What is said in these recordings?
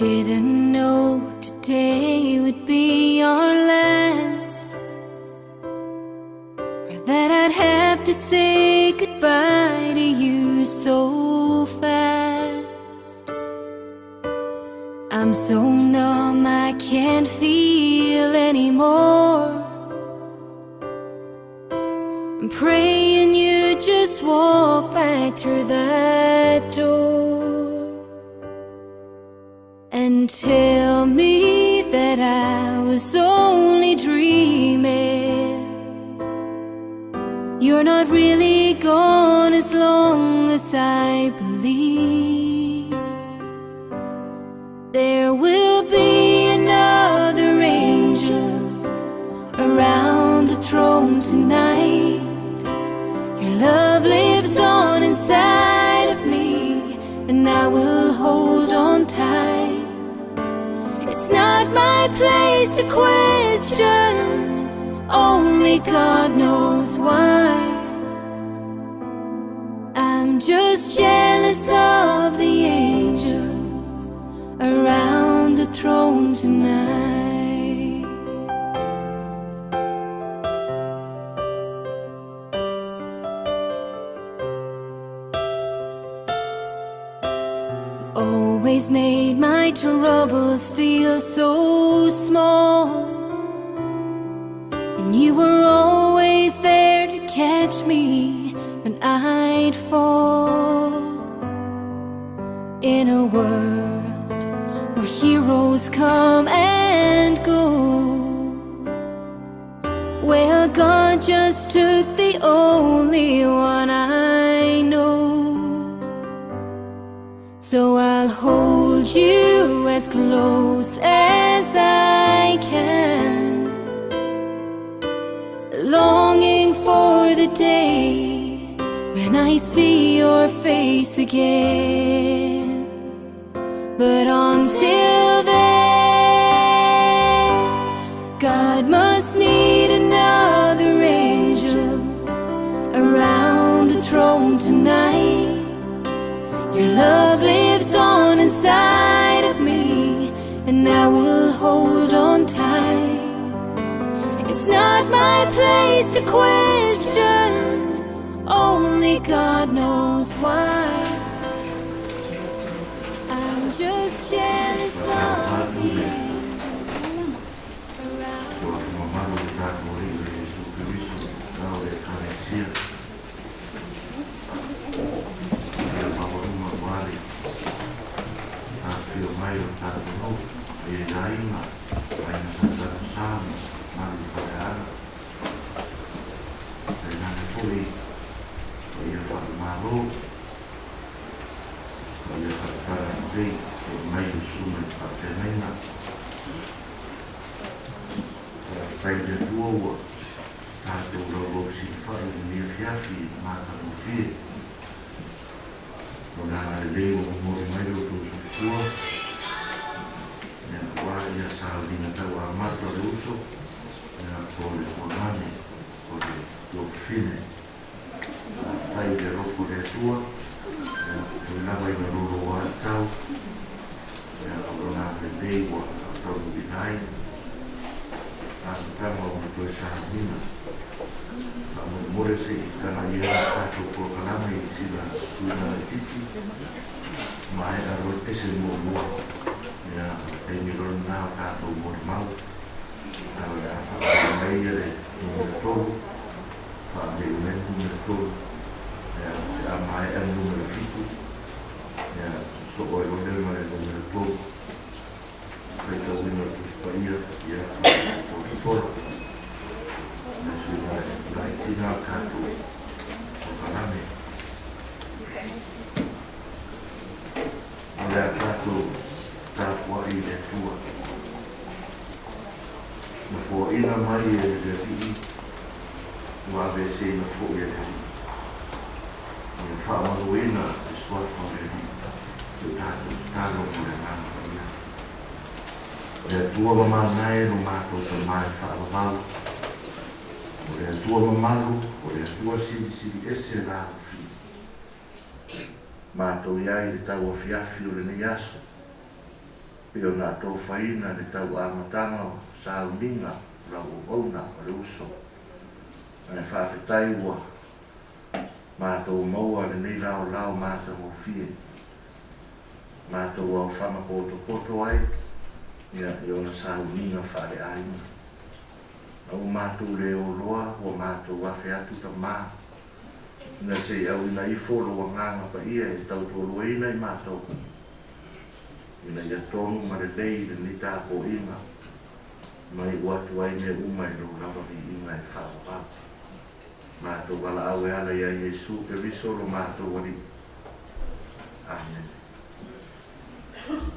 Didn't know today would be our last, or that I'd have to say goodbye to you so fast. I'm so numb I can't feel anymore. I'm praying you just walk back through that door and tell me that I was only dreaming. You're not really gone as long as I believe. There will be another angel around the throne tonight. Your love lives on inside of me, and I will hold on tight. It's not my place to question, only God knows why. I'm just jealous of the angels around the throne tonight. You always made my troubles feel so small, and you were always there to catch me when I'd fall. In a world where heroes come and go, well, God just took the only one I know. So I'll hold you as close as I can, longing for the day when I see your face again. But until then, God must need another angel around the throne tonight. Your love lives on inside of me, and I will hold on tight. It's not my place to question, only God knows why. I'm just jealous of the angels around. Mātou iai le tau afiafi o lenei aso. Pei ona atofaina le tau amataga o sauniga o lau auauna o le uso. Ae faafetai ua matou maua lenei laolao matagofie, matou aofaga potopoto ai i ona sauniga faaleaiga. A ua matou le oloa ua matou afe atu, Tama, ina se i auina ifo lou Agaga Paia e tautoaluaina i matou, ina ia tonu ma lelei lenei tapoaiga, ma iu atu ai mea uma i lou lava viiga e faavavau. Matou valaau e ala ia Iesu Keriso lo matou Alii. Amene.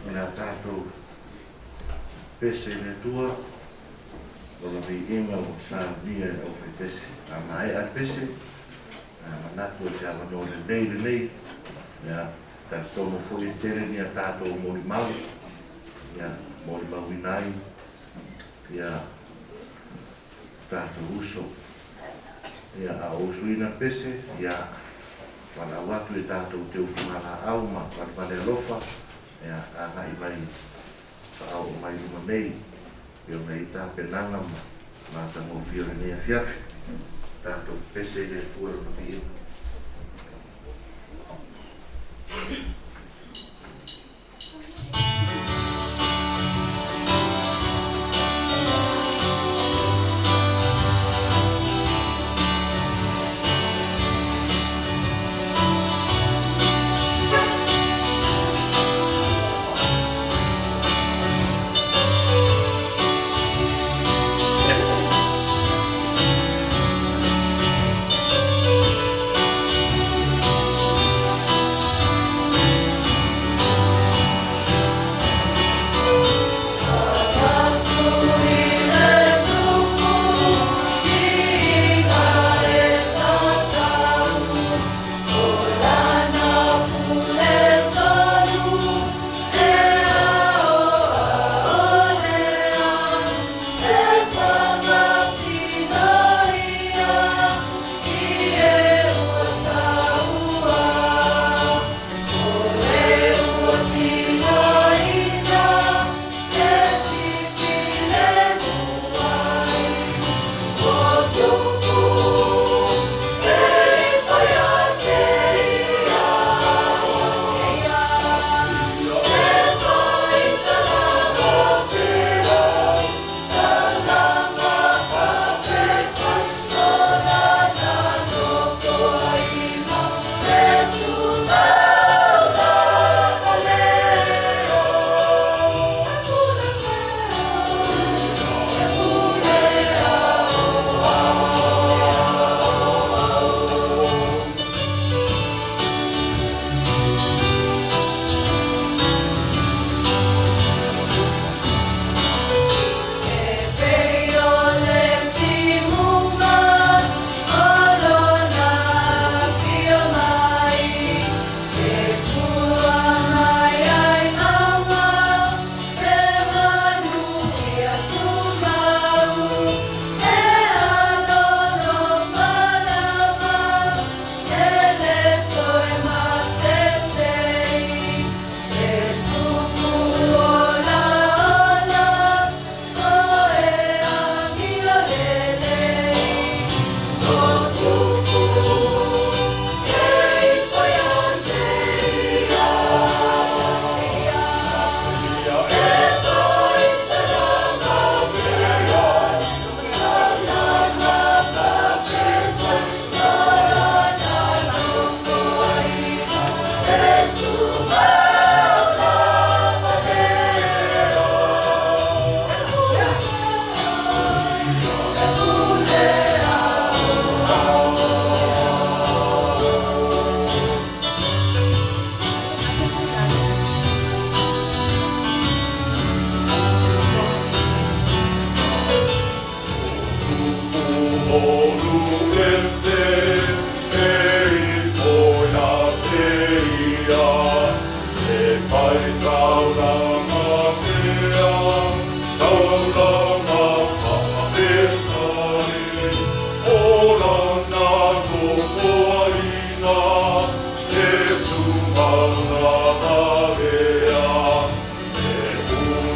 O le a tatou pese i le Atua, Lona viiga ua saunia e le aufaipese. A maea le pese, manatu o se avanoa lelei lenei, ia, talitonu foi e tele ni a tatou molimau, ia, molimauina ai, ia, tatou uso. Ia, a o usuina le pese, ia, valaau atu i tatou teufagalaau ma valevale alofa, ia, agai mai, faaoo mai luma nei, e ona i tapenaga ma matagofie o lenei afiafi. Tatou pese i le Atua Lona viiga.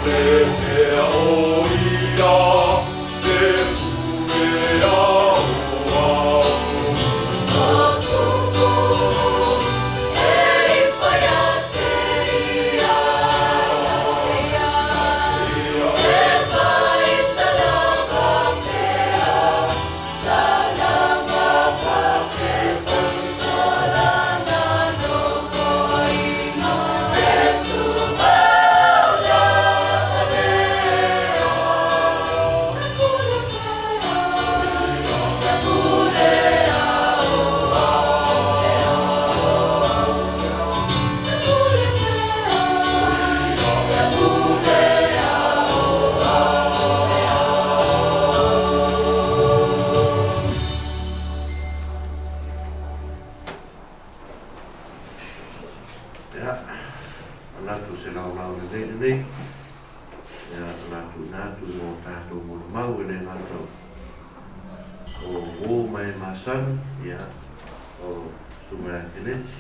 pule pea o ia, te pule ao ao. Ia, manatu se laolao lelei lenei, ia, o le a tuuina atu mo tatou molimau e le gata o uo ma e masani, ia, o Susuga ia Keneti,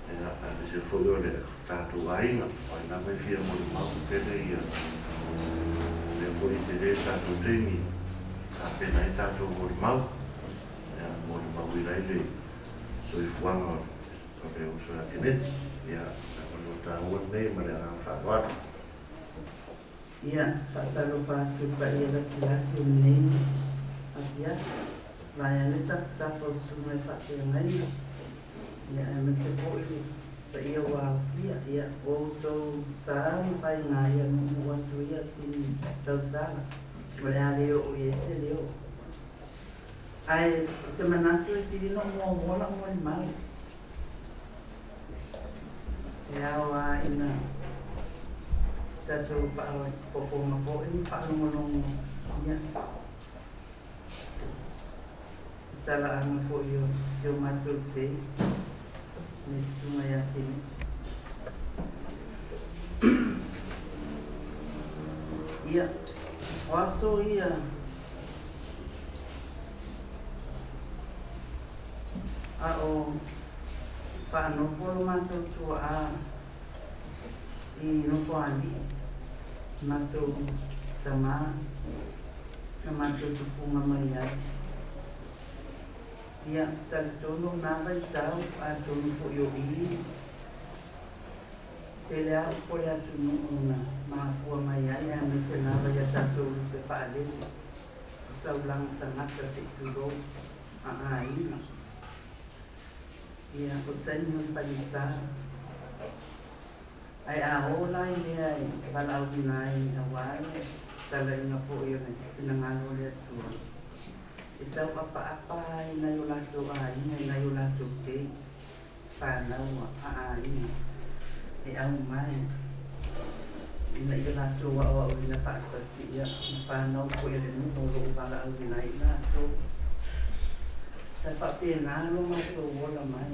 ia, aemaise foi o le tatou aiga, o ai lava e fia molimau tele ia, lea foi e tele le tatou taimi e tapena ai tatou molimau, ia, molimauina ai le soifuaga o le uso ia Keneti. Ia, o le avanoa taua lenei ma le agaga faaaloalo. Ia, faatalofa atu i le paia lasilasi o lenei afiafi, vaeane tafatafa o susuga i faafeagaiga, ia aemaise foi le paia ua aofia. Ia, ua outou sa ma faiga ia nuunuu atu ia tini tausala, o le a le oo i ai se leo. Ae ou te manatu e sili ona ou muamua lau molimau. E ao lava ina tatou faafofoga foi ma faalogologo ia i talaaga foi o si o matou tei le susuga ia Keneti. Ia, o aso ia a o faanofo lo matou tuaa i Nofoalii, matou tama na matou tupuga mai ai. Ia, talitonu o na vaitau, atonu foi o i, tele lava upu a le atunuu na mafua mai ai aemaise lava i a tatou lupe faalele, o taulaga tagata se i tulou a aiga. Ia, o taimi o le faigata. Ae a oo la i mea e valaauina ai aua le talaiga foi o le finagalo o le Atua, e tau apaapa ai nai o latou aiga i nai o latou tei, fanau a aiga e aumai ina ia latou aoaoina faatasi, ia, ma fanau foi a le nuu o lo o valaauina ai i latou. Sa faapena lo matou ola mai.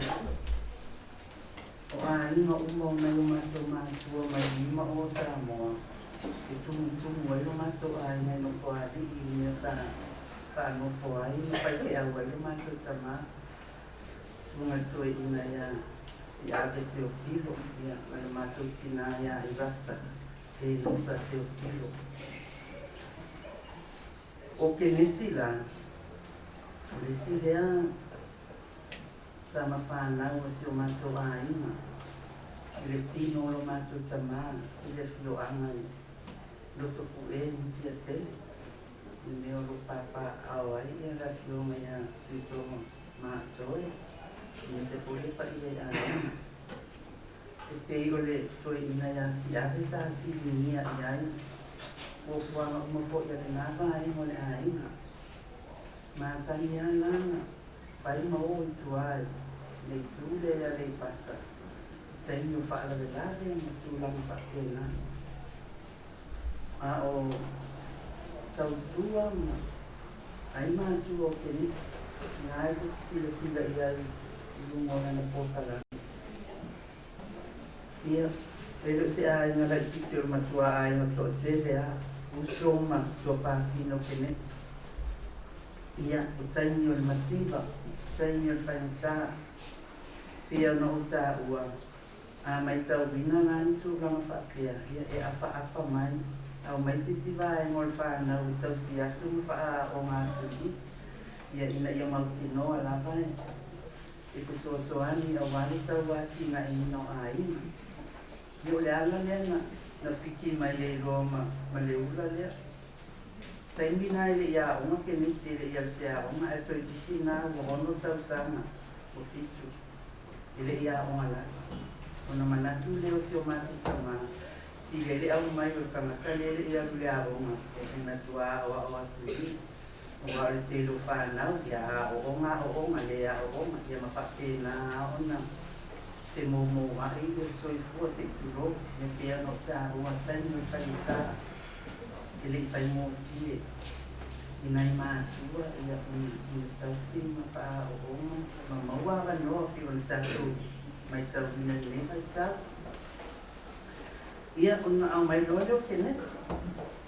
O aiga uma o nai o matou matua mai lima o Samoa e tumutumu ai lo matou aiga i Nofoalii i le mea sa faanofo ai ma faifeau ai lo matou tama, susuga i le toeaina ia Siave Teofilo, ia, ma le matou tinā ia Ivasa Teilosa Teofilo. O Keneti la, o le isi lea tama fanau a si o matou aiga, i le tino o lo matou tama i le afioaga i Lotopue i Mutiatele, i le mea o lo o papaaao ai le afioga ia Tuitoga Maatoe, aemaise foi le paia i aiga. E pei o le toeaina ia Siave sa siligia i ai fuafuaga uma foi a lena vaega o le aiga. Masani lava la na fai ma o i tua i le itu lea i Aleipata i taimi o faalavelave ma tulaga faapena. A o tautua ma ai matua o Keneti, na e tou te silasila i ai i luga o lana polokalame. Ia, e le o se aiga laitiiti o le matua aiga toatele a uso ma tuafafine o Keneti. Ia, o taimi o le mativa, o taimi o le faigata, pei ona ou taua. A matauina la ni tulaga faapea, ia e apaapa mai, aumai se isi vaega o le fanau e tausi atu ma faaaooga atu i i, ia ina ia mautinoa lava e fesoasoani aua le tau atinaeina o aiga. Ia o le ala lea na na piki mai ai loa ma ma le ula lea. Taimi na e le i aoga Keneti e le i alu i se aoga ae toeitiiti na ua 6 tausaga o 7 e le i aoga lava. Ona manatu lea o si o matou tama, sili ai le aumai o le tagata lea e le i alu i le aoga e matua aoao atu i i. Aua o le tele o fanau, ia aooga aooga, le aooga, ia ma faapena ona femoumouai le soifua se i tulou, ia pei ona ou taua i le taimi o le faigata e le i faigofie i nai matua ia ona tausi ma faaaooga ma maua avanoa pei ona tatou matauina i lenei vaitau. Ia ona aumai loa lea o Keneti.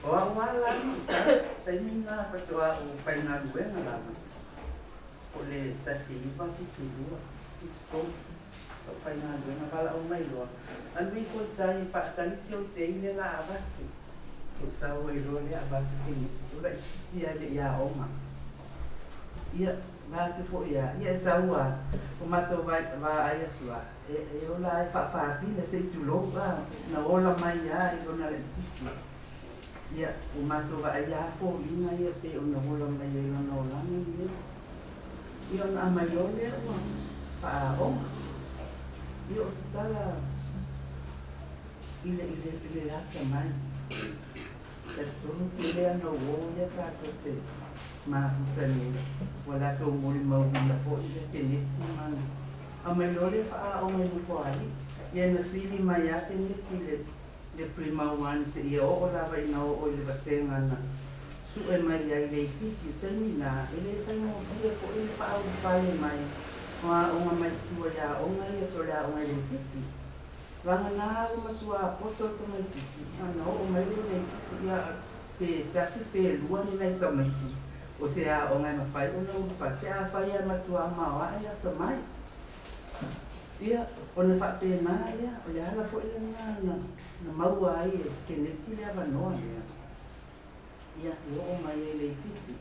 O au lava la na ou sau, taimi lena faatoa ou faigaluega lava, o le 1972, 73 lou faigaluega, valaau mai loa, alu ifo i tai e faatali si ou tei lea la avatu. Ou sau ai loa lea avatu Keneti, o laitiiti lava e le i aoga. Ia, vae atu foi lava, ia e sau lava, o matou vaai atu lava, e ola lava e faafafine se i tulou a, na ola mai lava i lona laitiiti. Ia, ua matou vaai lava foliga ia pei ona ola mai ai lona olaga lenei. Ia ona aumai loa lea ua faaaoga. Ia o se tala i le, i le, i le atamai. Talitonu tele ana uō lea tatou te mafuta nei, ua latou molimauina foi ia Keneti ma ana. Aumai loa lea faaaoga i Nofoalii, ia na sili mai lava Keneti i le le Prima One seia oo lava ina oo i le vasega na sue mai ai le Ifiti. O taimi na, e le faigofie foi le faaulufale mai o aoga mai tua i aoga ia po o le aoga i le Ifiti. Vagana ua matua poto le tamaitiiti, ona oo mai lea i le Ifiti, ia pe tasi pe lua ni nai tamaiti o se aoga e mafai ona ulufale pe afai lava e matua maoae le atamai. Ia, ona faapena lea, o le ala foi lena na na maua ai e Keneti le avanoa lea, ia, e oo mai ai i le Ifiti,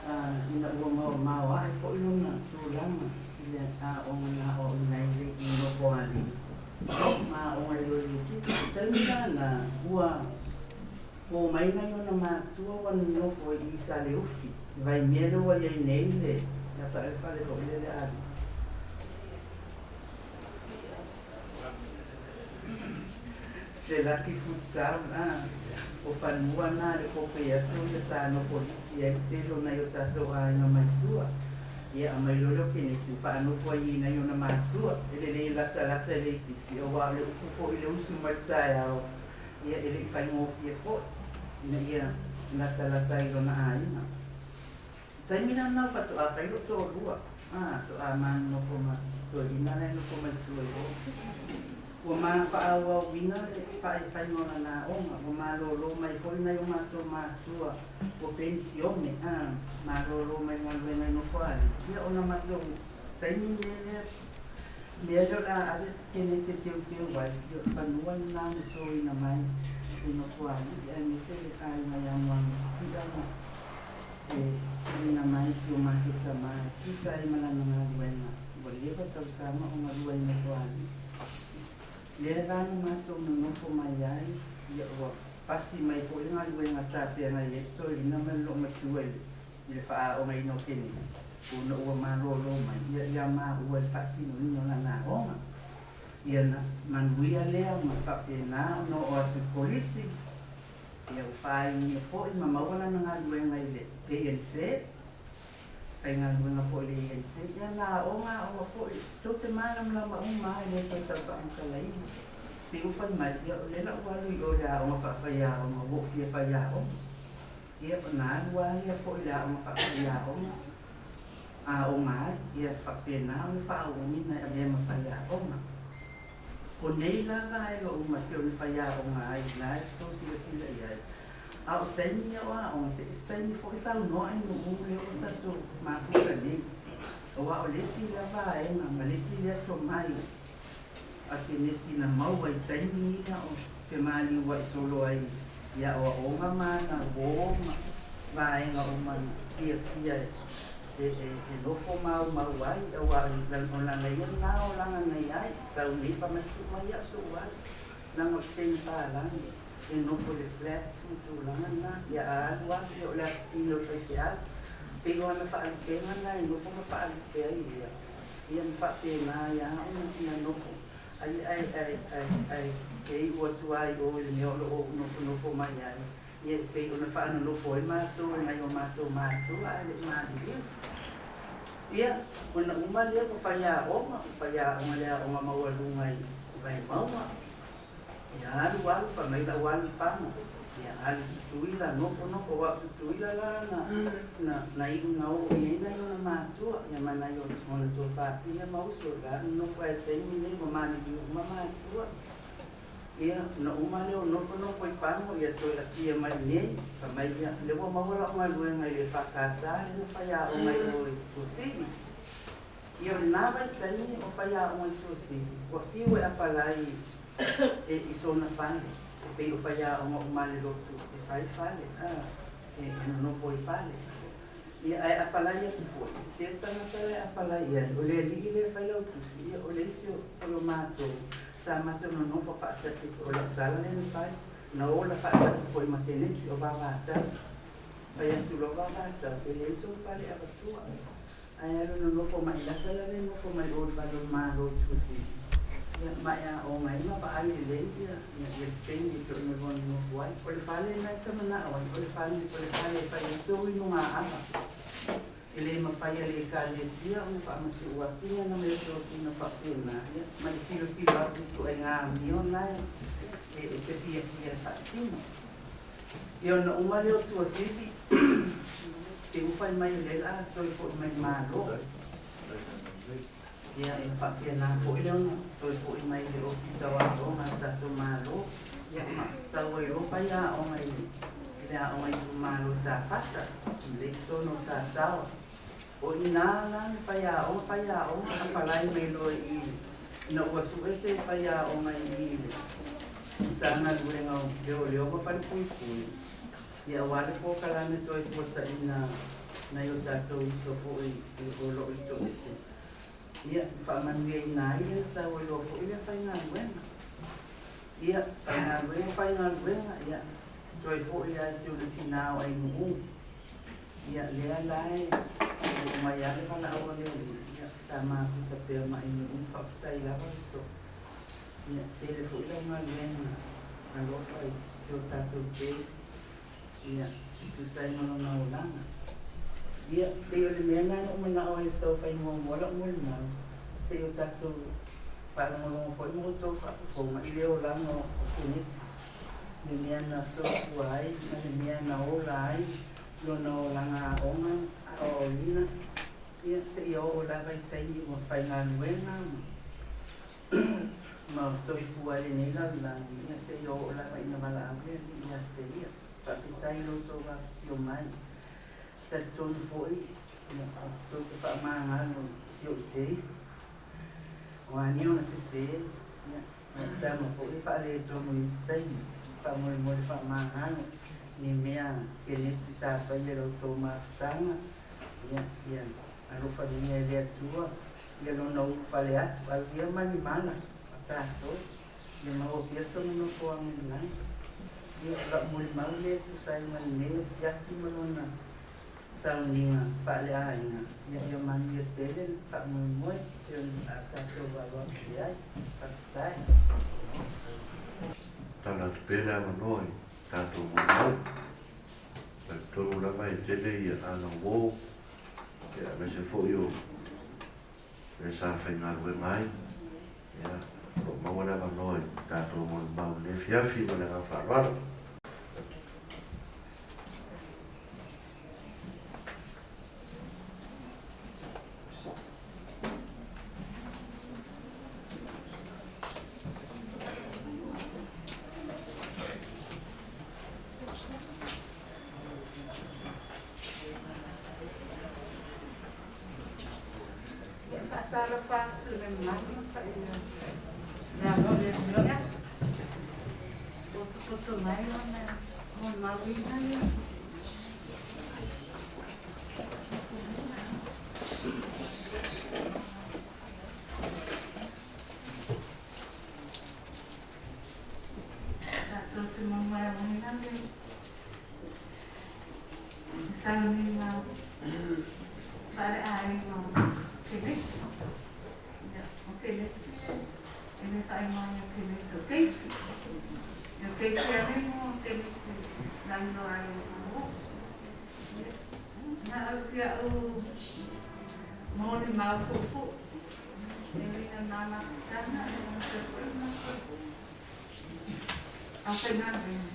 a, ina ua maoae foi lona tulaga i le aoga na aoaoina ai le i Nofoalii ma aoga i le Ifiti. I taimi la na, ua omai nai ona matua ua nonofo i Saleufi, i Vaimea lea ua i ai nei le fale foi lea le a Le Lucky Food Town, a, o fanua na le kope i aso ia sa nofo lisi ai le tele o nai o tatou aiga mai tua. Ia aumai loa lea o Keneti ua faanofo ai i nai ona matua, e lelei latalata e le itiiti, aua o le upu foi i le usu mai le taeao, ia e le i faigofie foi ina ia latalata ai i lona aiga. Taimi la lena faatoa fai lou toalua, a, toa ma nonofo ma si toeaina la e nofo mai tua i o. Ua ma faaauauina le faifaiga o lana aoga, ua malolo mai foi nai o matou matua ua penisione, a, malolo mai galuega i Nofoalii, ia ona matou taimi lea lea mea lea o le a ave Keneti e teuteu ai, ia o le fanua lena na toina mai i Nofoalii aemaise le aiga ia Muagututia ma E tuuina mai si o matou tama e tusa ai ma lana galuega ua leva tausaga o galue ai Nofoalii. Lea la na matou nonofo mai ai, ia ua pasi mai foi le galuega sa feagai ai le toeaina ma le loomatua i le faaogaina o Keneti, ona ua malolo mai ia ia maua i le faatinoina o lana aoga. Ia na manuia lea ma faapena ona oo atu i Kolisi. Ia ua faaingia foi ma maua lana galuega i le ANC, faigaluega foi i le ANC, ia na aoga aoga foi, tou te malamalama uma lava e le toe tau faamatalaina. Te i ua fai mai, ia o lea la ua alu i o i le aoga faafaiaoga, ua ou fia faiaoga. Ia ona alu lava lea foi i le aoga faafaiaoga, aoga ai, ia faapena ona faaauauina e avea ma faiaoga. O nei lava e lou mate o le faiaoga ai la e tou silasila i ai. A o taimi ia o aoga, se isi taimi foi saunoa i nuu lea ua tatou mafuta nei. Aua o le isi lea vaega ma le isi lea tomai a Keneti na maua i taimi ia o femaliua'i solo ai i a'oa'oga ma ana uō ma vaega uma na fiafia e nofo maumau ai, auā o lana ia lena olaga na iai, sau nei famatu'u mai a'u so'u alu, leaga o se taimi palagi e nofo i le flat ma tulaga lena. Ia a alu alu, ia o le afafine o le faifeau, pei o ana faalupega lena e nofo ma faalupe ai ia, ia ma faapena ai lava ona nofo. Ai ae ae ae ae e iu atu lava i o i le mea o lo o ou nofonofo mai ai, ia e pei ona faanonofo ai matou e nai o matou matua ae le i maliliu. Ia, ona uma lea ua faiaoga, ua faiaoga i le aoga maualuga i Vaimauga. Ia alu alu, fai mai lau alu i Pago. Ia alu i Tutuila, nofo nofo, aua o Tutuila la na, na, na iu na oo i ai nai ona matua, ia ma nai ona tuafafine ma uso, la na nofo ai i le taimi lenei ua maliliu uma matua. Ia, ona uma lea o nofo nofo i Pago, ia toe apia mai i inei, fai mai ia, lea ua maua lau galuega i le EFKS lea na faiaoga i o i Tuasivi. Ia o lena vaitaimi o faiaoga i Tuasivi, ua fiu e apalai e i sona fale, e pei o faiaoga uma a le lotu e fai fale, a, e nonofo i fale. Ia ae apalai atu foi, sese le tagata la e apalai i ai, o le alii lea e fai lau tusi, ia o le isi o lo matou, sa matou nonofo faatasi, o lau tala lea na fai, na ola faatasi foi ma Keneti o Vavatau. Fai atu loa Vavatau, e leai sou fale avatua. Ae alu nonofo mai lasa la le nofo mai o i fale o le Malo i Tuasivi, ia ma e aoga ai ma vaai lelei ia ia le taimi e pei ona lua nonofo ai. O le fale lena e ta mana'o ai, o le fale o le fale e fai ai tou inugā'ava. E le mafai e le Ekalesia ona faamatu'u atu ia ana meatotino faapena, ia ma le tilotilo atu i ituaiga amio na e e te fiafia e faatino. Ia ona uma lea o Tuasivi, te ua fai mai o lea o le a toe fo'i mai i le Malo. Ia e faapena foi lea ona toe fo'i mai i le Ofisa o Aoga a le tatou Malo, ia ma sau ai loa faiaoga i le aoga itumalo i Safata, i le i totonu o Sataoa. O i ina la le faiaoga, faiaoga apalai mai loa i i ina ua sue se faiaoga i i le Matagaluega o Leoleo ma Falepuipui, ia aua le polokalame toe fuataina nai o tatou uso foi o lo o i toese, ia faamanuiaina ai le sau ai loa foi lea faigaluega. Ia, faigaluega, faigaluega, ia toe foi lava i si ona tinā o Ainu'u. Ia, lea la e oo mai lava le valaau a le Alii, ia sa mafuta pea ma Ainu'u, faafetai lava uso. Ia, tele foi lau galuega alofa i si o tatou tele, ia, e tusa ai ma lona olaga. Ia, pei o le mea lena na ou manao ai e sau fai muamua lau molimau, se i o tatou faalogologo foi ma outou faafofoga i le olaga o Keneti, le mea na soifua ai ma le mea na ola ai lona olaga aoga, aoaoina, ia, seia oo lava i taimi ua faigaluega ma ma soifua ai lenei lalolagi, ia seia oo lava ina valaau le Alii ia te ia. Faafetai i lo outou afifio mai. Talitonu foi, ia, tou te faamagalo i si ou tei. O a ni ona sese, ia, o le tama foi e faaletonu i isi taimi. Faamolemole faamagalo ni mea Keneti sa faia i la outou mafutaga, ia, ia alofagia e le Atua ia lona ulufale atu, alu ia ma ni mala a tatou, ia maua pea sona nofoaga i le lagi. Ia, o la'u molimau lea e tusa ai ma lenei afiafi ma lona sauniga faaleaiga, ia, ia manuia tele le faamoemoe e pei ona tatou alo atu i ai. Faafetai. Tala atu pea le avanoa i tatou molimau. Talitonu lava e tele ia ana uō ia aemaise foi o le sa faigaluega ai. Ia, o lo o maua le avanoa i tatou molimau i lenei afiafi ma le agaga faaaloalo. Ia faatalofa atu i le mamalu ma le paia Ia, potopoto mai ona molimauina ia. Tatou te momoeaina le sauniga faaleaiga o Keneti. Ia, o Keneti e le faaigoa ia Keneti o Keiti. Ia, o Keiti ane mo Keneti lauiloa ai o Malo. Ia, na au si a'u molimau puupuu e uiga i ma mafutaga e manuia foi le matou aufaigaluega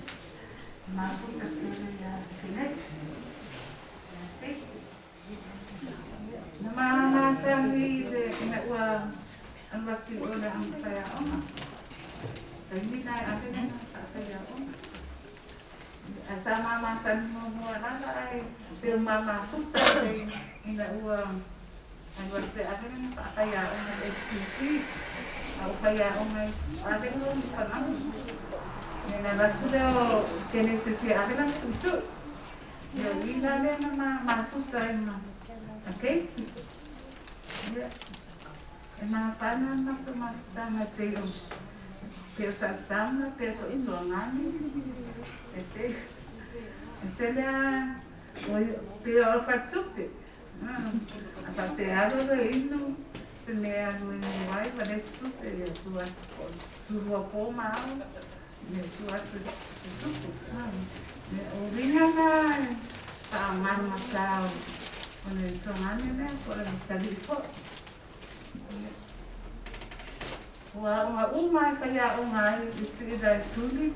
mafuta tele ia Keneti ia Keisi. Na masani le ina ua alu atu i o le aoga faiaoga. Taimi la e ave lena faafaiaoga. Ae sa ma masani muamua lava ae pei o ma mafuta ina ua alu atu e ave lena faafaiaoga i le HTC. A o faiaoga i ave loa i Palamu. Ia na alu atu lea o Keneti e fia ave lana suisui. Ia o i la lea na ma mafuta ai ma Keiti. Ia, e mapana le matou mafutaga pei o pei o sau tama, pei o so'u tuagani, e pei e tele a pei o le faletupe. A faapea alu alu e inu se mea e alu e inu ai ua leai se tupe, ia tuu atu po o tulua po ma ao, ia tuu atu se tupe. Ia, o uiga na e faaaogamata o le tuagani lea po o le talii foi. Ua aoga uma e faiaoga ai i siila e tuli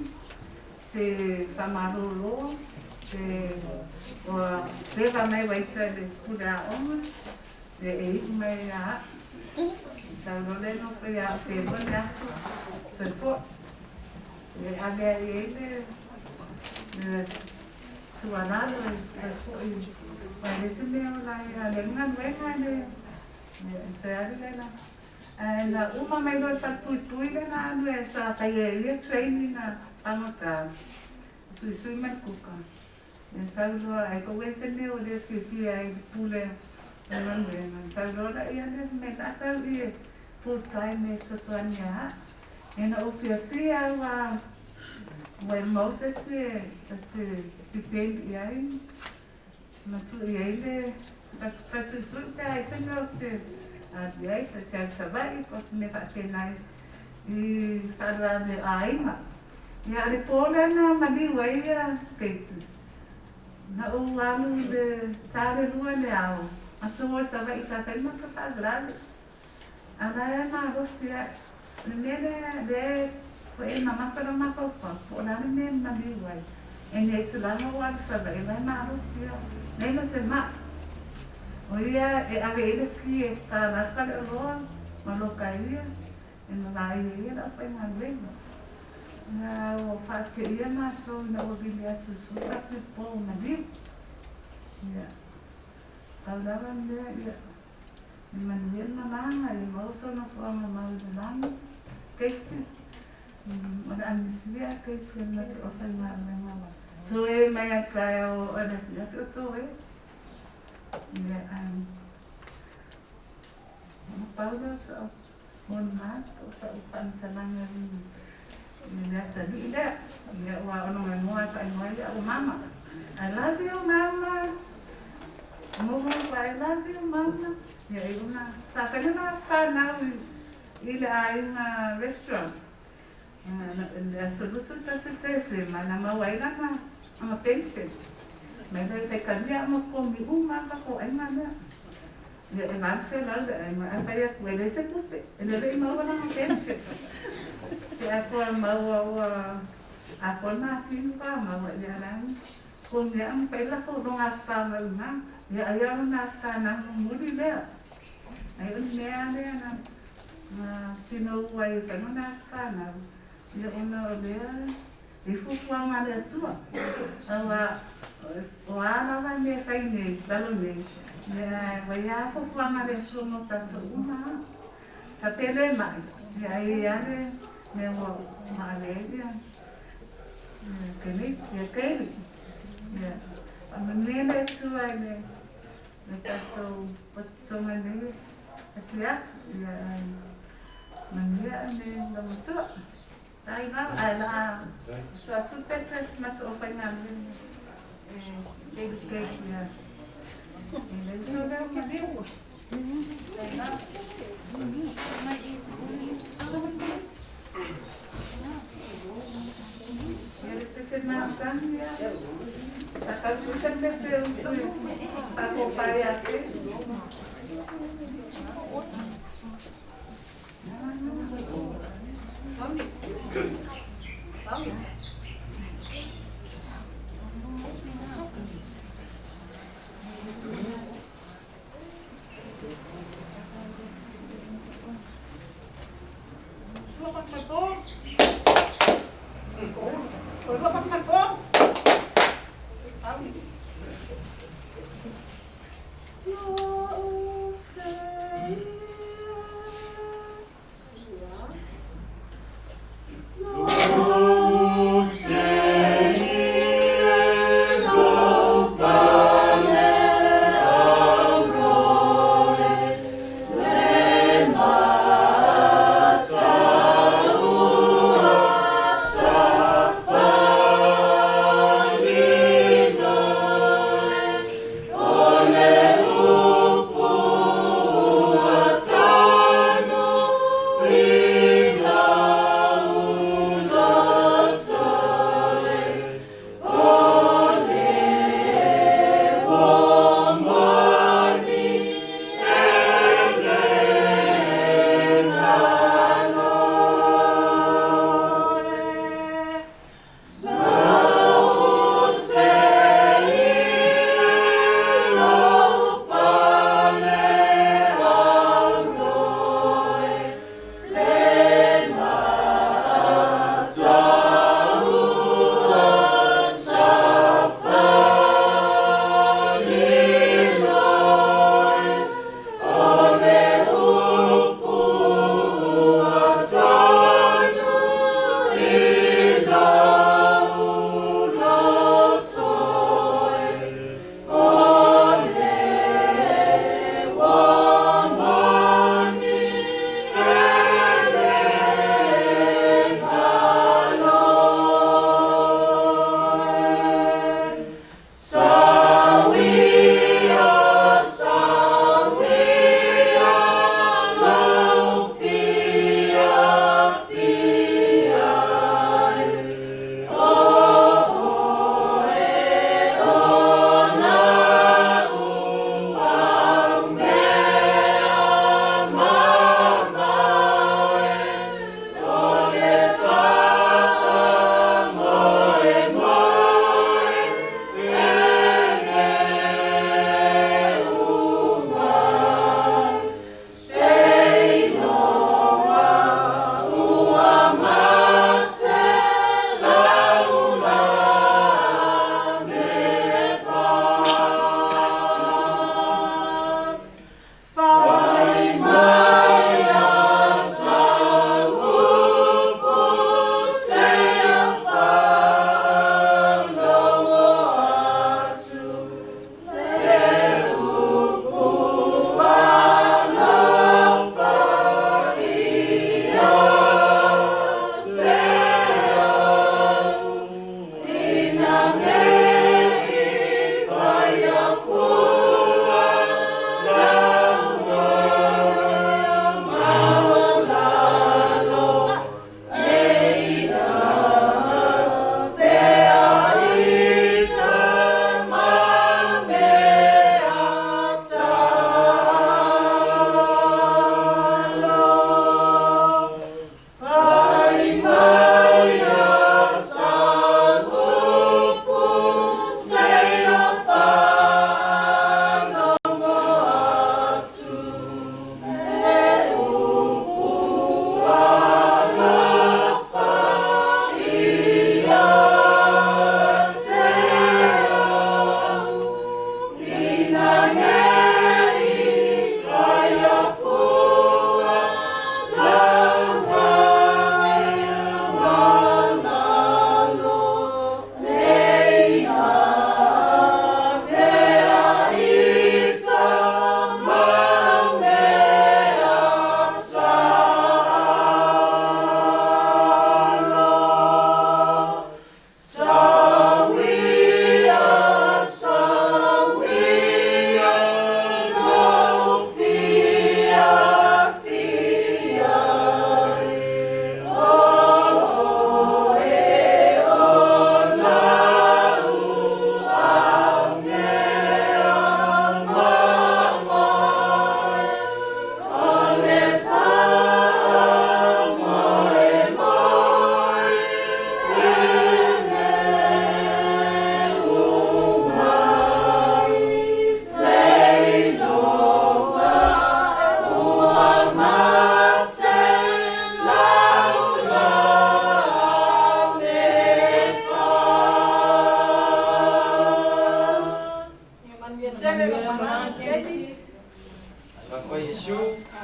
pe faamalōlō pe ua leva mai waita i le pule aoga e iu mai ia a'u sau loa lea nofo ia a'u pe lua ni aso toe fo'i e ave ai i ai le tuualalo e toe fo'i aua e leai se mea o la e ale ai le galuega e le toe alu lea la. Ae na uma mai loa i le falepuipui lea na alu e sa faia e ia training a pagota, suisui ma le kuka. Ia sau loa ai ko se mea ua le fiafia ai i le pule o le galuega. Sau loa laia lea fai mai, la sau i e full time e fesoasoani ia a'u. Ia na ou fiafia au ua e maua se isi e te depend i ai ma tuu i ai le falesuisui pe a i ai se mea ou te alu i ai, pe te alu i Savaii po o se mea faapena i faalavelave o aiga. Ia, a o le po lea na maliu ai ia Keiti, na ou alu i le ta le lua i le ao, matou o i Savaii sa fai le matou faalavelave. A o la e malosi ae. O le mea lea lea ua e mamafa lou mafaufau, po o le a le mea e maliu ai. E nei tulaga ua alu Savaii, o la e malosi lava. Leai ma se maa. O ia e ave i ai le ki e kalaka le oloa ma loka ai ia, e malaia ai ia le aufaigaluega. Ia ua faateia matou ina ua vili atu i 11 le po o maliu. Ia, pau lava le mea, ia, E manuia le malaga, ia maua sona fuaga mau i le lagi. Keiti, o le a misia a Keiti e matou aufaigaluega ua toe mai a taeao o le afiafi o toe. Ia, na pau lea o sa'u molimau po o sa'u faamatalaga i le atalii lea. Ia, ua onogagoa e faaigoa ai a'u mama. I love you mama. Momo I love you mama. Ia, e una sa fai lona aso fanau i le aiga restaurant. Le aso 21 Tesema na maua ai lana ama pension. Mai lea fai kalia ama komi uma ka ko aiga lea. Ia e 800 le aiga ae fai atu e leai se tupe, e le i maua lana pension. Pe a toa maua ua atoa le masina pa maua ia lana komi aʻa ma fai lako lona aso fanau i ina. Ia aia lona aso fanau mulimuli lea. Ai o le mea lea na na tinou ai e fai lona aso fanau, ia ona o lea i fuafuaga a le Atua. Aua o a lava mea e fai nei, lalo nei, ia ua i ai lava fuafuaga a le Atua mo tatou uma. Faapea le mai. Ia ai i ai le mea ua maale ai ia Keli, ia Keli. Ia, faamanuia le Atua i le le tatou pototoga i lenei afiafi. Ia, ae manuia le lau matua. Tai lava, ae la uso atu le pese a si matou aufaigaluega e Keli Keli ia i le uso lea ua maliu. Tai lava. Ia le pese masani ia. Sa tautusa le pese uso e faakopa ia te. O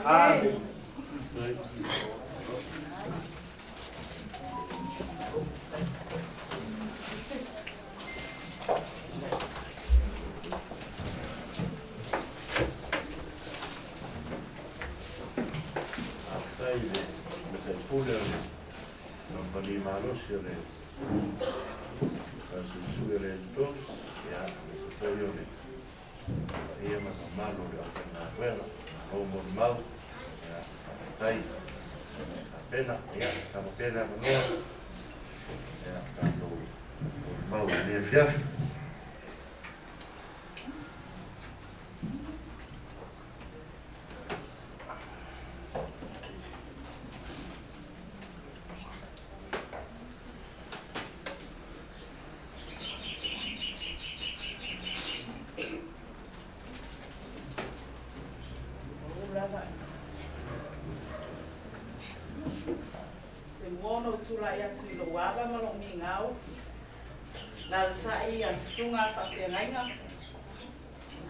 Amene. Faafetai i le Tamaitai Pule o le Kamupani Malosi o le Falesuisui o le Electros, ia, aemaise foi o le paia ma le mamalu o le aufaigaluega. Malo molimau, ia, faafetai tapena. Ia, tama pea le avanoa, ia, tatou molimau i lenei afiafi. Te mua ona ou tulai atu i lou ava ma lou migao, Alaalatai a susuga faafeagaiga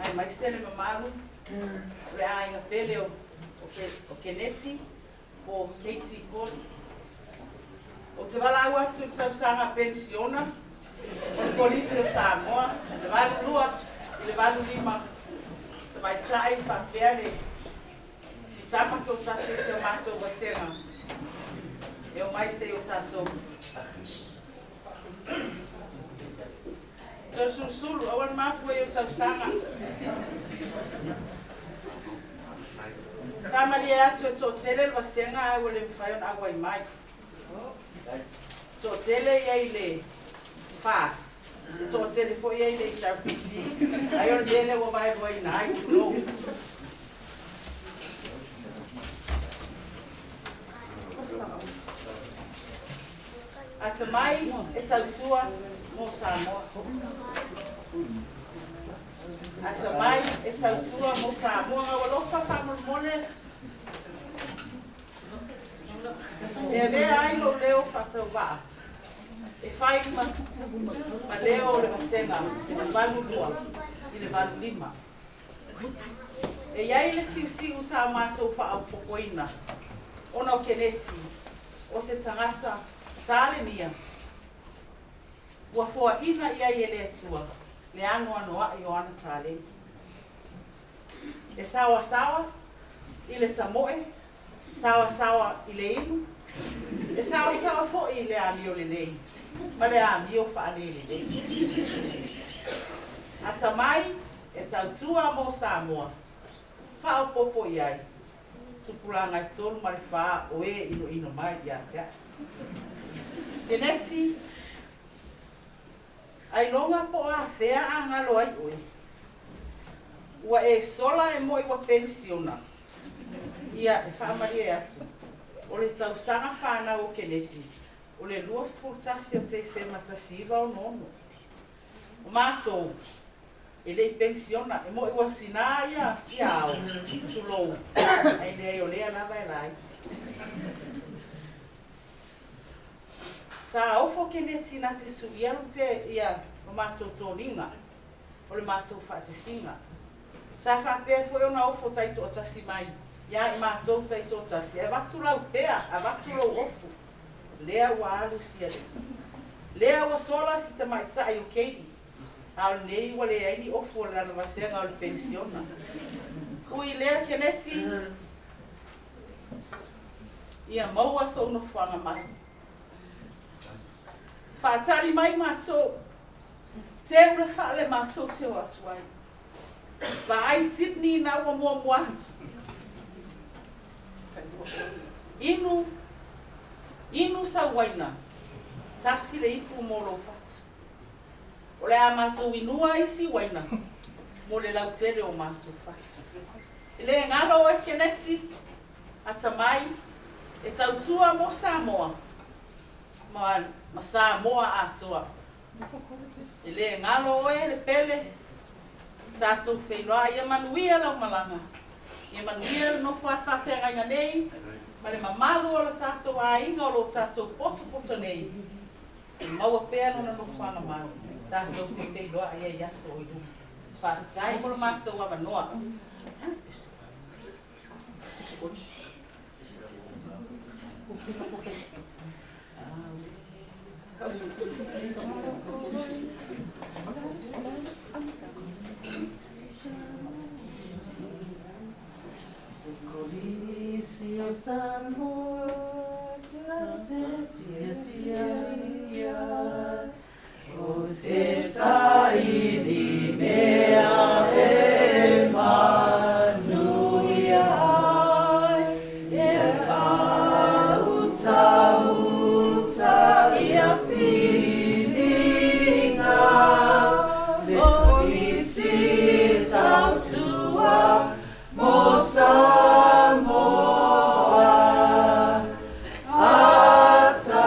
aemaise le mamalu o le aiga pele o Keneti po o Katie Gordon. Ou te valaau atu i le tausaga penisiona o le Kolisi o Samoa i le 82 i le 85, tamaitai faapea le si tama toatasi o si a matou vasega e omai se i o tatou Tausulusulu, aua le mafua i ou tausaga. Faamalie atu e toatele le vasega ae ua le mafai ona auai mai. Toatele ia i le fast, e toatele foi ia i le HRPP. Ai o le mea lea ua vaeluaina ai, tulou. Atamai e tautua mo Samoa. Atamai e tautua mo Samoa. Gaualofa faamolemole. E avea ai lou leo faatauvaa e fai ma leo o le vasega 82 i le 85. E i ai le siusiu sa matou faaopopoina ona o Keneti o se tagata talenia ua foaina i ai e le Atua le anoanoai o ana taleni. E saoasaoa i le tamoe, saoasaoa i le inu, e saoasaoa foi i le amio lelei ma le amio faalelelei. Atamai e tautua mo Samoa, faaopoopo i ai tupulaga e 3 ma le 4 o e inoino mai ia te a'u. Keneti, ailoga po o afea a galo ai oe, ua e sola e mo'i ua penisiona. Ia, e faamalie atu, o le tausaga fanau o Keneti, o le 21 o Tesema 1966. O matou, e le i penisiona, e mo'i ua sinā ia ia ao, tulou, ae leai o lea lava e laiti. Sa ofo Keneti na te suia lu te ia lo matou toniga o le matou faatesiga. Sa faapea foi ona ofo taitoatasi mai ia i matou taitoatasi, e avatu lau pea, avatu lou ofu. Lea ua alu si alii. Lea ua sola si tamaitai o Katie, a o lenei ua leai ni ofu o lana vasega o le penisiona. Ui lea Keneti, ia maua sou nofoaga mai. Faatali mai matou, teu le fale matou te o atu ai. Vaai Sydney na ua muamua atu. Inu, inu sau uaina, tasi le ipu mo lou fatu. O le a matou inua isi uaina mo le lautele o matou fatu. E le galo oe Keneti, atamai, e tautua mo Samoa ma, ma Samoa atoa. E le galo oe le pele, tatou feiloai, ia manuia lau malaga, ia manuia le nofo a faafeagaiga nei, ma le mamalu o le tatou aiga o lo tatou potopoto nei, e maua pea lona nofoaga mau, tatou te feiloai ai i aso o i luma. Faafetai mo le matou avanoa. Kolisi o Samoa tatou te fiafia ai, O se saili mea e manuia ai, E faautauta ia filiga, Le Kolisi tautua mo Samoa. Atamai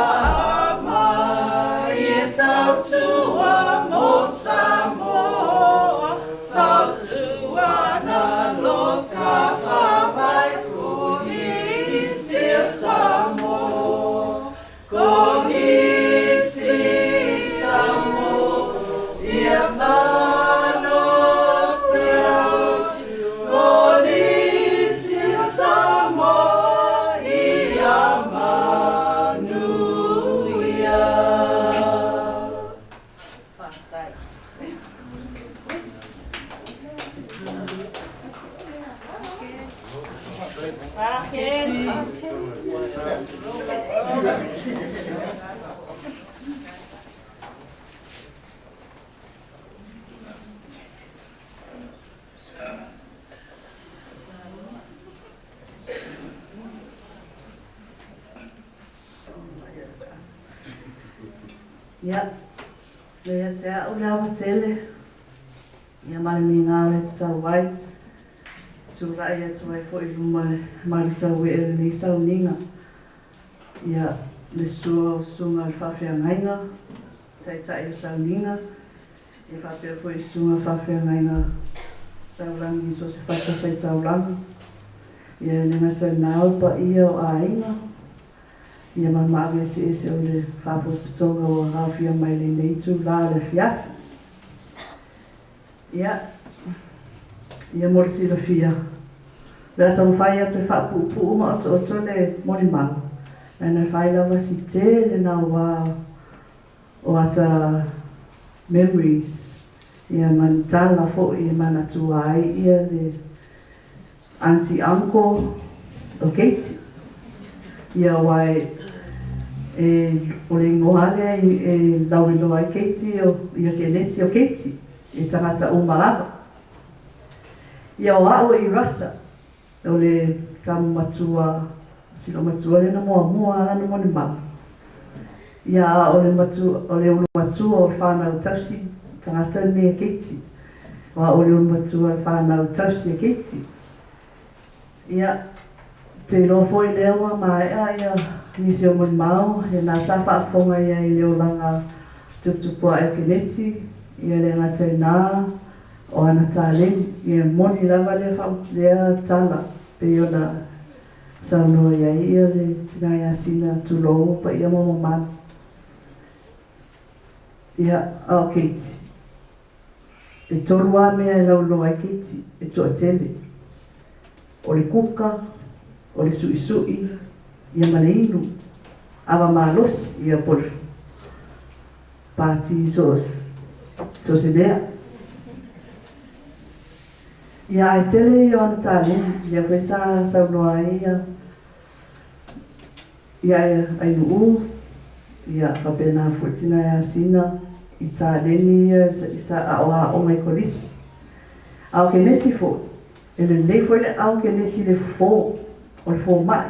e tautua mo Samoa, tautua na Lotofaga, Kolisi a Samoa, Kolisi Samoa, ia malosi, Kolisi a Samoa, ia manuia. Faafetai. Ia, le ia te au le ava tele, ia ma le migao e tatau ai, tulai atu ai foi i luma e malutauee lenei sauniga, ia le sua o susuga i le faafeagaiga, taitai o le sauniga, ia faapea foi i susuga faafeagaiga taulagi i so o se fatafaitaulaga, ia e le gata i lena o le paia o aiga, ia ma le maave eseese o le Faalapotopotoga ua aofia mai i lenei itulā o le afiafi. Ia, ia mo le silafia, o le a taumafai atu e faapuupuu ma otooto le molimau, leaga e fai lava si tele naua o ata memories, ia ma ni tala foi e manatua ai ia le aunty uncle o Keiti. Ia aua e e o le igoa lea e lauiloa ai Keiti o ia Keneti o Keiti e tagata uma lava. Ia o a'u e i Russell o le tama matua silo matua lea na muamua lana molimau. Ia a o le matua o le ulu matua o le whanau tausi tagata nei e Keiti. O a'u o le ulu matua o le whanau tausi e Keiti. Ia, te iloa foi lea ua maea ia nisi o molimau lena sa faafofoga i ai i le olaga tuputupu ae o Keneti, ia le gata i na o ana taleni. Ia moni lava lea lea tala pei ona saunoa i ai ia le tina ia Sina tulou paia ma mamalu. Ia, a o Keiti, e tolu lava mea e lauiloa ai Keiti, e toatele. O le kuka, o le suʻisuʻi, ia ma le inu ava malosi, ia po o le pati so o se mea. Ia ae tele ia o ana taleni, lea foi sa saunoa ai ia ia Ainuu, ia faapena foi tina ia Sina i taleni ia i sa aoaoga i kolisi. A o Keneti foi, e lelei foi le ao Keneti i le fofo, o le fomai.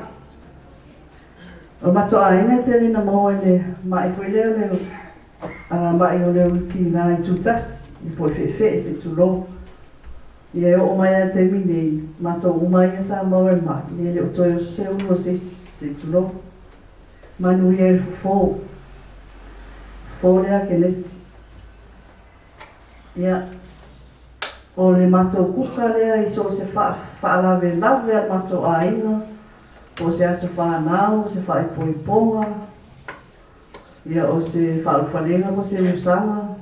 O le matou aiga e tele ina maua i le ma'i foi lea o le agamai o le ulutigā i tutasi, ia po o le fe'efe'e se i tulou. Ia e oo mai lava i le taimi nei, matou uma ia sa maua i le ma'i, ia e le o toe oso se ulu o se isi, se i tulou. Manuia i le fofo. Fofo lea Keneti. Ia, o le matou kuka lea i so o se faalavelave a le matou aiga, po o se aso fanau, o se faaipoipoga, ia o se faaulufalega po o se usaga,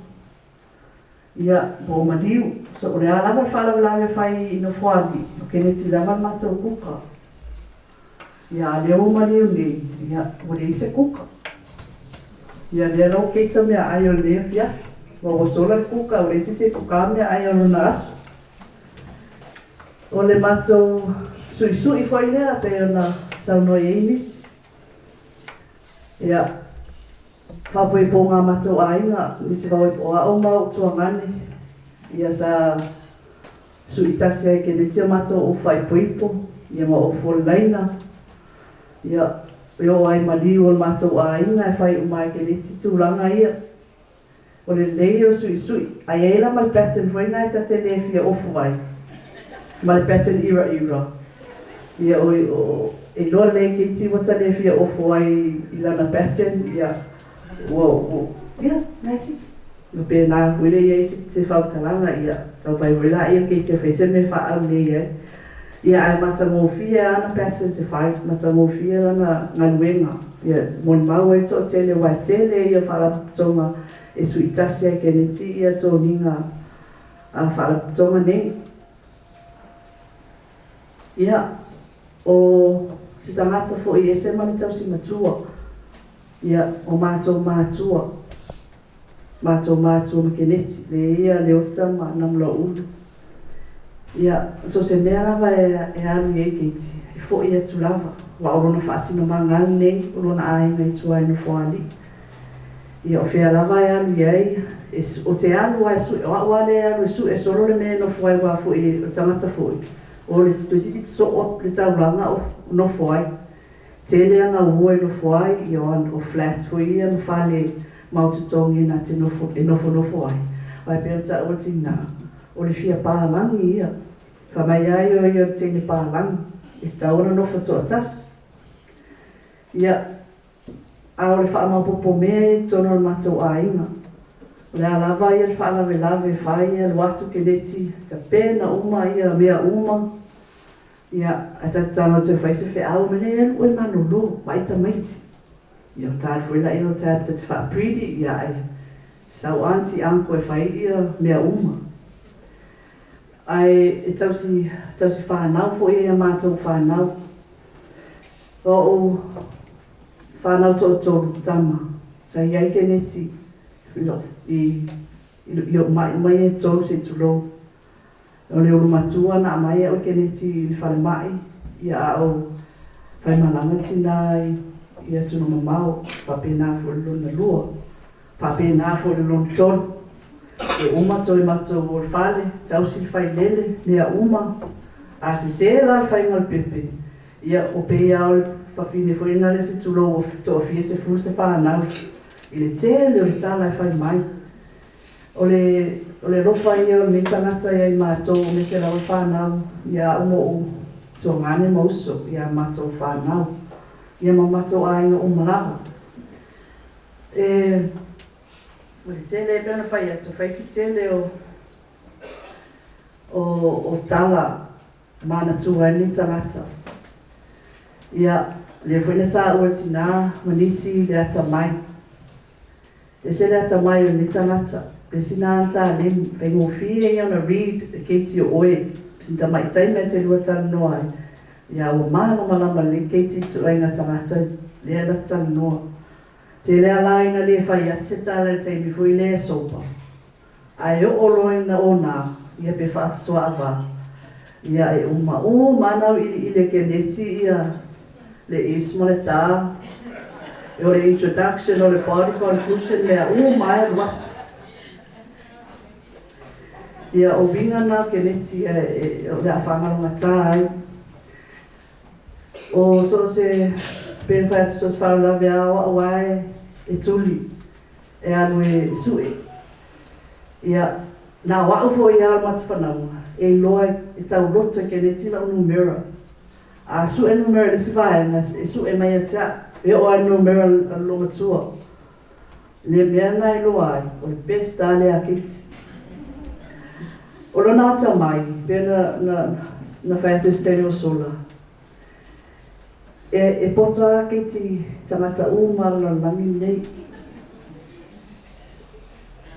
ia po o maliu. So, o le a lava le faalavelave e fai i Nofoalii, o Keneti lava le matou kuka. Ia, a lea ua maliu nei, ia, ua leai se kuka. Ia, lea la ua keita meaai o lenei afiafi. Ua ua sola le kuka, ua leai se isi e kuka meaai o lona aso. O le matou suisui foi lea pei ona saunoa i ai nisi. Ia, faapoipoga a matou aiga, nisi vao o a'u ma o'u tuagane, ia sa suitasi ai keneti o matou ou faaipoipo, ia ma ou folelaina, ia e oo ai ma liu o le matou aiga e fai uma ai keneti tulaga ia. O le lelei ia o le suisui, ae i ai la ma le pattern foi lena e ta te le fia ofu ai, ma le pattern iraira. Ia o, o, e iloa lelei keiti ua ta le fia ofu ai i lana pattern, ia, ua, ua, ia, nice. Ma pēnā foi le i ai se, se faamatalaga, ia, taumafai foi laia o keiti e fai se mea e faaau ai. Ia, ae matagofie ana patterns e fai, matagofie lana galuega. Ia, molimau ai le toatele, aua e tele ia o faalapotopotoga e suitasi ai keneti ia toniga a faalapotopotoga nei. Ia, o se tagata foi e ese ma le tausi matua, ia, o matou matua, matou matua ma Keneti, le ia Leota ma Namulau'ulu. Ia, so se mea lava e, e alu i ai keiti, e fo'i atu lava, aua o lona faasinomaga lenei, o lona aiga i tua i Nofoalii. Ia, o fea lava e alu i ai, e, o te alu lava e su'e, o a'u lava lea e alu e su'e solo le mea e nofo ai, aua foi o le tagata foi, o le toeitiiti so'o le taulaga o nofo ai. Tele ana uo e nofo ai, ia o, o flats foi ia ma fale mau totogi na te nofo, e nofonofo ai. Aua e pei ona ta'ua e tinā, o le fia palagi ia. Fai mai ai o ia o le teine palagi, e tatau ona nofo to'atasi. Ia, a o le faamaopoopo mea ia i totonu o le matou aiga. O le a lava ia le faalavelave e fai, alu atu Keneti, tapena uma ia mea uma, ia, ae ta te tago e toe fai se feau, mea lea e alu oe malolo, vaai tamaiti. Ia o tali foi laia o tab ta te faa-pretty, ia ae sau aunty uncle e fai ia mea uma. Ae e tausi, tausi whanau foi ia matou whanau. O o'u whanau to'atolu tama, sa i ai Keneti i, i, i o'u ma'i uma ia e tolu se'i tulou. O le ulu matua na aumai a'u e Keneti i le falemai, ia a o faimalaga le tinā i, i atunuu mamao, faapena foi le lona lua, faapena foi le lona tolu. E uma toe matou o le fale, tausi le failele, mea uma. A sesē la le faiga o le pepe, ia o pei lava o le fafine foi lena le se tulou ua toafia sefulu se fanau i le tele o le tala e fai mai. O le, o le alofa ia o lenei tagata ia i matou aemaise lava fanau ia a'u ma o'u tuagane ma uso ia matou fanau, ia ma matou aiga uma lava. E, o le tele e pei ona fai atu, fai si tele o, o, o tala manatua ai lenei tagata. Ia, lea foi na tāua e tinā ma nisi le atamai. Ese le atamai o lenei tagata. Le isi na ana taleni, faigofie ia ona read le keiti o oe, sina tamaitai mea te lua talanoa ai. Ia, ua malamalama lelei keiti i ituaiga tagata lea na talanoa. Tele a la ina le fai atu se tala i le taimi foi lea e sober. Ae oo loa ina onā, ia pe faasoaavā, ia e uma uma ana auiliili e Keneti ia le is ma le tā, o le introduction, o le body conclusion, mea uma lava e alu atu. Ia, o uiga na o Keneti e, o le a faagalogatā ai. O so o se, pe mafai atu so o se faalavelave lava o a'u lava e, e tuli, e alu e su'e. Ia, na o a'u foi lava o le matafanauga e iloa e tauloto e Keneti la'u numera. A su'e numera i le isi vaega, e su'e mai ia te a'u, e oo lava i le numera a le loomatua. Le mea na e iloa ai, o le best lava lea a Keiti. O lona atamai, pei ona na, na fai atu e se taimi ua sola, e, e poto lava Keiti i tagata uma o le lalolagi lenei.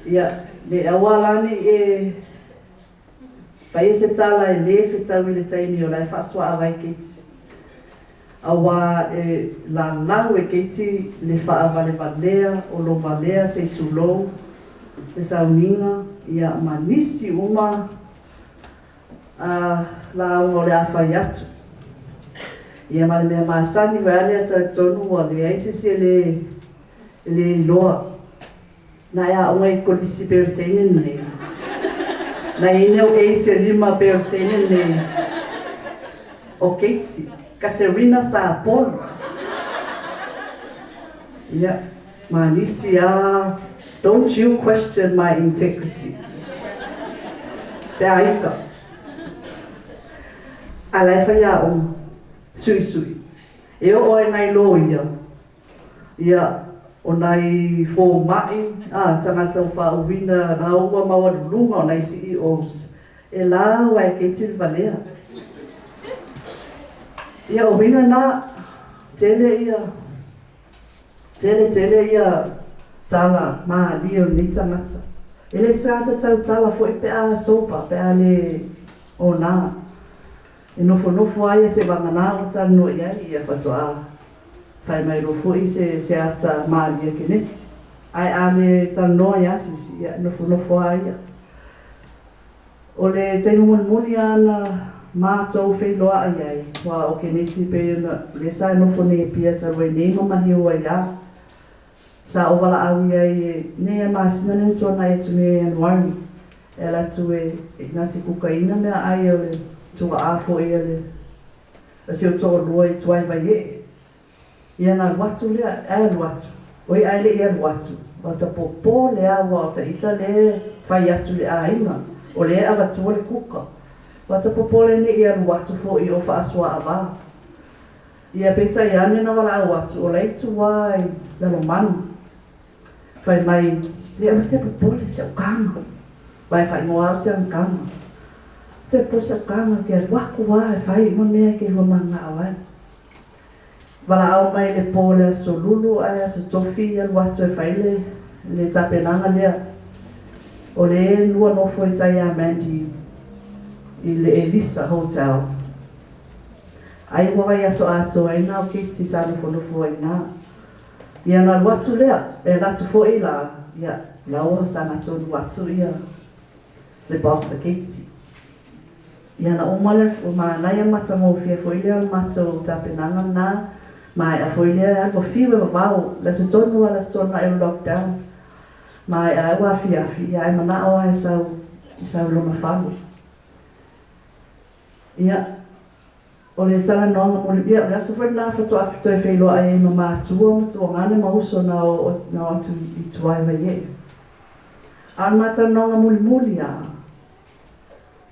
Ia, me aua la ne i e fai se tala e lē fetaui i le taimi o la e faasoaava ai Keiti. Auā e lalau e Keiti le faavalevalea o lo valea se i tulou le sauniga ia ma nisi uma a lauga o le a fai atu. Ia ma le mea masani foi a lea talitonu ua leai se isi e le e le iloa. Na e aoga i Kolisi Peretania nei. Na i ai nei au A's e lima Peretania nei. O Keiti, Katerina Sapolu. Ia, ma nisi a Don't you question my integrity. Pe a ika. A la e faiaoga, suisui. E oo ai nai loia, Ia, o nai fomai, a, tagata ua faauuina lauga maualuluga o nai CEOs, e la ua e keiti le valea. Ia, o uiga na, tele ia, tele tele ia tala malie o lenei tagata. E le se tagata tautala foi pe a sober, pe a le ona. E nofonofo lava ia seivagana ua talanoa i ai, ia faatoa fai mai loa foi se se ata malie Keneti. Ae a le talanoa ai lava se isi, ia e nofonofo lava ia. O le taimi mulimuli lava na matou feiloai ai, aua o Keneti pei ona lea sa nofo nei i Apia talu ai nei ma maliu ai lava. Sa ou valaau i ai e nei a masina lea na tuanai atu nei ia Ianuari e ala atu e na te kukaina mea ai o le tuaa foi a le a si ou toalua i Tuaivaiee. Ia na alu atu lea, ae alu atu. Oi ae le i alu atu, ua ta pōpō le a ua o ta ita le fai atu i le aiga, o lea e avatua le kuka. Ua ta popole ne i alu atu foi o faasoa-avā. Ia peitai ane na valaau atu o la i tua i Lalomanu. Fai mai, Le aua te popole, se o kaga. Vai faaigoa au se agakaga. Te popole se o kaga ke alu aku a e fai uma mea ke lua manao ai. Valaau mai le po le aso Lulu ae aso Tofi alu atu e fai le le tapenaga lea. O le lua nofo i tai ia Mandy i le Elisa Hotel. Ai ua vaiaso atoa ai na o Keiti sa nofonofo ai ina. Ia na alu atu lea, e alu atu foi la, ia, la ua saga tonu atu ia le box a Keiti. Ia na uma lea, ua manaia matagofie foi lea o le matou tapenaga lena, maea foi lea, alu ua fiu e vavao, le aso tonu lava le aso tuanai o le lockdown. Maea ai ua afiafi, ia ae manao lava e sau, e sau i lona fale. Ia, O le talanoaga moli, ia, o le aso foi lena faatoa toe feiloai ai ma matua ma tuagane ma uso na o na o atu i tua i Vaiee. A o le ma talanoaga mulimuli lava,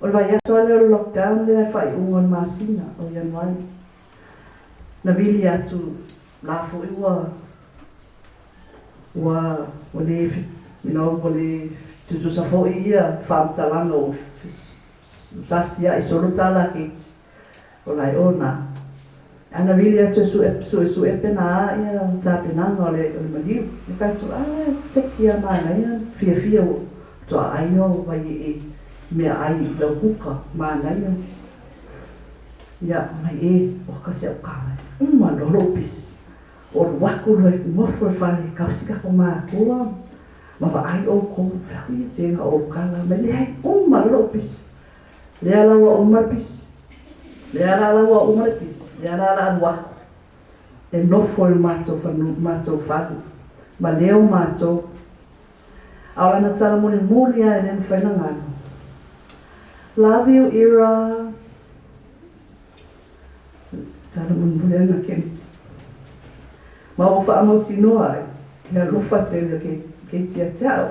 o le vaiaso lava lea o le lockdown lea i le faaiuga o le masina o Ianuari. Na vili atu la foi ua ua ua le you know, ua le tutusa foi ia faamatalaga ua sasia'i solo tala a Keiti. O lae o na. Ana vili atu e sue suesue pe na a ia tapenaga o le o le maliu. E fai atu, a seki a manaia fiafia ua toa ai o Waiee i meaai i lau kuka, manaia. Ia, mai e, oka se au kala, uma loa lou pisi. O alu aku loa e nofo i le fale e kausi kako makua ma vaai oukou, fai aku ia, se na ou kala mai, leai, uma loa lou pisi. Lea la ua uma le pisi. Lea la la ua uma le pisi. Lea la la alu aku e nofo i le matou fanua, matou fale, ma leo matou. A o lana tala mulimuli lava e le mafai ona galo. Love you Ira. Tala mulimuli lena Kenneth. Ma ua faamautinoa ai le alofa tele o Keiti ia te au.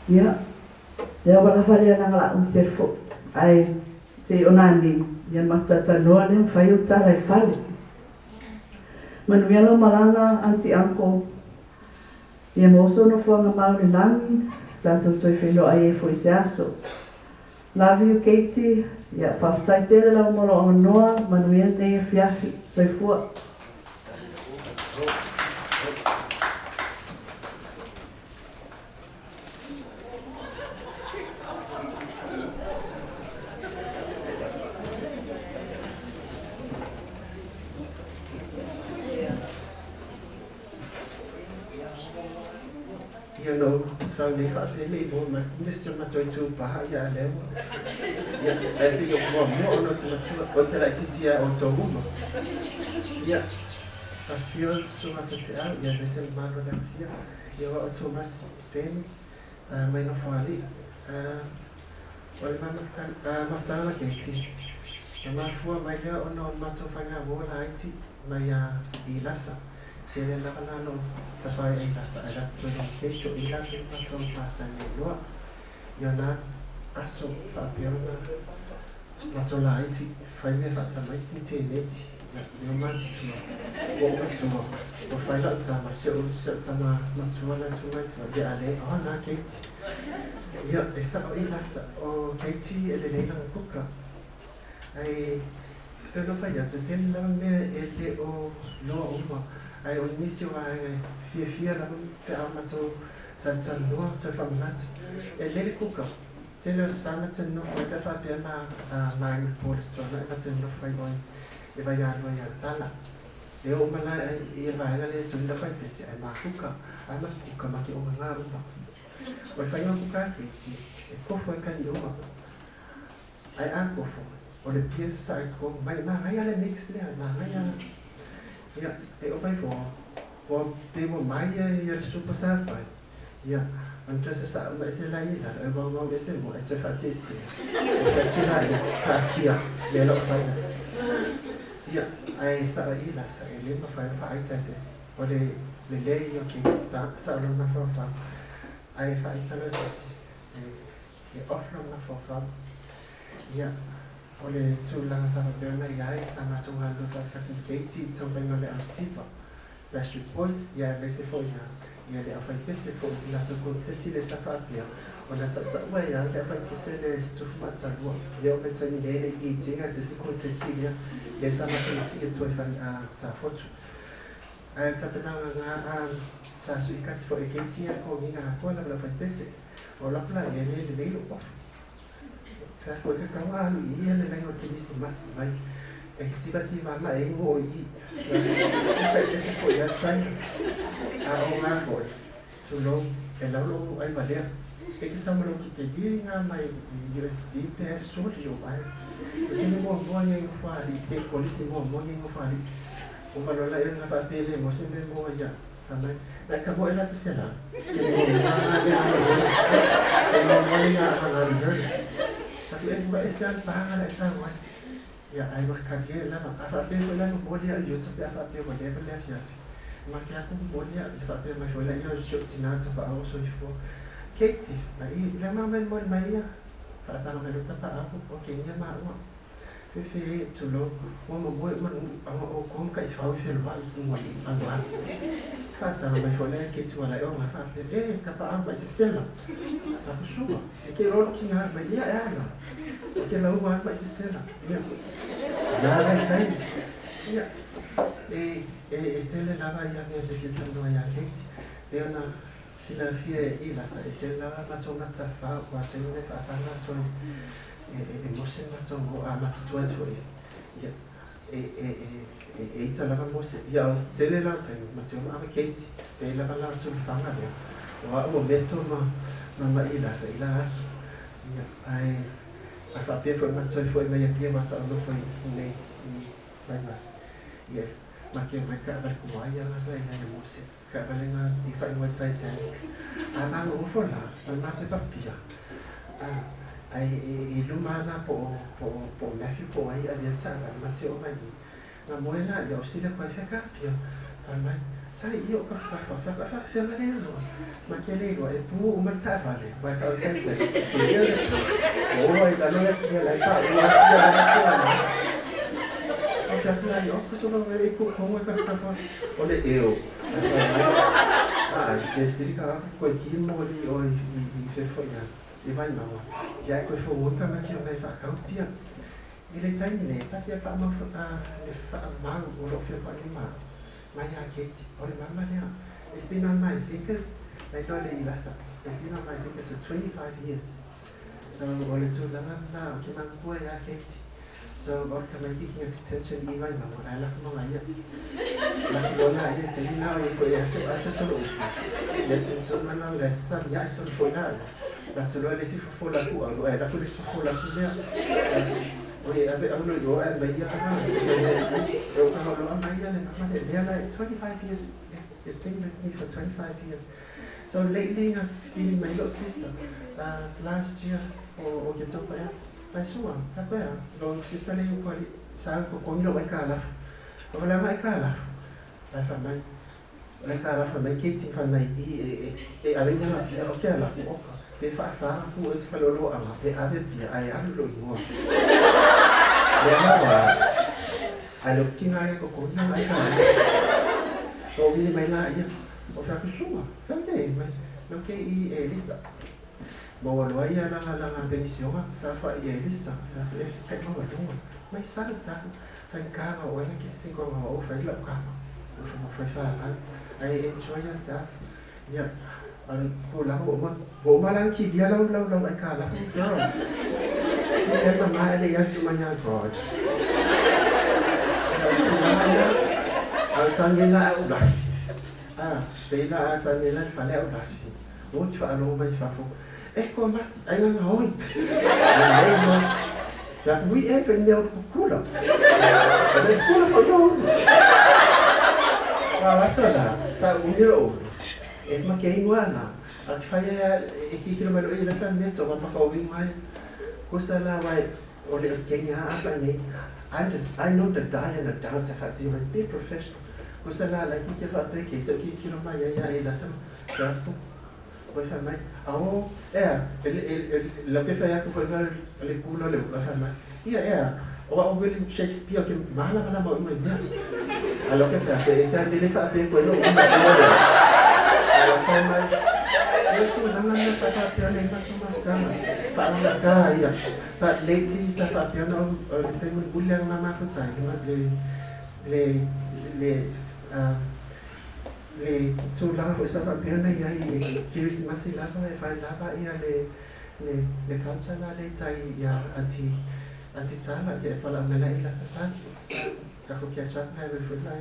Ia. Lea ua lava lea leaga la umi tele foi. Ae se i ona nei, ia matatanoa lea ma fai ou tala i le fale. Manuia lau malaga aunty uncle. Ia maua sou nofoaga mau i le lagi, tatou toe feiloai ai foi i se aso. Love you Katie. Ia faafetai tele lava mo lou avanoa, manuia lenei afiafi. Soifua. Sau nei faapelei mo ma nisi o matou itupa ia a lea ua. Ia, ae se i ou muamua ona ou te matua, ou te laitiiti ia outou uma. Ia, afio le susuga faifeau, ia aemaise le mamalu o le afia, ia o au Tomasi Peni, mai Nofoalii. O le ma mafutaga ma Keiti, na mafua mai lea ona o le matou faiga laiti mai i Lasa. Tele lava la no tafai ai Lasa ai la toe no Keiti o ila ke matou masani ai loa. Ia na aso faapea ona matou laiti fai mea faatamaiti teneti. Ia leo matutua. Ua ou matua. Ua fai lau tama si o'u tama matua la tu mai tua. Ia ale o na Keiti. Ia e sa'o i Lasa o Keiti e lelei lana kuka. Ai pei ona fai atu tele lava mea e le o loa uma. Ai o nisi o vaega e fiafia lava pe a matou talatalanoa toe faamanatu. E lelei le kuka. Tele o sa ma te nofo ai pe a faapea ma ma i po le tuanai ma te nofo ai oi e vaialua ia tala. E oo mai la i le vaega lea e tuli lau faipese ae ma kuka, ae ma kuka ma ke ogaga uma. O le faiga o kuka a Keiti, e kofo ai kani uma. Ae a kofo, o le pia sasae i totonu mai, e manaia le mix lea, e manaia. Ia, e oo mai foi, ua pei ua mai ia le supa sa fai. Ia, ona toe sasaa uma ese laia i lalo, e maumau ese moa, e toe faatietie. E fai atu laia, taatia lea lau faina. Ia, ae sao i lasa, e le mafai ona faaita e se isi. O le lelei ia o Keiti, sao lona mafaufau, ae faaita loa e se isi, e off lona mafaufau. Ia, o le tulaga sa faapea ona i ai, sa matou galulue faatasi ma Keiti i taumafaiga o le au siva, Backstreet Boys, ia aemaise foi ia le aufaipese foi i latou koneseti lea sa faapea ona tautaua ai lava le aufaipese le Situfu Matalua. Ia oo mai taimi nei le i itiga se isi koneseti lea lea sa masimasi atu ai Safotu. Ae o le tapenaga na sa suikasi foi e Keiti ia togiga atoa lava le aufaipese. O laku la ia e le lelei lou ofu. Fai atu ai ka tau alu i ia le laina o le Kerisimasi mai e sivasiva ma e inu o i i taitasi foi ia tai a o ngā foi tulou e lau lou ai valea e te sau ma lou kitelie i ngā mai i USB pe e soli o ai e te ni muamua ia i ngofo alii te kolisi muamua ia i ngofo alii o malola e nga faapele mo se me mo ia fai mai na ka mo e la se sela te muamua le e muamua le nga hanga li Aku e ma e se al panga la sa wa. Ia ai ma ka die lava. A fa pe la mo lia yo tsa pe a fa pe mo le le fia. Ma ke aku mo lia i fa pe ma fo la yo sho tina tsa fa o so i fo. Keiti, ma i la ma mai mo mai ia. Fa sa ma lo tsa pa aku o ke nia ma ua. Fe fe tulo mo mo mo mo a o kom ka i fa o fe lo i mo i a wa. Fa sa ma fo la Keiti wala o ma fa pe e ka pa a ma se sela. A sua. E ke rolo ki ngā mai ia e ana. O ke lau mai mai se sela. Ia. Nā rai tai. Ia. E, e, e tele lava ia mea se fia talanoa ia Keiti. E ona silafia e i lasa e tele lava matou matafa ua tele le faasaga atu ai e, e, e Mose matou o a matutua atu foi. Ia. E, e, e, e, e ita lava Mose. Ia o tele lava taimi ma te oma ave Keiti. E lava la sulufaga lea. O au o meto ma ma ma i lasa i la aso. Ia, ae a faapea foi matou foi mai Apia ma sa o nofo i nei i Vaivase. Ia, ma ke mai taavale kuai ia nga sa i ai Mose. Taavale nga i faaigoa Titanic. A malogofo la, ma le mapepa pia. A ai i luma la po po po Matthew po ai avea taavale ma te o mai i. Nga moe la ia o sila koe fea ka pia. Fai mai, sa i o ka fa fa fa fa fa ma le loa. Ma ke le loa e pu uma le taavale, wa ka o Titanic. Ia le o ai la loa ia la fa ua ia la la la. O te atu lai o ko so ma e ku ko ka ka fa o le eo. Ai, e siri ka koe ki mo li o i i fe fo ia. I vai maua. Ia e koe fo o ka ma ki o mai fa kau pia. I le taimi nei, tasi a whaamau, le whaamau o lo whia whae ma, mai a Keiti. O le mama lea. It's been on my fingers, like o le ilasa. It's been on my fingers for 25 years. So o le tulaga na o ke mangua ia Keiti. So o ka mai ki ki detention i vai ma ai la ma ia. La ki lona ia te ni na i ko ia so a so lo. Ia te so ma na le ta ia so fo na. La so lo le si fo la ku a lo ai la ku le si fo la ku lea. Oye, a be au lo yo ai mai ia ka. O ka lo a mai ia le ma le lea la 25 years. It's been with me for 25 years. So lately I've been my little sister. Last year o ke topa ia. Mai sua, ta koe a. Lo sister le ko ali sa ko ko lo ai ka la. O la mai ka la. Ai fa mai. Ai ka la fa mai ke ti fa mai i e e a venga la pia o ke la o ka. Pe fa fa fu e fa lo lo ama pe ave pia ai alu lo mo. Le ma wa. Ai lo ki na ko ko na ai ka. O vi mai la ia. O fa ku sua. Fa le mai. Lo ke i e lista. Mo lo ia la la pensión sa fa i e lista. E kai mo lo. Mai sa ta. Fa ka o na ki singo o fa lo ka. O fa mo fa fa. Ai enjoy yourself. Yeah. An ko la o ma o ma lang ki dia lau lau lau ai ka la. Girl. Si e ma ma le ya tu ma ya God. Au sa ni la au la. Ah, te la sa ni la fa le au la. O ti fa lo mai fa fo. E ko mas ai na hoi. Ja, we e pe ne o kula. E kula fo yo. Wa la sa la sa u ni lo. E ma ke ingua na. A ki fai e ki kilo mai lo i la sa me to ma pa ko mai. Ko sa la wai o le ke nga a pa ni. I know the die and the dance if I see my be professional. Ko sa la la ki kilo pe ke to ki kilo mai ya ya i la sa. Ja. Ko fa mai. Ao e la pe fa ya ko fa le kulo le fa mai. Ia ia. O o William Shakespeare ke mala mala mo mai dia. A lo que fa pe sa de le fa pe ko lo. A lo fa mai. E tu na na fa fa pe le ma tu ma sa. Fa na ka ia. But lately sa fa pe no te mo bulla na ma ko tsai ma le le le le tu la ko sa fa pe na ia i Christmas la fa fa la fa ia le le le culture la le tai ia anti anti tala ia fa la mela ila sa sa ka ko kia chat na le fu na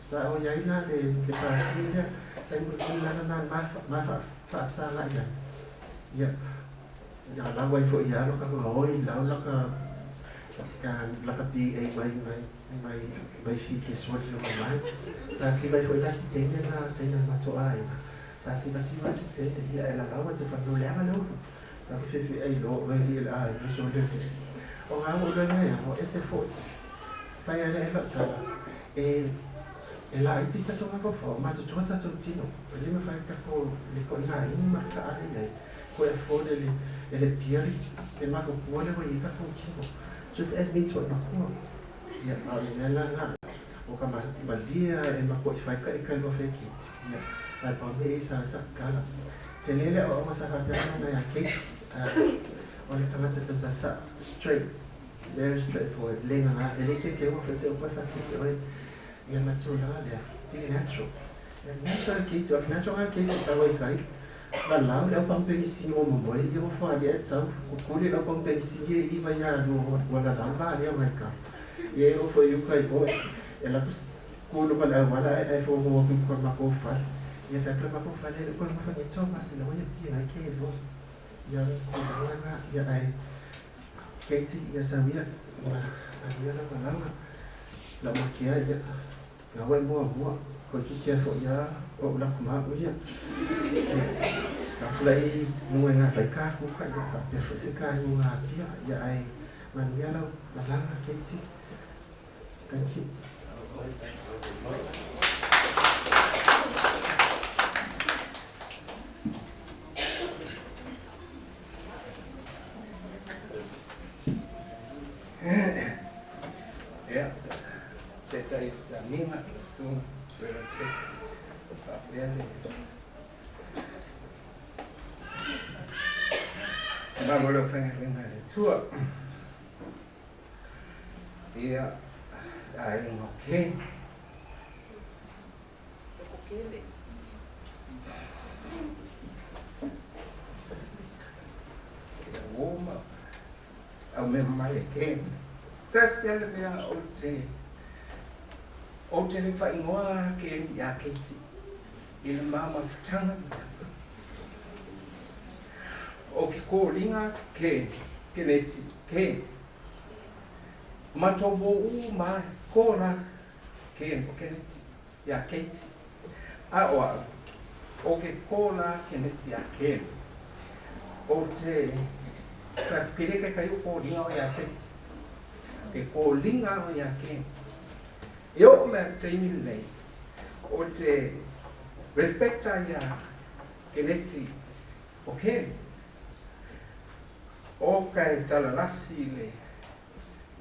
sa o ia ila le le pa si ia tai mo la na ma ma fa fa sa la ia ia ia la wai fo ia lo ka ko oi la la ka ka la ka pi e mai mai mai mai fi ke so lo mai sa si vai fo ila si tene na tene ma to ai sa si va si va si tene ia la la wa te fa no le ma lo la fi fi ai lo vai li la ai so le o ga o lo ne o ese fo fa ia le lo ta e e la i ti ta to ma fo ma to ta to tino le ma fa ka ko le ko na i ma ka ale nei ko e fo le le pieri e ma ko ko le i ka ko kino just admit to ma ko ia a le la la o ka ma ma dia e ma ko fa ka ka lo fe kit ia a pa me sa sa kala te le le o ma sa ka na ya kit o le tama te ta sa straight very straightforward le na le ke ke o fa se o fa te o ia ma tu la le be natural. Natural kit o natural kit sa wai kai la la le pa pe si o mo mo i o fa le sa ko ko le pa pe si i va ya no wa la la va le mai ka ye o fo yu kai o e la ko lo pa la wa la e fo mo ko ma ko fa ye ta ko ma ko fa le ko ma fa ni to ma se lo ye pi na ke lo ya ko la na ya ai ke ti ya sa wi ma ya la la la ma ke ya na wa mo mo ko ki ke fo ya o la ko ma o ya ka play no nga fa ka ku ka ya fa pe fo se ka no nga pi ya ai man ya la la la ke ti. Thank you. Ja, det er sa mima su pero se fa bene. Ma volevo fare una lettura. Ia ai no ke. Ia uma au me mai ke. Tasi lava le mea ou te ou te le faaigoa Ken iā Keiti i le ma mafutaga lea. O ke koliga Ken, Keneti, Ken. O matou uo uma lava e ko la Ken o Keneti iā Keiti. A o a'u, o ke ko la Keneti iā Ken. Ou te pele kekahi o koliga o iā Keiti. Ke koliga o iā Ken. E oo mai le taimi lenei, ou te respect-a iā Keneti o Ken. O ka e talalasi le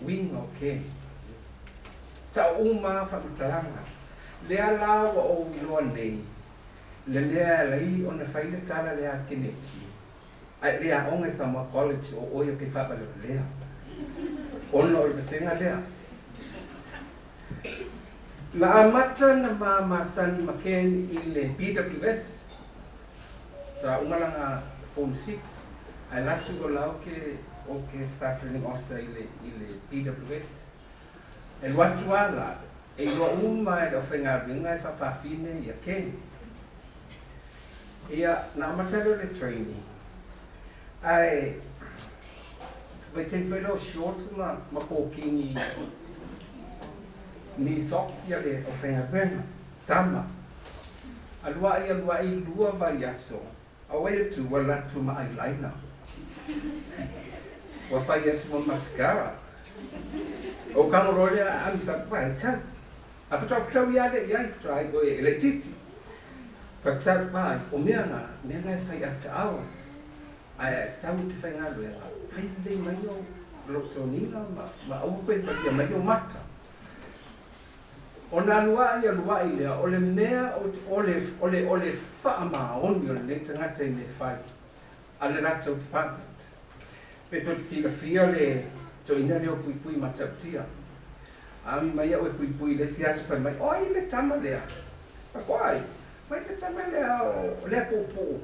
uiga o Ken. Sa'o uma a faamatalaga, lea la ua ou iloa nei, le mea e ala ai ona fai le tala lea a Keneti, a e le aoga i Samoa College o oe o ke faavalevalea, ona o le vasega lea. Na amata na ma masani ma Ken i le BWS, sa uma lana Form 6, ae latu o la o ke o ke Staff Training Officer i le i le BWS. E alu atu a la, e iloa uma e le aufaigaluega e faafafine ia Ken. Ia, na amata lea o le training, ae vaitaimi foi lea o shorts ma ma kōkini knee socks ia le aufaigaluega, tama. Aluaʻi aluaʻi lua vaiaso, auai atu ua alu atu ma eyeliner. Ua fai atu ma mascara. Ou kago loa lea a ami faapea, ai sau. A faatoa fetau ia lea i ai, faatoa ai oe e laitiiti. Faapea ai, o mea na, mea na e fai after hours. Ae a e sau i te faigaluega, fai lelei mai ou lou toniga ma, ma aua koe e palia mai ou mata. Ona aluaʻi aluaʻi lea, o le mea o, o le, o le, o le faamaoni o lenei tagata i mea fai a le latou department. Pe tou te silafia le toeaina lea o Puipui Matautia. Ami mai au e puipui i le isi aso fai mai, Oi le tama lea! Pako ai, mai le tama lea o lea puupuu.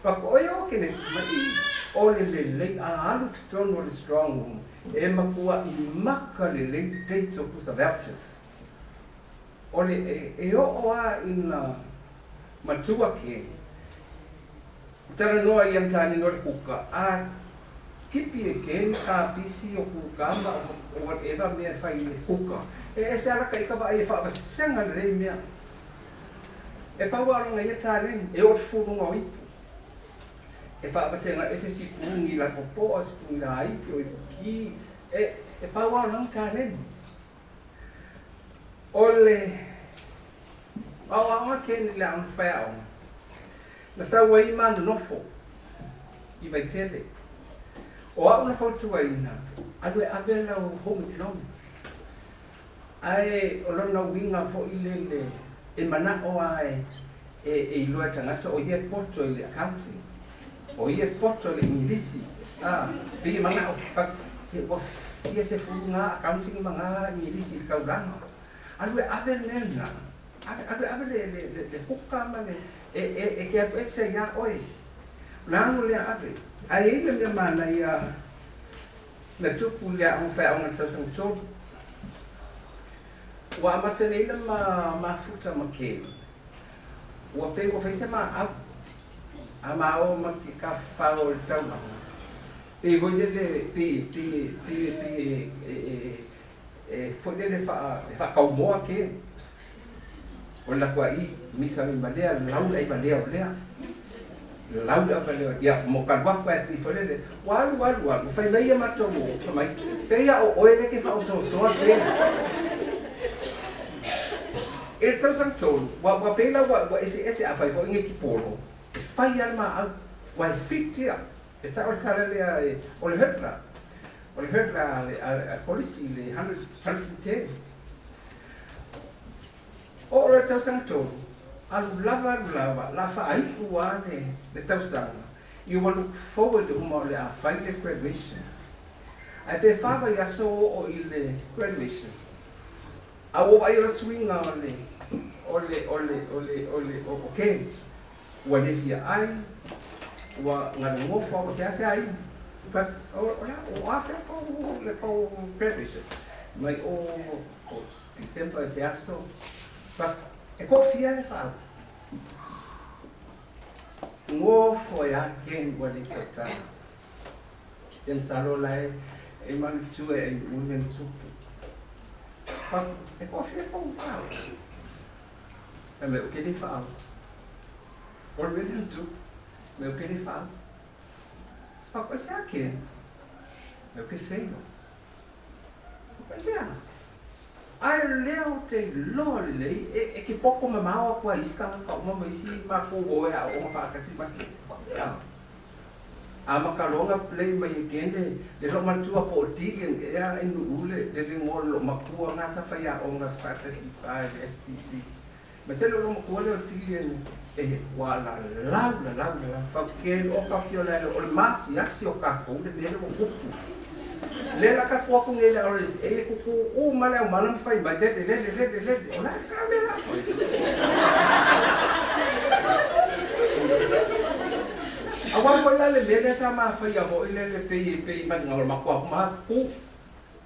Pako oi o ke nei mai i o le lelei a alu totonu o le strong room e makuaʻi maka lelei date o pusa vouchers. O le e, e oo a ina matua ke talanoa ia na o le kuka a kipi e ke ni kapisi o kuka ma o whatever mea e fai i le kuka. E ese ala ka i ka vaai e faavasega lelei mea. E pau lava lona ia taleni, e oo le fuluga o ipu. E faavasega ese sipuni la popoa, sipuni laiti o ipu ki, e, e pau lava lona taleni. O le aoaoga keni le aoga faiaoga, na sau ai ma nonofo i Vaitele. O a'u na fautuaina, alu e ave lau home economics. Ae o lona uiga foi lele e mana'o a e e iloa e tagata o ia e poto i le accounting, o ia e poto i le Igilisi, a, pei e mana'o, but se ua fia sefulu gā accounting ma gā Igilisi i le taulaga. Alu e ave le mea lena, ave, alu e ave le, le, le, le kuka ma le, e, e, e ke alu ese iā oe. O le ano lea ave. Ae i ai le mea manaia na tupu i le aoga faiaoga i le tausaga tolu. Ua amata nei le ma mafuta ma Ken. Ua pei ua fai se maau a ma o ma ke kafao o le taulaga. Pei foi lele, pei, pei, pei, pei e, e, e, e foi lele faa, e faakaumoa Ken. O le latou ai misa mai ma lea lau le aivalea o lea. Lau le aivalea o ia mo ka alu atu ae pei foi lele ua alu alu alu fai mai ia matou o fai mai pei a o oe lea ke faaosoasoa Ken. I le tausaga tolu ua ua pei la ua ua eseese a fai foi nei polo e fai lava le maau ua e fit ia. E sao le tala lea e o le hurdler o le hurdler a le a le Kolisi i le 100 110. Oo loa i le tausaga tolu, alu lava alu lava, la faaiu a le le tausaga, you will look forward uma o le a fai le graduation. Ae pe fa vaiaso oo i le graduation, a ua vaai o le suiga o le o le o le o le o le o Ken, ua le fia ai, ua galugofo, ua seasea ai. But o, o, o afea kou le kou graduation? Mai o o December i se aso. Fa e koʻofia e faau. Gofo e a Ken ua le tautala. Ia masalo la e e manatua e umi ona tupu. Fa e koʻofia kou faau. Fai mai ou te le faau. O le mea lea na tupu. Mai ou te le faau. Fa koe se a Ken? Mai ou te fail. Aisea? Ae o lea ou te iloa lelei e ke poko mamao aku a isi tagata uma ma isi makou o e aoga faatasi ma ke aisea? A ma ka loga play mai e kene le loo matua po o Deacon ea i Nu'u le le legoa o le loo makua nga sa fai aoga faatasi i pa i le STC. Ma tele o loo makua lea o Deacon e ua lalau lalau lalau fau ke o ka fio le o le masiasi o kakou le mea lea ua kupu. Le la ka kua ku nei le RSA e kuku uma le aumala ma fai mai lele lele lele lele o la ka mea la fai. Aua foi la le mea lea sa mafaia foi le le pei pei mai o le matua ma ku.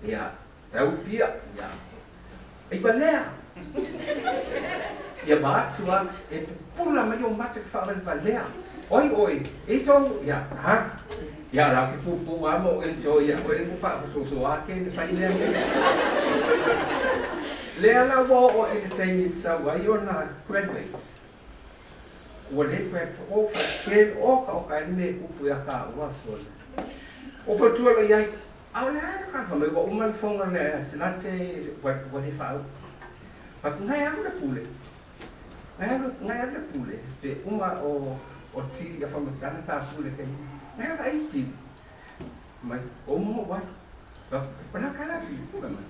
Ia, tau pia, ia. Ai valea. Ia vaatu a e pupula mai ou mata ke faavalevalea. Oi oe, e so ia ha. Ia la ke pupu a mo enjoy ia oe le ku faasoasoa ke le fai lea mea. Lea la ua oo i le taimi sau ai ona graduate. Ua le graduate o fa ke o ka o ka le me kupu ia ka ua sole. O fautua lo iai Aole a le kava mai ua uma le fono le Senate ua ua le faau. Fai atu, Ngai alu le pule. Ngai alu, ngai alu le pule. Pe uma o o tili a whamasana sa pule te. Ngai alu ai tili. Mai, o uma mo walu. Fai atu, Pana kala tili, fai mai.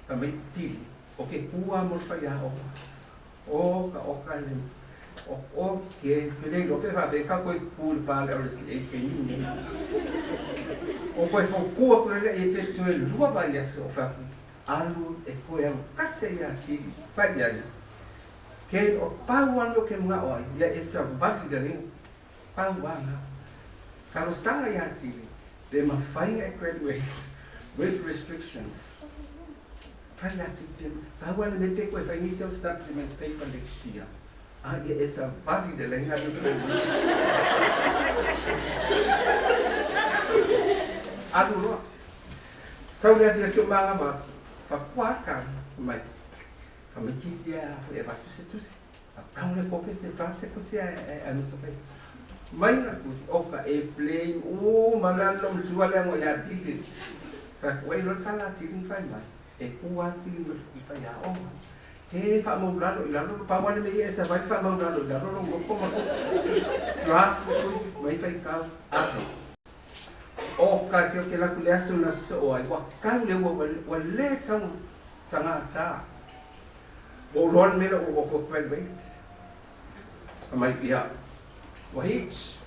Fai mai tili, o ke kua mo le whai a o. O ka o ka le o o ke ke le iloa pe faapea ka koe ku le pa le RSA ke ni nei. O koe fau ku aku le e pe toe lua vai aso o faku alu e koe au kase ia tili pai ia ke o pau ano ke mga o ai ia e sa vali le ringa pau ana kalosanga ia tili pe mafai e graduate with restrictions. Fai atu te pau ana me pe koe fai nisi au supplements paper next year. A ia e sa vali le lenga le koe. Alu loa. Sau le ati ati o manga ma fa kua ka mai. Fa mai ki ia fo e vatu se tusi. Fa kau le kope se draft se kusi a a Mr. Fai. Mai na kusi o ka e play o malalo mtua le ngo ya tili. Fa koe lo kala tili fai mai. E ku atu i whai a o. Se wha mau lalo i lalo, pa wane me ia e sa vai wha mau lalo i lalo lo ngoko ma draft mo kusi mai whai kau ave. O ka se o ke laku le aso na so o ai, wa kau le ua ua le tau tanga tā. Wa uloa le mele o o ko graduate. A mai pia, wa hitch.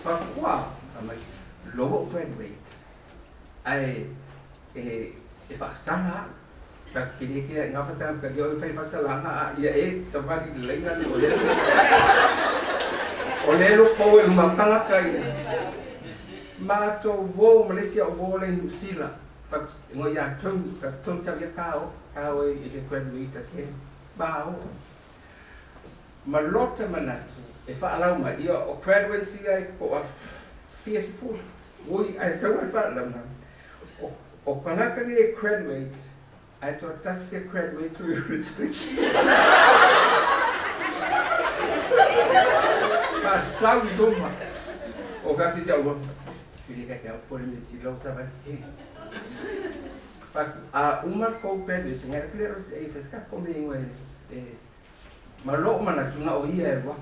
Fa kua, a mai, lo o graduate. Ae e e faasala au. Ka pili ke nga fasala ka dio fai fasalanga a ia e savali le laina le o le o le lo po e ma ka ia. Ma to wo Malaysia o wo le New Zealand. Fa ngo ia tung ka tung sa ia kao kao e le graduate ke ba o. Ma lota manatu e whaalau mai ia o graduates ia e ko a fia sipuru. Ui, ai sau ai whaalau mai. O, o kanaka ni e graduate, ai to tasi e graduate with restriction. Pa sau i luma. O ka kisi au luma. Pili ka kia pole me sila o sa vai ke. Pa a uma kou graduate, ngai kle ro se e feska ko me ingoa e ma loo manatu na o ia e wa.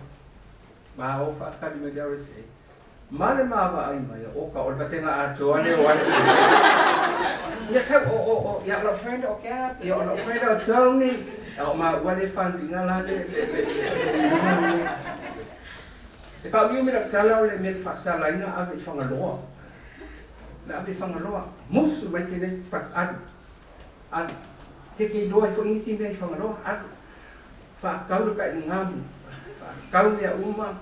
Ma o whaakali mai le RSA. Ma le maavaai mai o ka o le vasega atoa lea o atu. Ia tau o o o ia o lau friend o Gab, ia o lau friend o Tony, ia o maua le funding la le le le le E faaumiumi lau tala o le mea le faasalaina ave i Fagaloa. Na ave i Fagaloa, musu mai ke nei alu. Alu. Se ke iloa ai foi nisi mea i Fagaloa, alu. Faatau le taʻigamu, faatau mea uma.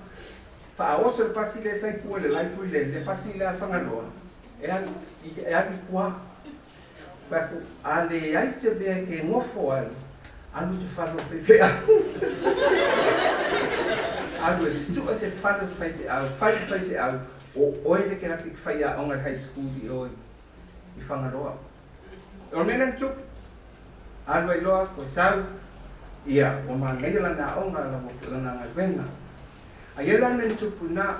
Faaoso le pasi lea sa i tua i le library le le pasi lea a Fagaloa e alu e alu i tua. Fai atu, a leai se mea e te gofo ai, alu i se fale o faifeau. Alu e sue se fale o se faifeau, fai i le faifeau, o oe le ke latou te faiaoga i le high school i o i Fagaloa. O le mea lea na tupu, alu ai loa koe sau, ia, ua manaia lana aoga, lana galuega. A i ai la le mea na tupu i ina,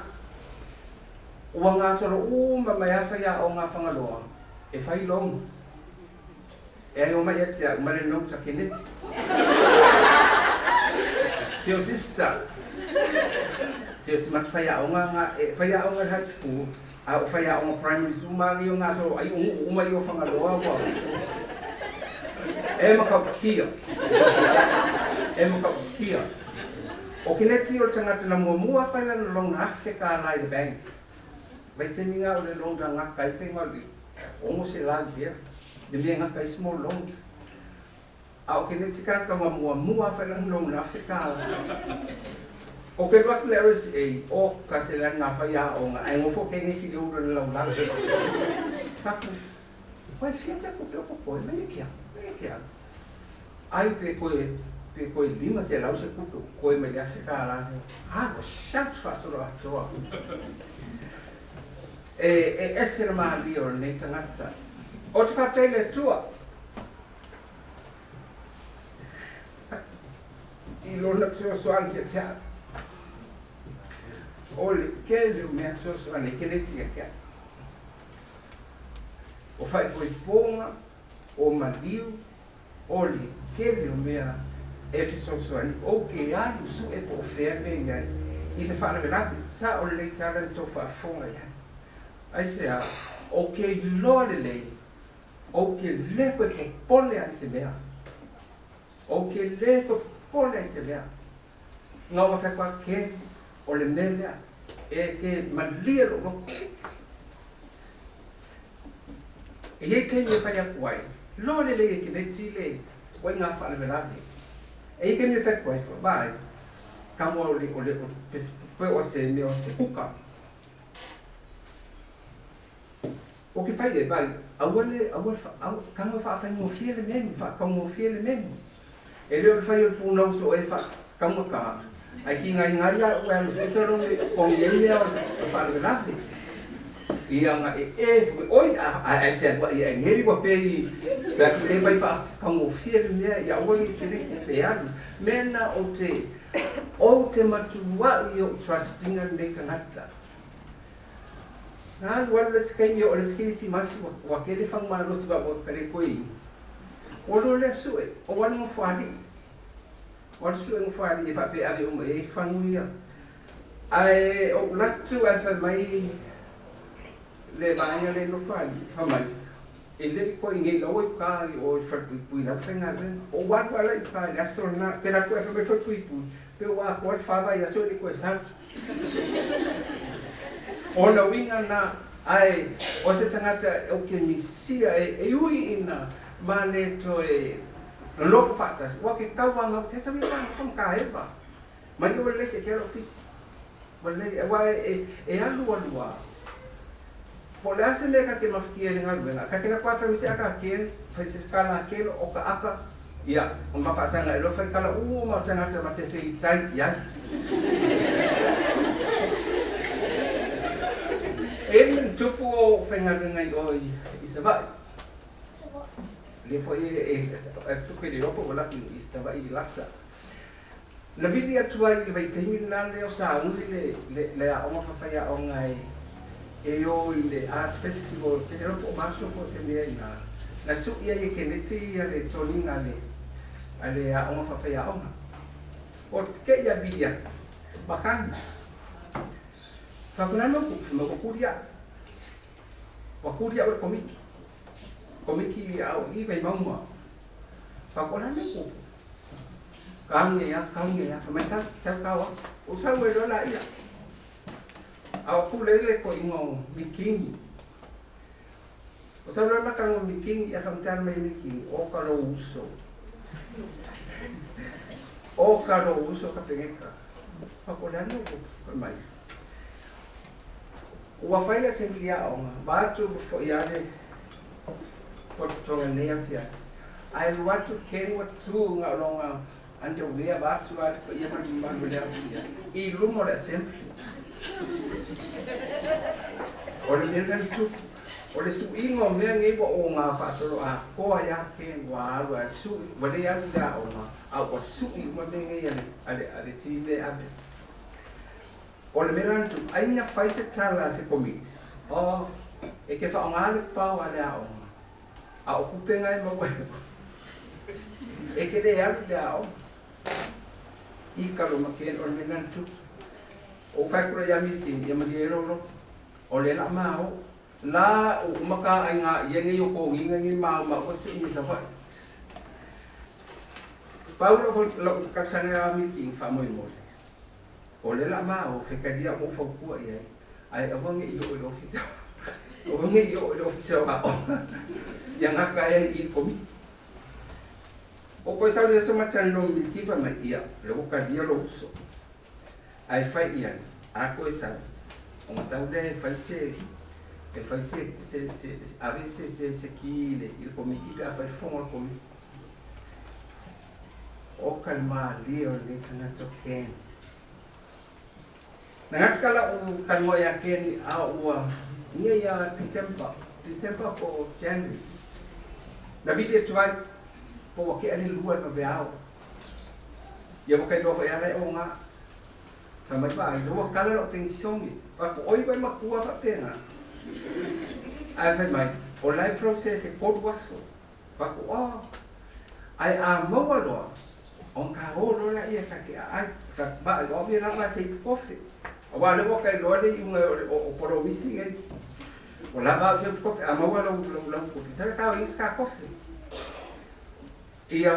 ua gasolo uma mai lava faiaoga a Fagaloa e fai loans. E ai omai ia te au ma le note a Keneti. Si o sister. Se o te mata faiaoga nga e faiaoga i le high school, a o faiaoga primary school ma agi o gasolo ai o nuu uma i o Fagaloa ua e matautia. E matautia. O Keneti o le tagata na muamua fai lana loan $1,000 i le bank. Vaitaimi nga o le loan na gata ai pe na o le 600 ea, le mea e gata ai small loans. A o Keneti tagata na muamua fai lana loan $1,000. O ke alu atu le RSA, o ka se lana faiaoga, ae nofo Keneti i le ulu o le lalolagi. Fai atu, Ua e fia te kupe o koe, mai e ke au, mai e ke au. Ai pe koe, pe koe 500 se kupe o koe mai le $1,000 lea. A, ua shout faasolo atoa. E, e ese le malie o lenei tagata. O te faafetai i le Atua. I lona fesoasoani ia te au. O le tele o mea fesoasoani e Keneti ia te au. O faaipoipoga, o maliu, o le tele o mea e fesoasoani ou te alu sue po o fea mea i ai i se faalavelave. Sa o lenei tala na tou faafofoga i ai. Aisea? Ou te iloa lelei, ou te le toe popole lava i se mea. Ou te le toe popole lava i se mea. Na ou afe atu lava Ken, o le mea lea, e te malie lou loto. E i ai taimi e fai atu ai, loa lelei e Keneti le ituaiga faalavelave. E i ai taimi e fai atu ai, vaai, kamo o le, o le, o o se mea o se kuka. O ke fai e, vaai, aua le, aua le, aua, kamo e faafaigofie le menu, faataugofie le menu. E le o le fai o le punau so e faataugata, ae tigaina ai a ua e alu suesue lou le totogi ai mea o le faalavelave. Ia na e e foi oi a a e se alua ia e ngeli ua pe i pe a se fai faataugofie le mea ia aua ne i tele pe alu. Mea na o te ou te matuai i ou trust ina lenei tagata. Na alu alu le isi taimi oo le isi kerisimasi ua tele fagu malosi va ua kale koe i ua lua lea sue o ua alu nofoalii ua alu sue nofoalii e faapea e ave uma i ai fagu ia ae ou latu ae fai mai le vaega lea i nofoalii fai mai e le i koe i nei laua i uka i o i falepuipui la ua faigaluega o ua alu a la i uka i le aso lena pe la atu ae fai mai falepuipui pe ua atoa le fa vaiaso e le i toe sau. O ona uiga na, ae o se tagata ou te misia e ui ina ma le toe nonofo faatasi, ua ke tauaga o te sau ia ma ka eva. Mai ua lelei se ke alo pisi. Ua lelei, aua e alu alu a. Po o le a se mea ka te mafatia i le galuega, ka te latou a fai mai se aka ke, fai se kala ke o ka aka, ia, o ma faasaga e loa fai kala uma o tagata ma te feitai i ai. E le mea tupu o faigaluega i o i Savaii. Le foi e tupe le iloa po ua laki i Savaii i lasa. Na vili atu ai i le vaitaimi lena lea o sauni le aoga faafaiaoga e o i le Art Festival, ou te le iloa po o maso po o se mea i ina. Na sui ai e Keneti le toniga a le aoga faafaiaoga. O te i a vili atu, makani. Fai atu, le mea ua kuli au. Ua kuli au e le Komiti. Komiti a o i Vaimauga. Fai atu, o le a le mea ua Kaune a, kaune a, fai mai sau, sau tau a. Ou sau ai loa laia. A o pule ai le toeaina o Mikini. O sau loa maka o Mikini, ae faamatala mai e Mikini, o ka lou uso. O ka lou uso Kapeneta. Fai atu, o le a le mea ua fai mai? Ua fai le assembly aoga, vaeatu foi lava le. potopotoga i lenei afiafi. Ae alu atu Ken ua tu ga o loga underwear vaatu a le paia ma le mamalu o le afiafi i luma o le assembly. O le mea lena na tupu. O le suiga o mea nei ua oga faasolo atoa iā Ken ua alu ae suʻi, ua lē alu i le aoga, a ua suʻi uma mea nei a le TV e ave. O le mea la na tupu, ai na fai se tala a se komiti, o e ke faaaogā le pao a le aoga, a o kupega e maua e ke lē alu i le aoga. I ka loma Ken o le mea lena na tupu. O faikula ia Militini, ia malie lolo. O le la mao. La o umaka ai ngā ia nei o kōgiga nei mao ma ua se i sa whai. Paulo lau kalsanga a Militini wha moi mole. O le la mao whekaria o whaukua ia. Ai awange i o i ofisa. Awange i o i ofisa o aoga. Ia ngaka e i komi. O koe sau le aso matani lo Militini wha mai ia. Le wakaria lo uso. Ai fai ia, a koe sau. O nga sau le fai se e fai se se se ave se se se ki le i le komiti pe a fai fongo le komiti. O ka le malie o le tagata o Ken. Na gata kala u talanoa iā Ken a ua ia ia December, December po o January. Na vili atu ai po ua ke'a le lua le vaveao. Ia ua kailoa foi ala e oga. Fai mai vaai, ua kala la'u penisione. Fai atu oi vai matua faapena. Ae fai mai, o la e process e 3 aso. Fai atu, oh, ae a maua loa, ona ka o loa laia ta te aai. Fai atu, vaai, o au ia lava se ipu kofe. Auā o lea ua kailoa le iuga o polomisi nei. O lava au se ipu kofe, a maua lau lau lau kofe, sa ka o i se ka kofe. Ia,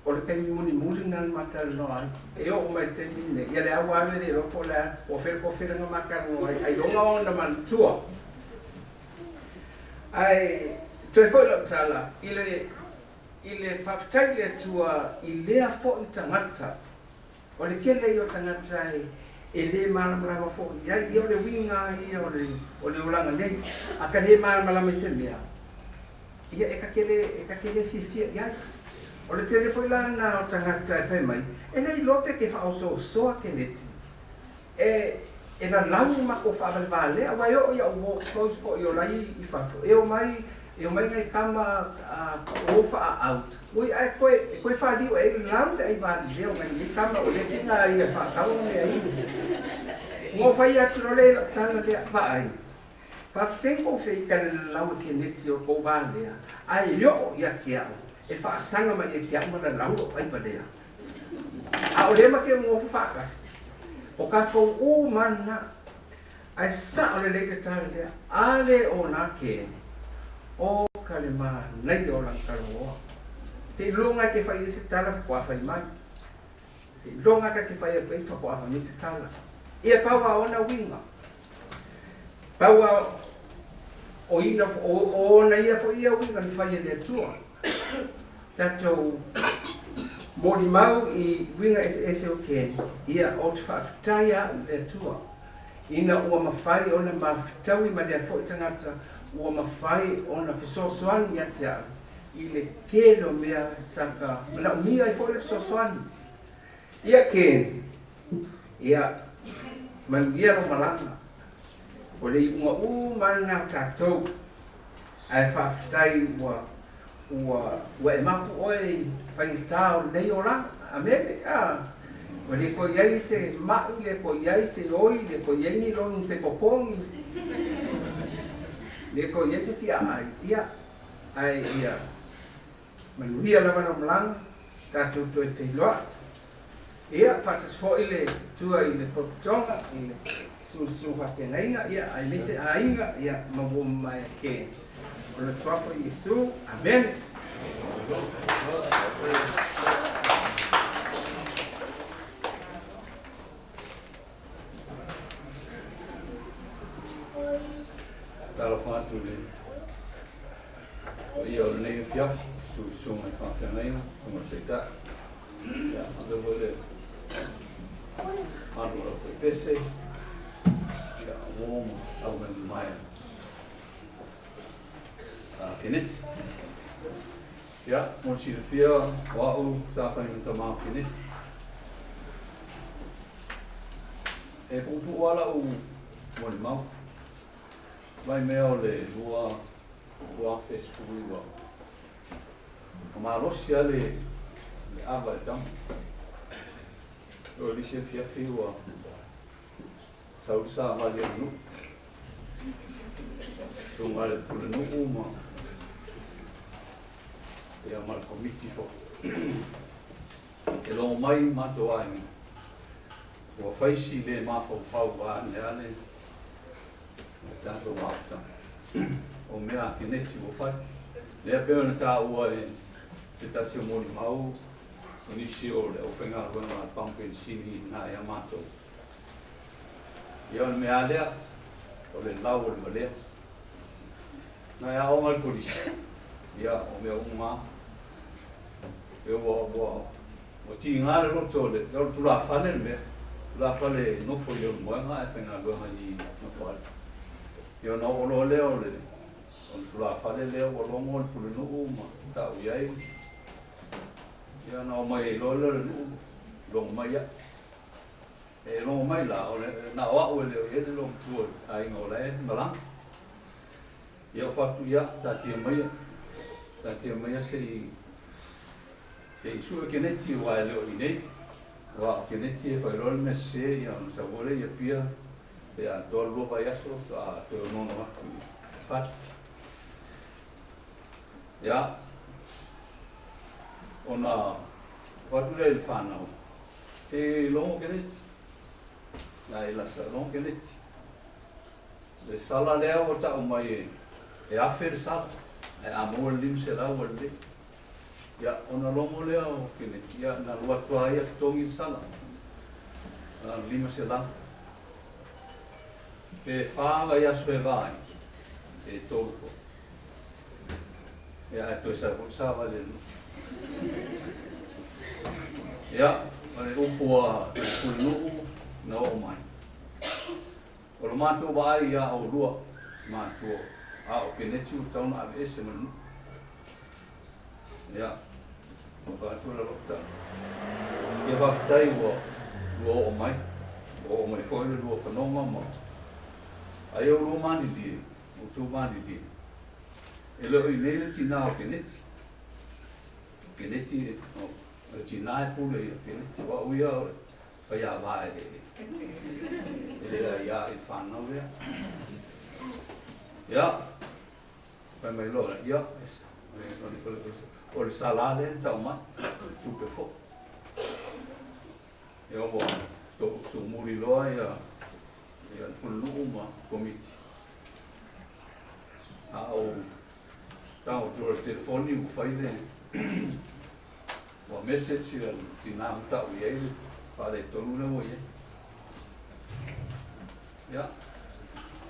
o le taimi mulimuli lena na ma talanoa ai. E oo mai i le taimi lenei, ia le au lava e le iloa po o le a, po o fea le kofe lea na ma talanoa ai, ailoga ona manatua. Ae toe foi lau tala i le i le faafetai i le Atua i lea foi tagata. O le tele ia o tagata e e lē malamalama foi i ai, ia o le uiga ia o le o le olaga nei. A ka lē malamalama i se mea, ia e ta te lē e ta te lē fiafia i ai. O le tele foi la lena o tagata e fai mai, e le iloa pe ke faaosoosoa Keneti. E e lalau i matou faavalevalea, aua e oo iaʻu uō close foi o lai i fafo, e omai e omai nai tama o faa-out, ui ae toe e toe faliu e lau le aivalilea o nai nei tama o lea tiga ia faatau ona mea inu. Ua fai atu loa lea i lau tala lea, vaai, faafefea tou feita i le lalau e Keneti o tou valea, ae oo ia te au, e faasaga mai ia te au ma lalau lou aivalea. A o lea ma te nofo faatasi, o tatou uma lena, ae sao lelei le tala lea, a le o nā Ken, o ka le manaia o lana talanoa. Seiloga e te fai ai se tala faatoa fai mai. Seiloga ta te fai atu ai faatoa fai mai se tala. Ia pau a ona uiga. Pau a o ina o ona ia foi ia uiga na fai e le Atua. Tatou molimau i uiga eseese o Ken, ia o te faafetai a'u i le Atua ina ua mafai ona mafetaui ma lea foi tagata ua mafai ona fesoasoani ia te a'u i le tele o mea sa ka manaomia ai foi le fesoasoani. Ia Ken, ia manuia lou malaga. O le iuga uma lena o tatou, ae faafetai ua ua ua e mapu oe i faigata o lenei olaga. Amene. A ua le toe i ai se maʻi, le toe i ai se oi, le toe i ai ni loan se totogi, le toe i ai se fiaai, ia ae ia manuia lava lau malaga, tatou toe feiloai. Ia faatasi foi le Atua i le potopotoga i le susuga faafeagaiga, ia aemaise aiga, ia ma uo mamae a Ken. O le Suafa o Iesu. Amene. Talofa atu i le paia o lenei afiafi, susuga i faafeagaiga, susuga i le Taitai, ia faapea foi le mamalu o le aufaipese, ia uo ma taumamamae Keneti. Ia, mo le silafia, o a'u sa fai ma tamā o Keneti. E puupuu lava la'u molimau, mai mea o le 2019, na malosi lava le ava i le tama. O le isi afiafi ua sau le savali a le nuu, susuga i le pulenuu ma ia ma le komiti foi. E logo mai matou aiga, ua fai si le mafaufau vaeane lava le tatou maota o mea a Keneti ua fai. Lea pei ona taua e se tasi o molimau o nisi o le aufaigaluega a le pamu penisini na ia matou. Ia o le mea lava lea, o le lau o le valea. Na e aoga i le kolisi, ia o mea uma lava. E ua tiga le loto o le tulafale le mea. Tulafale e nofo i Leulumoega ae faigaluega i Nofoalii. Ia ona oo loa lea o le tulafale lea ua logo le pulenuu ma tau i ai. Ia ona omai ai loa lea o le nuu logo mai au. E logo mai la, o le, na o au e le o i ai le loomatua i le aiga o la e malaga. Ia ou fai atu, ia, taatia maia, taatia maia se i, se i sue Keneti aua e le o i nei. Aua o Keneti e fai loa le mea sese, ia ona sau foi lea i Apia, pe atoa le 2 vaiaso faatoa toe onoono atu i le fale. Ia, ona fai atu lea i le fanau, E logo Keneti. Na e lasa logo Keneti. Le sala lea ua tau mai e 1000 le sala, ae a maua le 500 ua lelei. Ia, ona logo lea o Keneti, ia, na alu atu lava ia totogi le sala, na o le 500. Pe fa vaiaso e va ai, pe tolu foi. Ia, ae toe sau foi le savali a le nuu. Ia, o le upu a le pulenuu na oo mai. O le matou vaai ia oulua matua, a o Keneti ua tatau ona aveese ma le nuu. Ia, ua fai atu le lou tala. Ia faafetai ua lua oo mai, ua oo mai foi le lua fanoga ma ai oulua malilie, outou malilie. E le o i nei le tinā o Keneti. O Keneti, o le tinā e pule ia Keneti. O au ia o le faiāvā e le aiā i le fanau lea. Ia, fai mai loa, ia, o le sala lea na tau mai, tupe foi. Ia ua sumuli loa ia le pulenuu ma komiti. A o tago atu loa i le telefoni ua fai le ua message le tinā ma tau i ai le faaletonu lea ua i ai. Ia,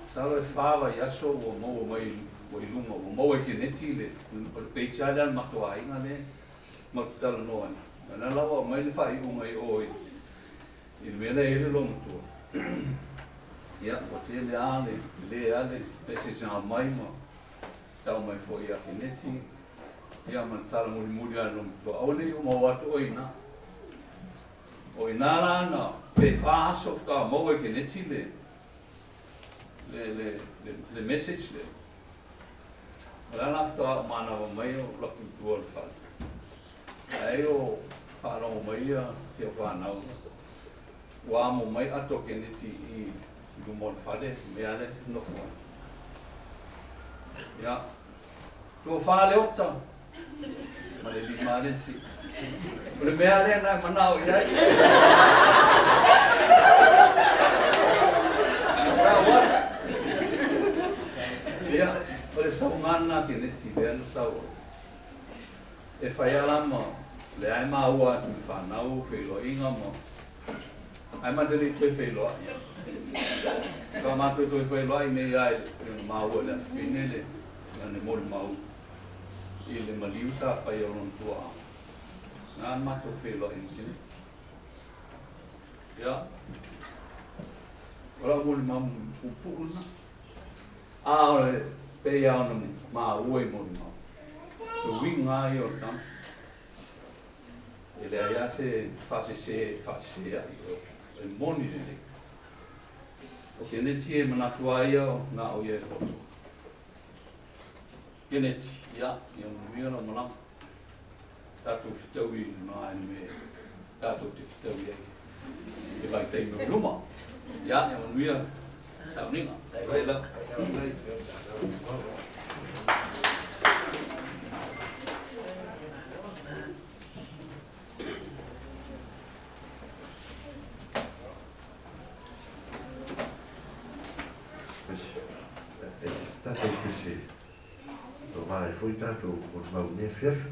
masalo e fa vaiaso ua maua mai ua i luga, ua maua i Keneti le, o le page lava lea a le matou aiga lea matou te talanoa ai. O lena la ua aumai le faaiuga i o i le mea lea e i ai le loomatua. Ia, ua tele lava le, tele lava le message na aumai ma tau mai foi ia Keneti, ia ma le tala mulimuli lava i le loomatua, aua ne i ou maua atu oe i ina. O i ina la na pe fa aso faatoa maua i Keneti le, le, le, le, le message lea. O le a la faatoa ou manava mai o alu atu i tua o le fale. Ai o faalogo mai ia si au fanau ua amo mai ato o Keneti i luma o le fale, mea lea nofo ai. Ia, tofa Leota ma le lima lea sii. O le mea lea na e manao i ai. Ia, o le sauga lena a Keneti lea na sau ai. E fai lava la ma lea e maua atu i le fanau feiloaiga ma ae matou le i toe feiloai. Faatoa matou toe feiloai nei lava i le maua i le afafine le lana molimau i le maliu sa fai o lona tuaa. Na na matou feiloai ma Keneti. Ia, o lau molimau puupuu lena. A o le Pei lava ona maua i molimau. Le uiga lava ia o le tama. E leai lava se faasese e faasese ai, e moni lelei. O Keneti e manatu lava ia na o ia e poto. Keneti, ia, ia manuia lau malaga. Tatou fetaui i le mea tatou te fetaui ai i vaitaimi o luma. Ia, ia manuia sauniga. Vai lava. E tatou pese o vai foi tatou o mau nei fiafi.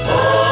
Oh,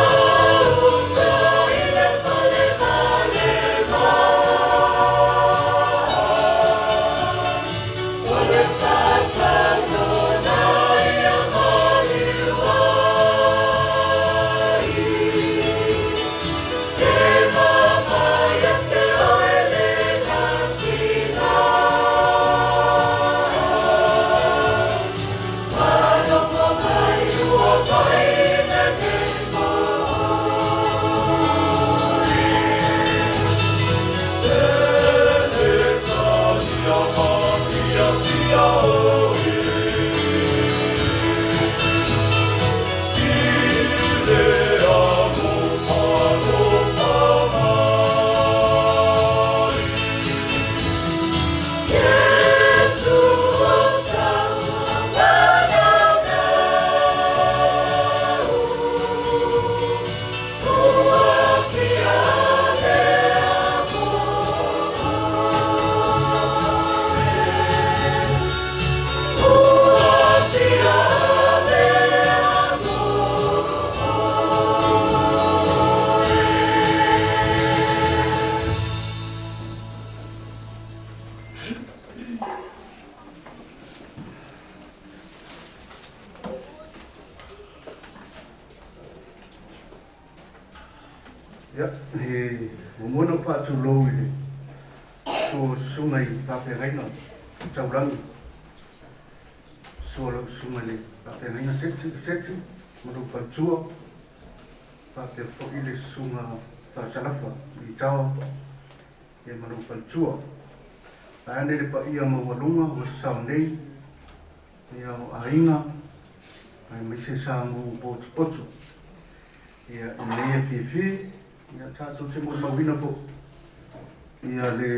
e muamua ona ou faatulou i le susu o susuga i faafeagaiga taulagi, susu o lau susuga i le faafeagaiga Seti Seti ma lou faletua, faapea foi le susuga Faasalafa Litaoa ia ma lou faletua. Vaeane le paia maualuga ua sasao nei ia o aiga aemaise Samoa ua potopoto. Ia, i lenei afiafi, ia tatou te molimauina foi ia le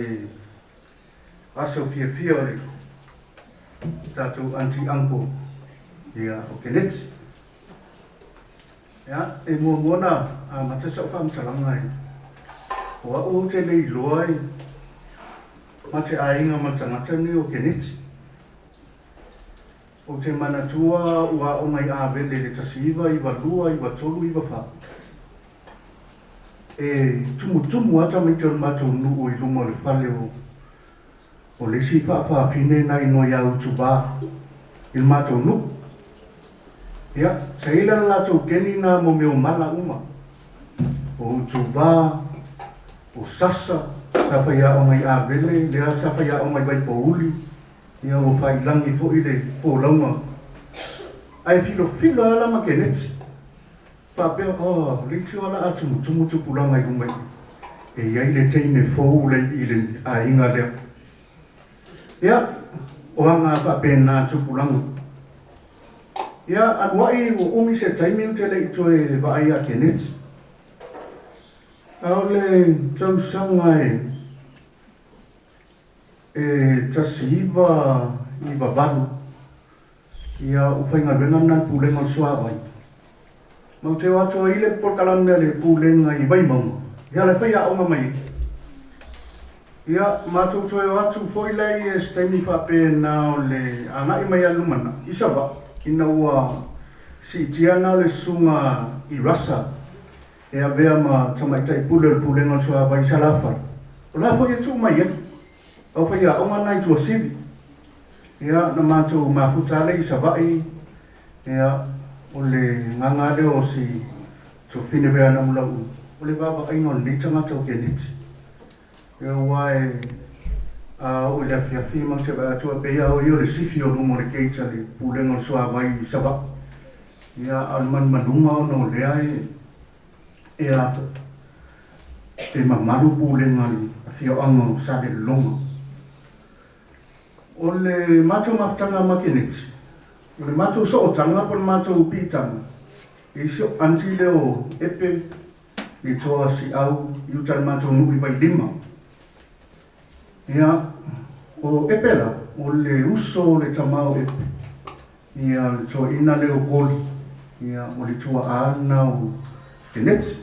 aso fiafia o le tatou aunty uncle ia o Keneti. Ia, e muamua ona amata sau faamatalaga e o au ou te le iloa e ma te aiga ma tagata nei o Keneti. Ou te manatua ua aoga i Avele i le 1992, 93, 94. E tumutumu lava tamaiti o le matou nuu i luma o le fale o o le isi faafafine na igoa ia Utuvā i le matou nuu. Ia, sa i ai la le latou keni na mo mea o mala uma. O Utuvā, o Sasa, sa faiaoga i Avele, lea sa faiaoga i Vaipouli, Ia ua failangi foi le folauga ae filofilo ai la ma Keneti faapea, oh, le iti o ala a tumutumu tupulaga i luma i i, e i ai le teine fou lei i le aiga lea. Ia, o aga faapena tupulaga. Ia, aluai ua umi se taimi ou te le i toe vaai ia Keneti. A o le tausaga e E 1998, ia o faigaluega lena i le Pulega o le Suavai. Ma ou te o atu ai i le polokalame a le Pulega i Vaimauga, ia la e faiaoga mai ai. Ia, matou toe o atu foi lea i se taimi faapena o le agai mai a le lumanai i Savaii, ina ua siitia na o le susuga i Russell e avea ma tamaitai pule o le Pulega o le Suavai i Salafai, o la foi e tuu mai ai au faiaoga na i Tuasivi. Ia, na matou mafuta lava lea i Savaii, ia, o le agaga lea o si Tofine Veana Ulauu, o le vaavaaiga o lenei tagata o Keneti. Ia, aua e, a oo i le afiafi matou te vaai atu, e pei lava o ia o le sifi o luma o le gate a le Pulega o le Suavai i Savaii. Ia, a o le manumanuga ona o lea e, e a foi, e mamalu pulega a le afioaga o Salelologa. O le matou mafutaga ma Keneti, o le matou sootaga po o le matou piitaga, e i si ou aunty lea o Epe Litoa Siau i uta i le matou nuu i Vailima. Ia, o Epe la, o le uso o le tama o Epe, ia, le toeaina lea o Koli, ia, o le tuaa lena o Keneti.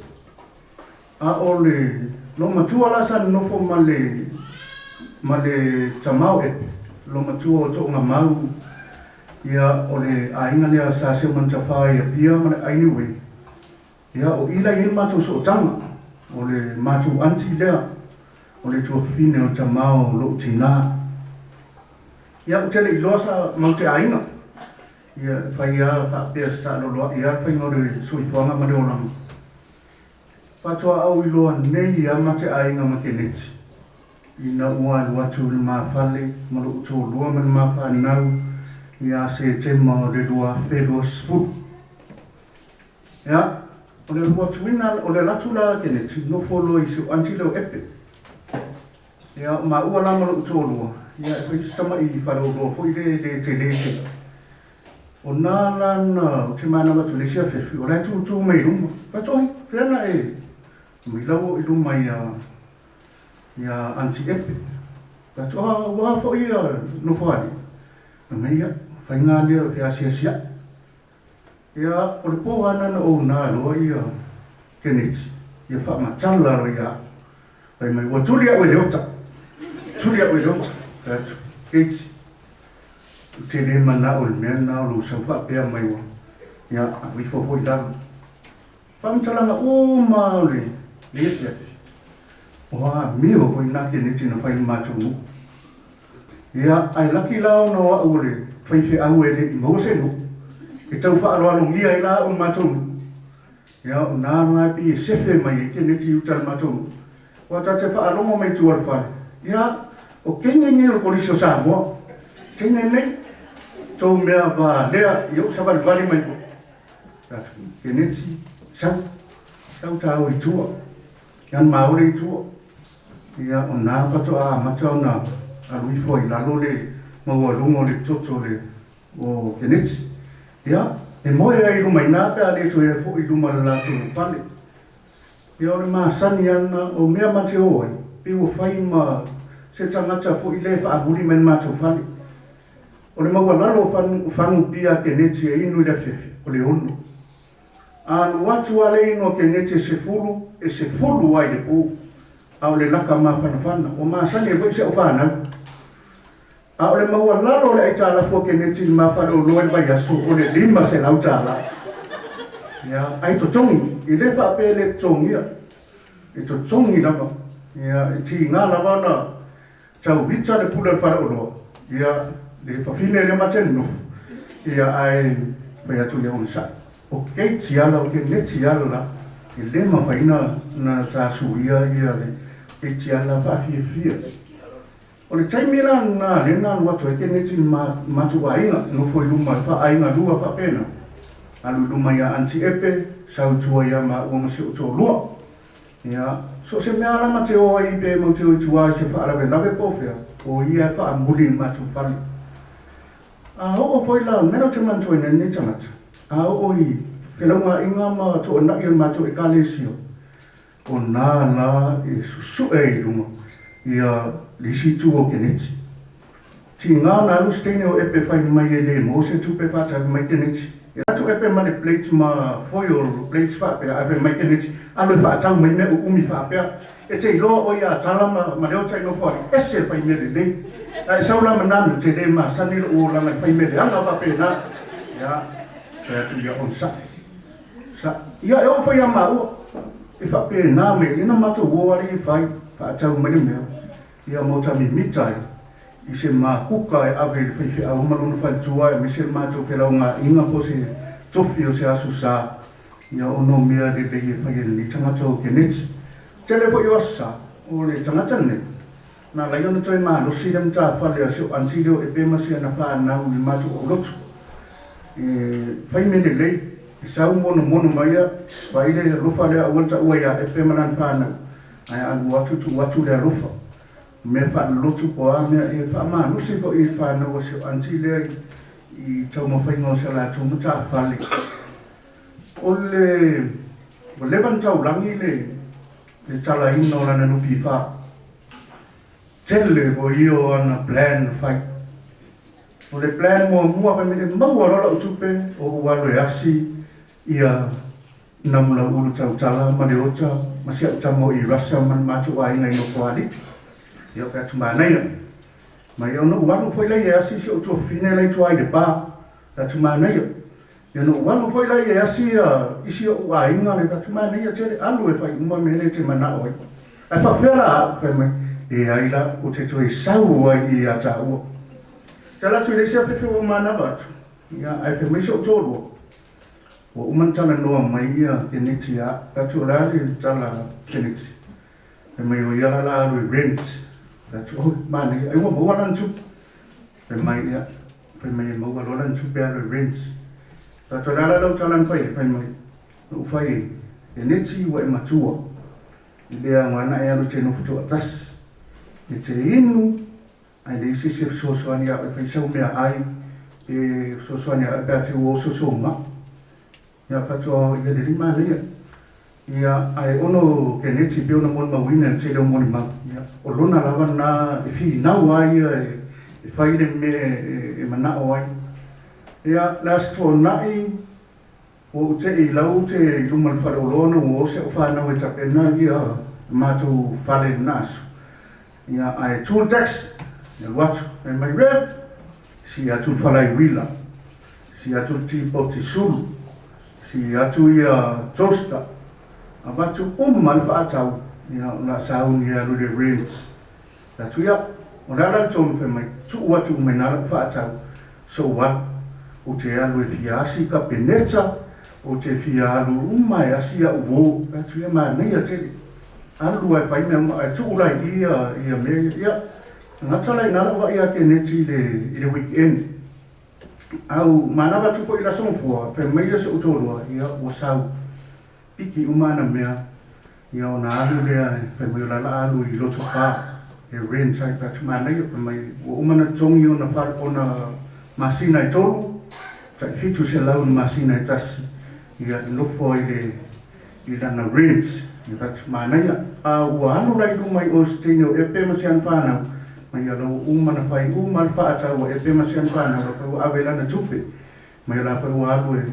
A o le loomatua la sa nonofo ma le, ma le tama o Epe, loomatua o Toogamau, ia, o le aiga lea sa Seumanutafa i Apia ma le Ainiue, Ia, o i la i ai le matou sootaga, o le matou aunty lea, o le tuafafine o le tama o lou tinā. Ia, ou te le i iloa sa mau te aiga. Ia, e fai lava faapea se taaloloa'i lava le faiga o le soifuaga ma le olaga. Faatoa ou iloa nei lava ma te aiga ma Keneti, ina ua alu atu i le ma fale ma lou toalua ma le ma fanau ia Setema o le 2020. Ia, o le alu atuina, o le alu atu la a Keneti, nofo loa i si ou aunty lea o Epe. Ia, o maua la ma lou toalua, ia e fai si tama'i faleoloa foi lea e le tele tele. O na la na, ou te manava atu i le isi afiafi, o la e tūtū mai i luma. Fai atu, Oi, fea na e mai lau o i luma ia, ia aunty Epe. Fai atu, Ah, ua a foi ia Nofoalii? Fai mai, Ia, faiga lea o te asiasi a'i. Ia, o le po lava na ou na loa ia Keneti, ia faamatala loa ia au. Fai mai, ua tuli au e le ota. Tuli au e le ota. Fai atu, Keneti, ou te le manao i le mea lena o lou sau faapea mai ua, ia, alu ifo foi i lalo. Faamatalaga uma o le afiafi, o amio foi na Keneti na fai i le matou nuu. Ia, ae laki la ona o au o le faifeau e le i maua se nuu e tau faaaloalogia ai la au i le matou nuu. Ia, o nā lena e pei e sefe mai ai Keneti i uta i le matou nuu. Ua ta te faalogo mai i tua o le fale, ia, o kenge nei o le Kolisi o Samoa. Kenge nei, tou mea valea i ou savalivali mai foi. Tatou, Keneti, sau, sau ta o i tua. Ia na maole i tua. Ia, o nā faatoa amata ona alu ifo ai i lalo le maualuga o le toto o le o Keneti. Ia, e moe ai i luma i ina pe a le toe foi i luma o le latou fale. Ia, o le masani lava lena, o mea ma te o ai, pei ua fai ma se tagata foi lea e faamuli mai i le matou fale. O le maualalo o fagu pia a Keneti e inu i le afiafi, o le 6. A alu atu lava le inu a Keneti e 10, e 10 lava i le po, a o le laka mafanafana. Ua masani ai foi si au fanau. A o le maualalo o le aitalafu a Keneti i le ma faleoloa i le vaiaso, o le $500. Ia, ai totogi, e le faapea e le totogia, e totogi lava. Ia, e tiga lava ona tau ita le pule o le faleoloa, ia, le fafine lea ma te nonofo, ia, ae fai atu ia onosai. O Keiti ala, o Keneti ala la, e le mafai na ta suia ia le Keiti ala faafiafia. O le taimi la lena lea na alu atu ai Keneti i le matou aiga, nofo i luma i faa-aiga lua faapena. Alu i luma ia Aunty Epe, sau i tua ia maua ma si ou toalua. Ia, so o se mea lava ma te o ai pe mau te o i tua i se faalavelave po o fea, o ia e faamuli i le matou fale. A oo foi la, mea la ou te manatuaina ai lenei tagata, a oo i felaugaaiga ma toanai o le matou Ekalesia, O nā la e susuʻe ai i luga ia le isi itu o Keneti. Tiga ona alu se teine o Epe fai mai e le maua se tupe faatali mai Keneti. E atu Epe ma le plate ma foil plates faapea ae fai mai Keneti, alu e faatau mai mea uumi faapea. E te iloa oe ia Tala ma Leota i Nofoalii, ese le fai mea lelei. Ae sau la ma nā mea, te le masani lou olaga i fai mea leaga faapena. Ia, fai atu ia onosai. Sa, ia e oo foi ia maua, e faapena mai ai na matou o alii e fai, faatau mai le mea, ia mo ta mimita ai, i se makuka e ave i le faifeau ma lona faletua aemaise le matou felaugaaiga po o se tofi o se aso sa, ia ono mea lelei e fai e lenei tagata o Keneti. Tele foi o aso sa, o le tagata lenei, na ala ai ona toe malosi le matafale a si ou aunty lea o Epe ma si ana fanau i le matou aulotu. E fai mea lelei, e sau monomono mai ia, vaai le alofa lea aua le taua ia Epe ma lana fanau, ae alu atu tuu atu le alofa. O mea faalolotu po o a mea, e faamalosi foi i le fanau a si ou aunty lea i taumafaiga o si a latou matafale. O le, ua leva ona taulagi le talaina o lana NPF. Tele foi ia o ana plan na fai. O le plan muamua fai mai e maua loa lau tupe o ou alu e asi ia Namulauulu Tautala ma Leota ma si au tama o Irasa ma le matou aiga i Nofoalii. Ia o atu manaia. Ma ia ona ou alu foi lea e asi si ou tuafafine la i tua i Lepa. Atu manaia. Ia ona ou alu foi lea e asi ia isi o'u aiga le fai atu, Manaia tele, alu e fai uma mea nei e te mana'o ai. Ae faapefea la a'u? Fai mai, Leai la, ou te toe sau ai i ia tāua. Te ala atu i le isi afefe ua manava atu, ia, ae fai mai si o'u toalua, ua uma ona talanoa mai ia Keneti ia a'u. Fai atu, O le a le tala a Keneti? Fai mai, O ia la la alu e rent. Fai atu, Oi, manaia, ai ua maua lana tupe. Fai mai, ia, fai mai e maua loa lana tupe alu e rent. Fai atu, o le a la lau tala na fai ai? Fai mai, na ou fai ai, e neti ua e matua, i le aoga na e alu e te nofo toatasi, e te inu, ae leai se isi e fesoasoani ia oe e fai sau meaai, pe fesoasoani ia oe pe a te ua oso sou ma'i. Ia faatoa ia lelei manaia. Ia ae ono Keneti pei ona molimauina e le tele o molimau, ia o lona lava lena e finau a ia e fai le mea e manao ai. Ia le Aso Toonai ua ou tei i lau te i luma o le faleoloa ona ua o si au fanau e tapena ia matou fale i lena aso. Ia ae tu le taxi, ia alu atu, fai mai, Rev, sii atu le falaiuila, sii atu le tipoti sulu, sii atu ia toaster, avatu uma le faatau, ia o le a sauni e alu i le rent. Fai atu, ia, o le a la le tonu? Fai mai, tuu atu uma i ina lau faatau, sou alu, ou te alu e fia asi i Kapeneta, Ou te fia alu uma e asi a'u uō. Fai atu ia, Manaia tele. Alu lava e fai mea uma ae tuu la i i ia mea ia. Ia, gata la i ina la'u vaai ia Keneti i le i le weekend. Au manava atu foi i le aso Gafua, fai mai ia si o'u toalua, ia ua sau piki uma ana mea, ia ona alu lea fai mai o la la alu i Lotopa e rent ai. Fai atu, Manaia, fai mai ua uma ona totogi ona fale ona masina e tolu, tai 700 i le masina e tasi, ia e nofo ai i le i lana rent. Ia fai atu, Manaia. A ua alu la i luma i o i se teine o Epe ma si ana fanau, mai ia la ua uma ona fai uma le faatau a Epe ma si ana fanau, la foi ua ave lana tupe, mai ia la foi ua alu e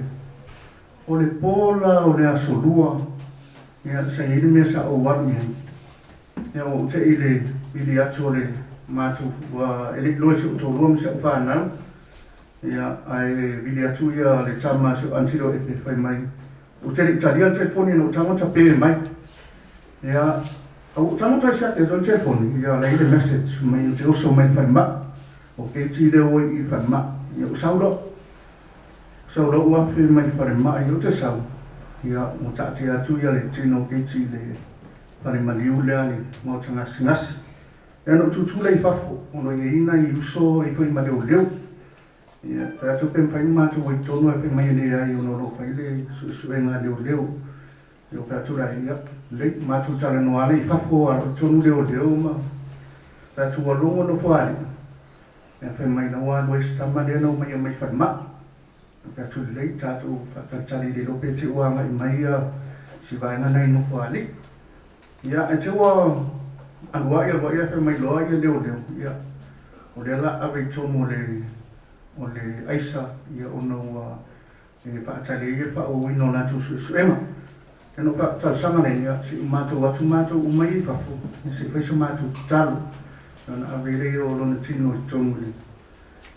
O le po la o le aso lua, ia, sa i ai le mea sa ou alu i ai. Ia, ua ou te i le vili atu o le matou, ua, e le i loa i si ou toalua ma si au fanau, ia, ae vili atu ia le tama a si ou aunty lea o Epe, fai mai, ou te le i talia le telefoni ina ua tago tape mai. Ia, a ua ou tago tali atu le telefoni, ia, la e i ai le message, fai mai ou te oso mai i le falemai. O Katie lea ua i i le falemai. Ia, ua sau loa. Sau lou afe mai falemai o te sau, ia ua taatia atu ia le tino keiti i le fale maliu lea le maota gasegase. Ia na ou tutu lea i fafo ona ia i nai uso e fai ma leoleo. Ia fai atu pe mafai ona matou o i totonu ae fai mai e leai ona o lo o fai le suesuega a leoleo. Ia ou fai atu lea, ia lelei matou talanoa lea i fafo a o i totonu leoleo ma fai atu ua logo nofoalii. Ia fai mai la ua alu ai se tama lea na omai mai falemai. Fai atu lelei tatou faatalitali le iloa pe te ua agai mai ia si vaega na i Nofoalii. Ia ae te ua alu ai alu ai ae fai mai loa ia leoleo, ia o lea la ave i totonu o le o le aisa ia ona ua e faatali ai le faaauauina o latou suesuega. Ia na ou talosaga lea, ia se i matou o atu matou uma ia i fafo, ia se i fai se matou tatalo, ia ona ave lea o lona tino i totonu i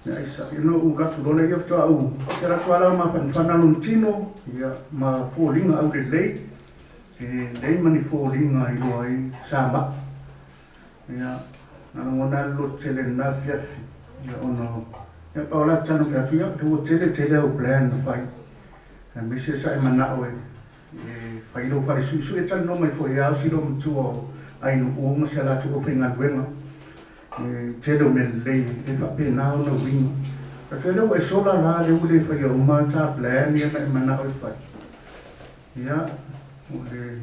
le aisa. Ia na ou alu atu loa lea, ia faatoa ou te alu atu lava la mafanafana lona tino, ia ma foliga aulelei, e leai ma ni foliga e iloa ai sa mai. Ia, na lagona ai le loto tele i lena afiafi, ia ona, ia pau la tatalo fai atu, ia ua tele tele au plan na fai, aemaise sa e manao e, e fai lou fale suisui, e talanoa mai foi ia si loomatua o Ainu'u ma si a latou aufaigaluega, e tele o mea lelei e faapena ona uiga. Fai atu, lea ua e sola la, lea ua le faia uma ta plan ia na e manao e fai. Ia, o le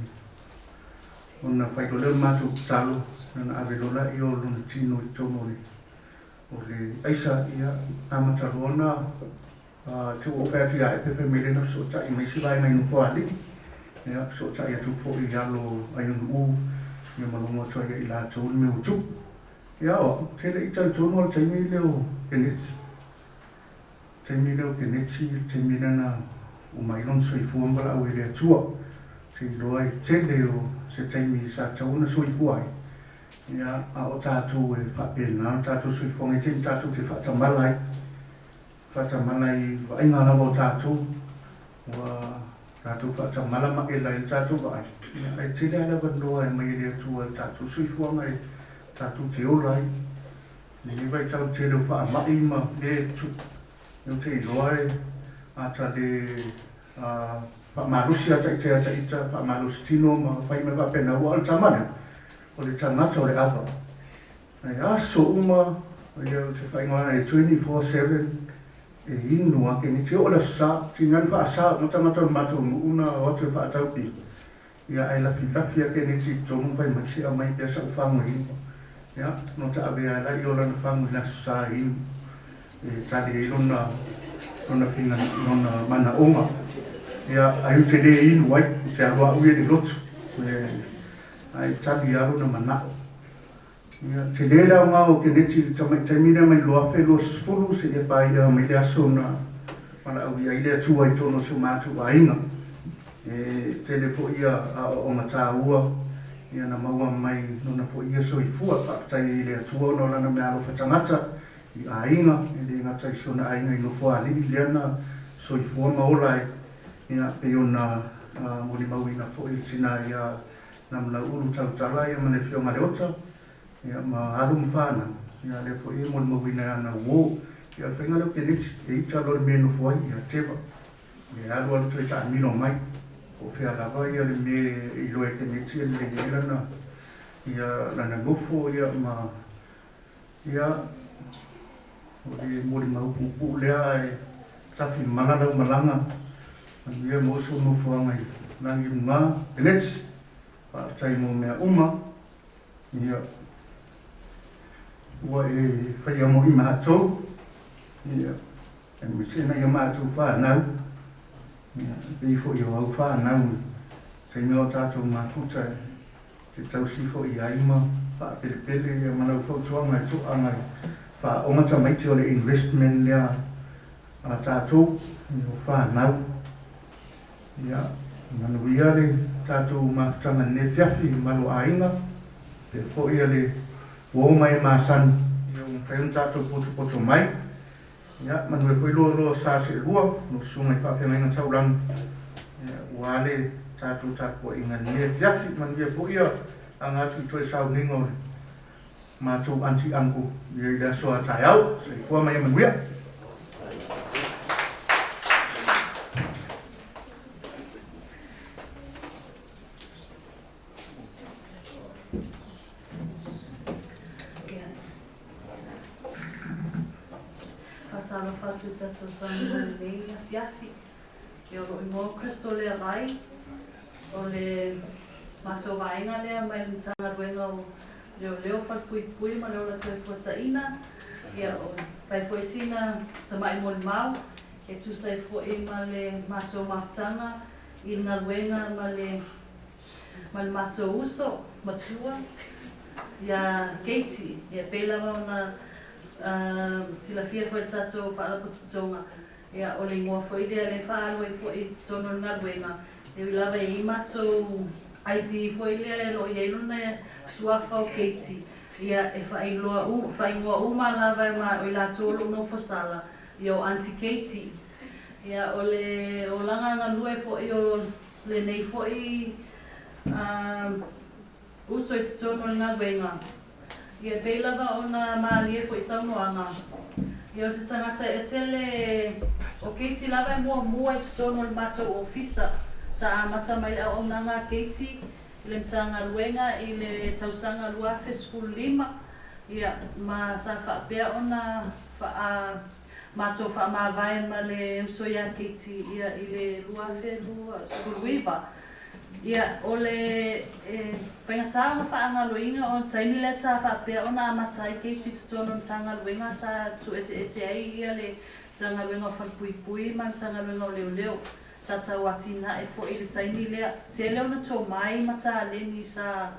Ona fai loa lea o le matou tatalo, ona ave loa laia o lona tino i totonu o le o le aisa, ia, amata loa ona te ua ou fai atu ia Epe fai mai lea na fesootai mai isi vaega i Nofoalii, ia, fesootai atu foi i alo o Aionu'u, ia ma logo atu ai ia i latou le mea ua tupu. Ia o au, te le i talitonu lava i le taimi lea o Keneti, taimi lea o Keneti, le taimi lea na uma ai lona soifua ma valaau ai i le Atua. Te iloa e tele o se taimi sa tatau ona soifua ai, ia, a o tatou e faapena lo tatou soifuaga i taimi tatou te faatamala ai, faatamala i vaaiga lava o tatou, ua tatou faatamala ma ela ai le tatou vaai, ia, ae tele lava le avanoa e aumai e le Atua i le tatou soifuaga e tatou te ola ai. Lenei vaitau tele o faamai ma mea e tutupu, ou te iloa e ata le faamalosi ata ita ia ita, faamalosi tino ma fai mea faapena, aua o le tama lea, o le tagata o le ava. Ae aso uma, ia ou te faaigoa e 24/7 e inu a ke te oo le aso sa, tiga ni faasa uma tagata o le matou nuu na o atu e faatau pia. Ia ae lafilafi a Keneti i totonu ma fai mai, Se aumai pea sa'u fagu e inu. Ia, no ta avea ai la i o lana fagu i le aso sa e inu, e tali ai lona, lona finga, lona manaoga. Ia, ai ou te lē inu ai, ou te alu a'u ia i le lotu, e, ae tali lava lona mana'o. Ia, tele le aoga o Keneti i le tamaitai lea mai le 2020 seia paia mai le aso na valaaulia ai le Atua i totonu o si o matou aiga. E tele foi ia aoaoga taua ia na maua mai lona foi ia soifua. Faafetai ai i le Atua ona o lana meaalofa tagata i aiga, e le gata i si ona aiga i Nofoalii lea na soifua ma ola ai, ia pei ona molimauina foi le tina ia Namulau'ulu tautala ia ma le Afioga Leota, ia ma alo ma fanau, ia lea foi e molimauina e ana uō. Ia o le faiga lea o Keneti, e ita loa i le mea e nofo ai, ia Teva. E alu alu toe taamilo mai. Po o fea lava ia le mea e iloa e Keneti e lelei ai lana ia lana nofo ia ma ia o le molimau puupuu lea ae tafi mala lau malaga manuia maua sou nofoaga i lagi luga Keneti. Faafetai mo mea uma ia ua e faia mo i matou ia aemaise nai a matou fanau ia e pei foi o au fanau i taimi o tatou mafuta e te tausi foi i ai ma faapelepele ia ma lau fautuaga e toaga e faaoga tamaiti o le investment lea a tatou i o fanau. Ia manuia le tatou mafutaga i lenei afiafi i mamalu o aiga, faapea foi le uo ma e masani ia ua mafai ona tatou potopoto mai. Ia manuia foi loaloa sa seelua o susuga i faafeagaiga taulagi ia aua le tatou tapuaiga i lenei afiafi. Manuia foi ia aga atu i toe sauniga o le matou aunty uncle ia i le aso a taeao. Soifua ma ia manuia. Faatalofa atu i tatou saunoa i lenei afiafi. Ia o lou igoa o Crystal Leavai, o le matou vaega lea mai le Matagaluega o Leoleo, Falepuipui ma le Ola Toefuataiga. Ia o fai foi sina tamai molimau e tusa ai foi ma le matou mafutaga i le galuega ma le ma le matou uso matua ia Katie. Ia pei lava ona silafia foi e le tatou Faalapotopotoga, ia o le igoa foi lea lea e faaalu ai foi i totonu o le galuega, e ui lava e i ai matou ID foi lea e lo o i ai lona suafa o Katie, ia e faailoa faaigoa uma lava e o i latou o lo o nofo sala, ia o Aunty Katie. Ia o le olaga galue foi o lenei foi uso i totonu o le galuega. Ia e pei lava ona malie foi i saunoaga, ia o se tagata ese le o Keiti lava e muamua i totonu o le matou ofisa. Sa amata mai le auaunaga a Keiti i le Matagaluega i le tausaga 2015, ia ma sa faapea ona faa matou faamavae ma le uso ia Keiti ia i le 2019. Ia, o le e faigata ona faagaloina o le taimi lea sa faapea ona amata ai Keiti i totonu o le Matagaluega sa tuueseese ai ia le Matagaluega o Falepuipui ma le Matagaluega o Leoleo. Sa tau atinae foi i le taimi lea. Tele ona tomai ma taleni sa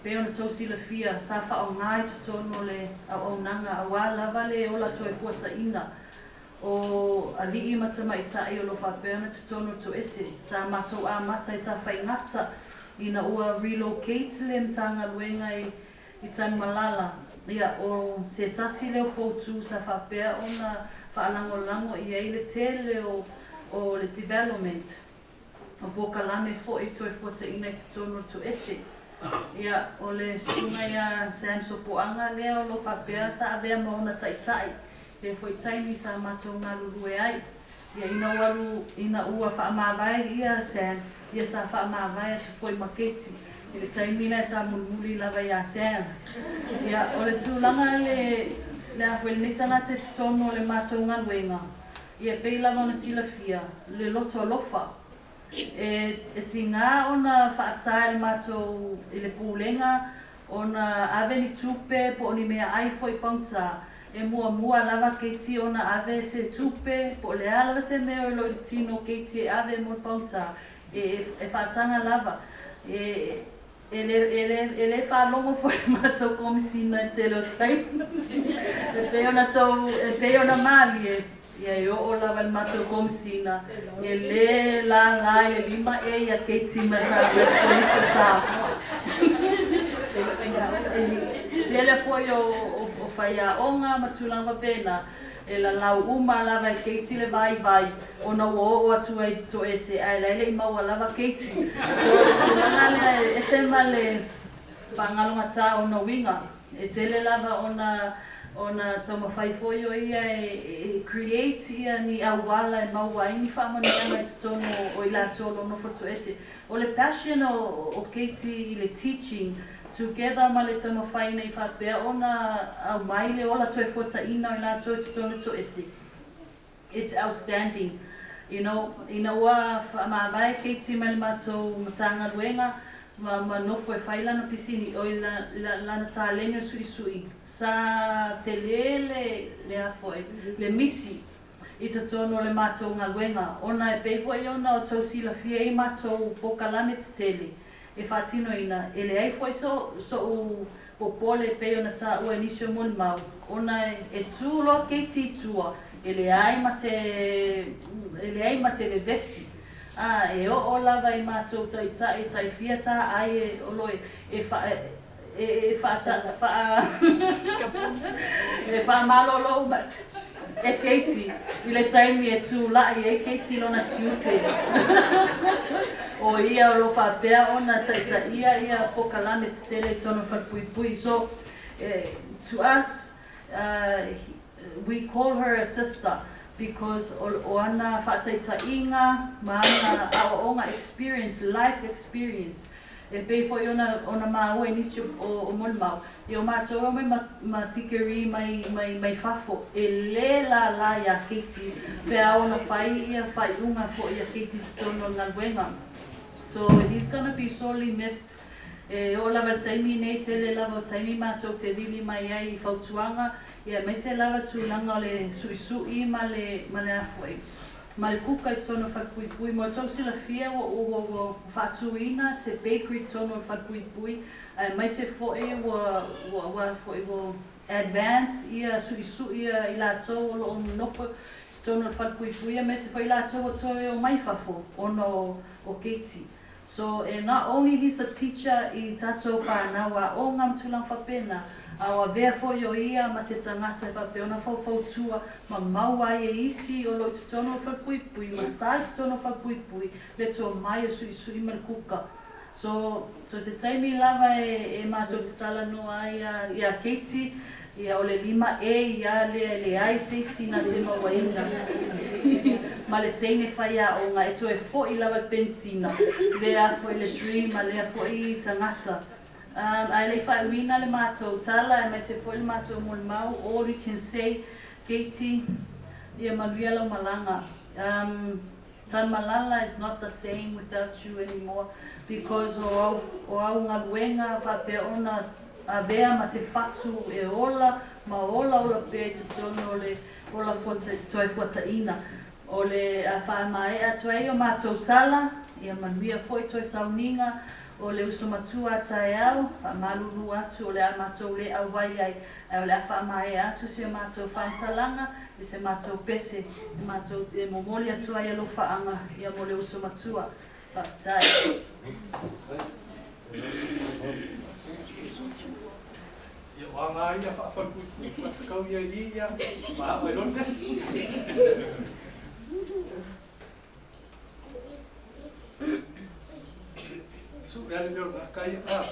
pei ona tou silafia, sa faaaoga i totonu o le auaunaga aua lava le ola toefuataiga o alii ma tamaitai o lo o faapea ona totonu o Toese. Sa matou amata i Tafaigata ina ua relocate le Matagaluega i i Tanumalala, ia o se tasi lea o poutu sa faapea ona faalagolago i ai le tele o o le development. O polokalame foi toefuataiga i totonu o Toese. Ia, o le susuga ia Sam Sopoaga lea o lo o faapea sa avea ma ona taitai i lea foi taimi sa matou galulue ai. Ia, ina ua alu, ina ua faamavae ia Sam, ia sa faamavae atu foi ma Katie i le taimi lea sa mulimuli lava ia Sam. Ia, o le tulaga le, le a foi lenei tagata i totonu o le matou galuega, Ia pei lava ona silafia le loto alofa e e tiga ona faasa e le matou i le Pulega ona ave ni tupe po o ni meaai foi paugata. E muamua lava keiti ona ave se tupe po o le a lava se mea o lo o i le tino o keiti e ave mo le paugata e e faataga lava e E le, e le, e le faalogo foi le matou Komesina i le tele o taimi. E pei ona tou, e pei ona malie, ia e oo lava i le matou Komesina, e le lālā i le lima ea ia Katie ma le Kolisi o Samoa. E tele foi o, o, o faiaoga ma tulaga faapena, E lalau uma lava e Keiti le vaivai ona ua oo atu ai i Toese ae la e le i maua lava Keiti. So o le tulaga lea e ese ma le faagalogata ona uiga. E tele lava ona Ona taumafai foi o ia e create ia ni auala e maua ai ni faamanuiaga i totonu o i latou o lo o nofo toese. O le passion o Katie i le teaching together ma le taumafai ina ia faapea ona aumai le ola toe fuataina o i latou i totonu o toese. It's outstanding. You know, ina ua faamavae Katie mai le matou Matagaluega ma ma nofo e fai lana pisini, oi la, la, lana taleni o le suisui, sa tele le, le a foi, le misi i totonu o le matou galuega, ona e pei foi ona o tou silafia i matou polokalame tetele e faatinoina, e leai foi so, so'u popole e pei ona taua e nisi o molimau, ona e tu loa Katie i tua, e leai ma se, e leai ma se vevesi. A, e oo lava i matou taitai tai fia taai e o lo e fa, e, e faata, faa, e faamalolo uma e Katie i le taimi e tulai ai Katie i lona tiute. O ia o lo o faapea ona taitaia ia polokalame tetele i totonu o le falepuipui. So, to us, we call her a sister because o ana faataitaiga ma ana aoaoga experience, life experience, e pei foi ona ona maua i nisi o molimau, ia o matou e omai ma ma tikeri mai mai mai fafo, e lē lālā iā Keiti pe a ona fai ia faaiuga foi a Keiti i totonu o le galuega. So he's gonna be sorely missed. E oo lava i le taimi nei, tele lava o taimi matou te vili mai ai i fautuaga, ia aemaise lava tulaga o le suisui ma le ma le a foi ma le kuka i totonu o le falepuipui. Mo tou silafia ua ua ua faatuina se bakery i totonu o le falepuipui, aemaise foi ua ua ua foi ua advance ia suisui a i latou o lo o nonofo i totonu o le falepuipui, aemaise foi i latou ua toe omai fafo ona o o Keiti. So e not only he's a teacher i tatou whanau aoga ma tulaga faapena, a o avea foi o ia ma se tagata e faapea ona faufautua ma maua ai e isi o lo o i totonu o le falepuipui ma sa i totonu o le falepuipui le tomai o suisui ma le kuka. So, so se taimi lava e, e matou te talanoa ai ia, ia Katie, ia o le 5A ia lea e leai se isi na te mauaina ma le teine faiaoga e toe fo'i lava le penisina, lea foi le dream a lea foi tagata. Ae le i faaiuina le matou tala aemaise foi le matou molimau, all we can say, Katie, ia manuia lau malaga. Tamalala is not the same without you anymore because o au, o au galuega faapea ona avea ma se fatu e ola ma ola ola pea i totonu o le ola fuata, toe fuataina. O le a faamaea atu ai o matou tala, ia manuia foi toe sauniga o le uso matua a taeao, faamalulu atu o le a matou le auai ai, ae o le a faamaea atu si a matou faamatalaga i se matou pese e matou te momoli atu ai alofaaga ia mo le uso matua. Faafetai. Ia o aga ia faafalepuipui fatakau ia i ia ma mai loa le pese. Su e ale mea o le gaka ia. Ah.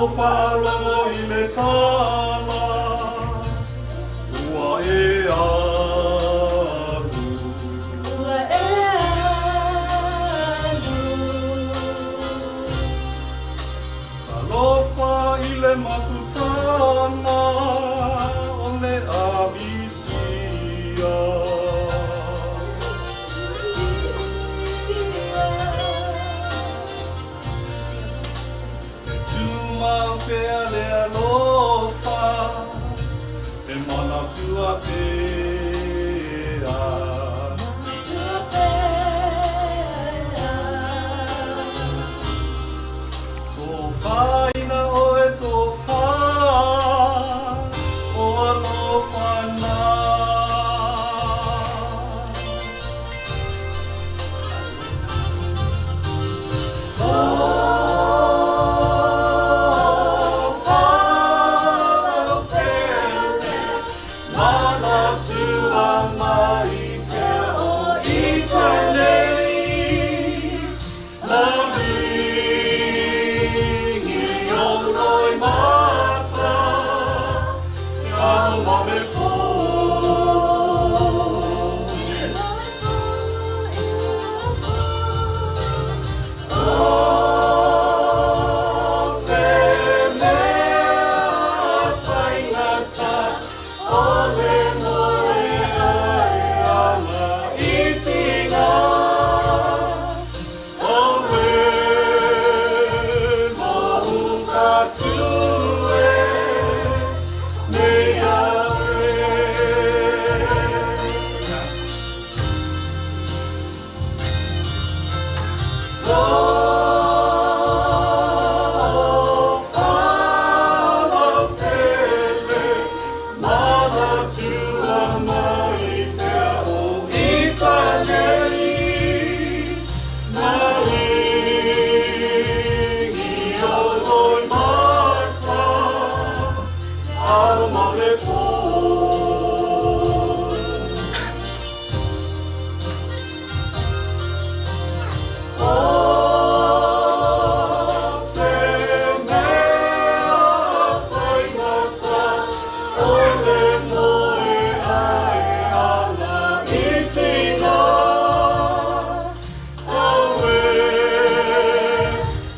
matou faalogo i le tala ua e alu. Ua e alu. Talofa i le mafutaga o le amisia. E tumau pea le alofa, e manatua pea. Tofaina oe tofa, o alofa na. Tofa lau pele, manatua mai pea o ita nei. Maligi o loi mata, ao mame po. O se mea faigata, o le moe ai ala i tiga. Oe mo ufatue, me awe. Tofa lau pele, manatua mai pea o ita nei. Maligi o loi mata, ao male po. O se mea faigata, o le moe ai ala i tiga. Aue,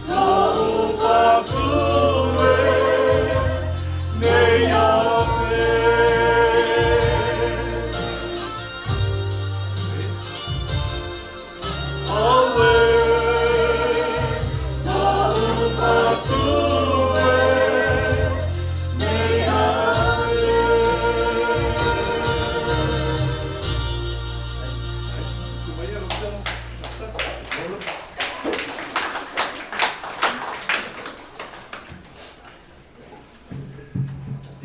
no ufatue, me awe. Aue, no ufatue, me awe.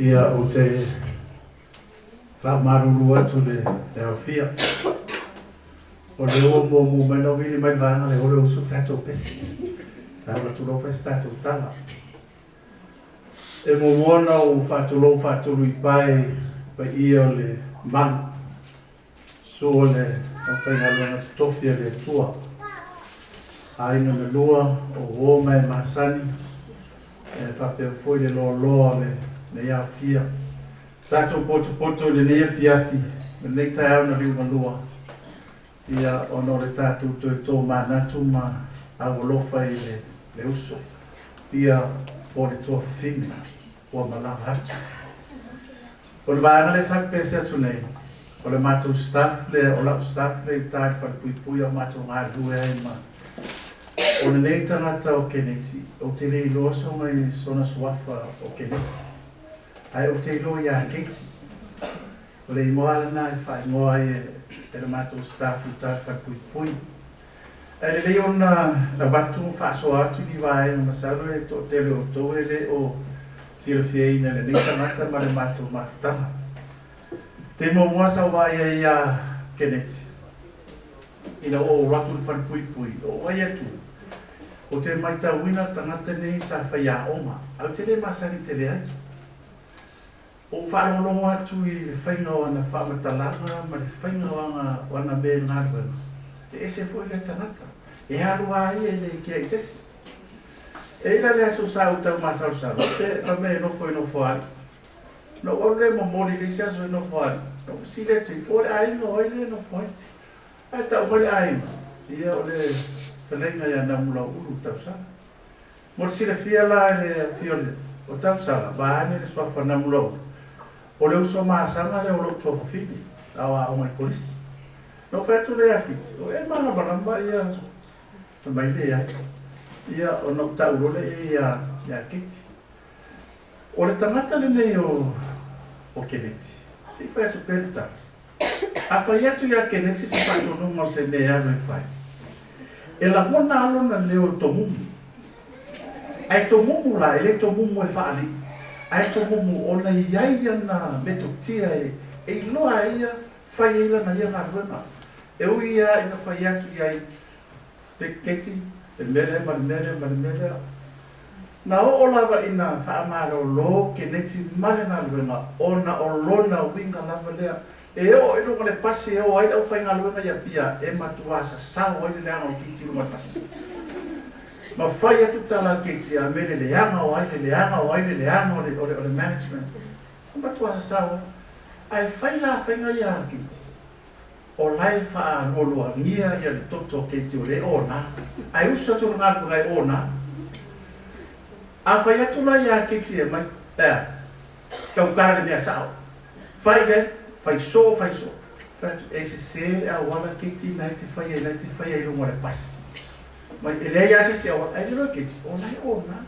Ia o te faamalulu atu le le aofia. O le o mo mo mai lau vili mai vaega le ole uso tatou pesi. Ta ola tulou fai se tatou tala. E muamua ona ou faatulou faatolu i pae paia o le malu. Sua le aufaigaluega totofi a le Atua. Aiga na lua o uo ma e masani e faapea foi le loaloa o lenei aofia. Tatou potopoto i lenei afiafi ma lenei taeao na liugalua ia ona o le tatou toe tomanatu ma aualofa i le le uso ia po o le tuafafine ua malaga atu. O le vaega lea sa pese atu nei, o le matou staff lea, o lau staff lea i uta i le falepuipui a o matou galulue ai ma o lenei tagata o Keneti, ou te le iloa sona sona suafa o Keneti, ae ou te iloa ia Keti. O le igoa lena e faaigoa ai e le matou staff i uta i le falepuipui. Ae lelei ona avatu ma faasoa atu ni vaega masalo e toatele o outou e le o silafiaina e lenei tagata ma le matou mafutaga. Te muamua sa ou vaai ai ia Keneti ina ua ou alu atu i le falepuipui, o ou ai atu, ou te matauina le tagata nei sa faiaoga, ae ou te le masani tele ai. Ua ou faalogologo atu i le faiga o ana faamatalaga ma le faiga o ana o ana mea i le galuega, e ese foi lea tagata. E alu lava ia e le kea i se isi. E i la le aso sa ou taumasalosalo, pe fai mai e nofo i Nofoalii. Na ou alu lea e momoli i le isi aso i Nofoalii, na ou fesili atu ai, po o le aiga o ai lea e nofo ai. Ae tau mai le aiga, ia o le fetalaiga ia Namulauulu Tausala. Mo le silafia la e le afio o Tausala, vaeane le suafa Namulauulu, o le uso masaga lea o lou tuafafine, a o aoga i Kolisi. Na ou fai atu lea ia Kiti, o e malamalama ia fai mai leai. Ia ona ou tau loa lea ia Kiti. O le tagata lenei o o Keneti, se i fai atu pea le tala. A fai atu ia Keneti se faatonuga o se mea e alu e fai, e lagona lava lona leo e tomumu. Ae tomumu la, e le tomumu e faalii, ae tomumu ona e i ai ana metotia e iloa ai ia fai ai lana ia galuega. E ui lava ina fai atu i ai Keti, le mea lea ma le mea lea ma le mea lea. Na oo lava ina faamalolo Keneti ma le galuega ona o lona uiga lava lea. E oo i luga o le pasi e o ai le aufaigaluega i Apia e matuā sasao ai le leaga o Keti i luga o le pasi. Ma fai atu tala a Keti a me le leaga o ai, le leaga o ai, le leaga o le, o le, o le management. E matuā sasao ai. Ae fai la faiga ia a Keti. O la e faalualuagia ia le toto o Keiti o lea e ona, ae usu atu le galuega e ona. A fai atu la ia Keiti e mai, ea, taugala le mea sao. Fai le, fai soo, fai soo. Fai atu, e sese le auala Keiti na e te fai ai, na e te fai ai i luga o le pasi. Mai, e leai lava se isi auala, ae lilo e Keiti, o la e ona.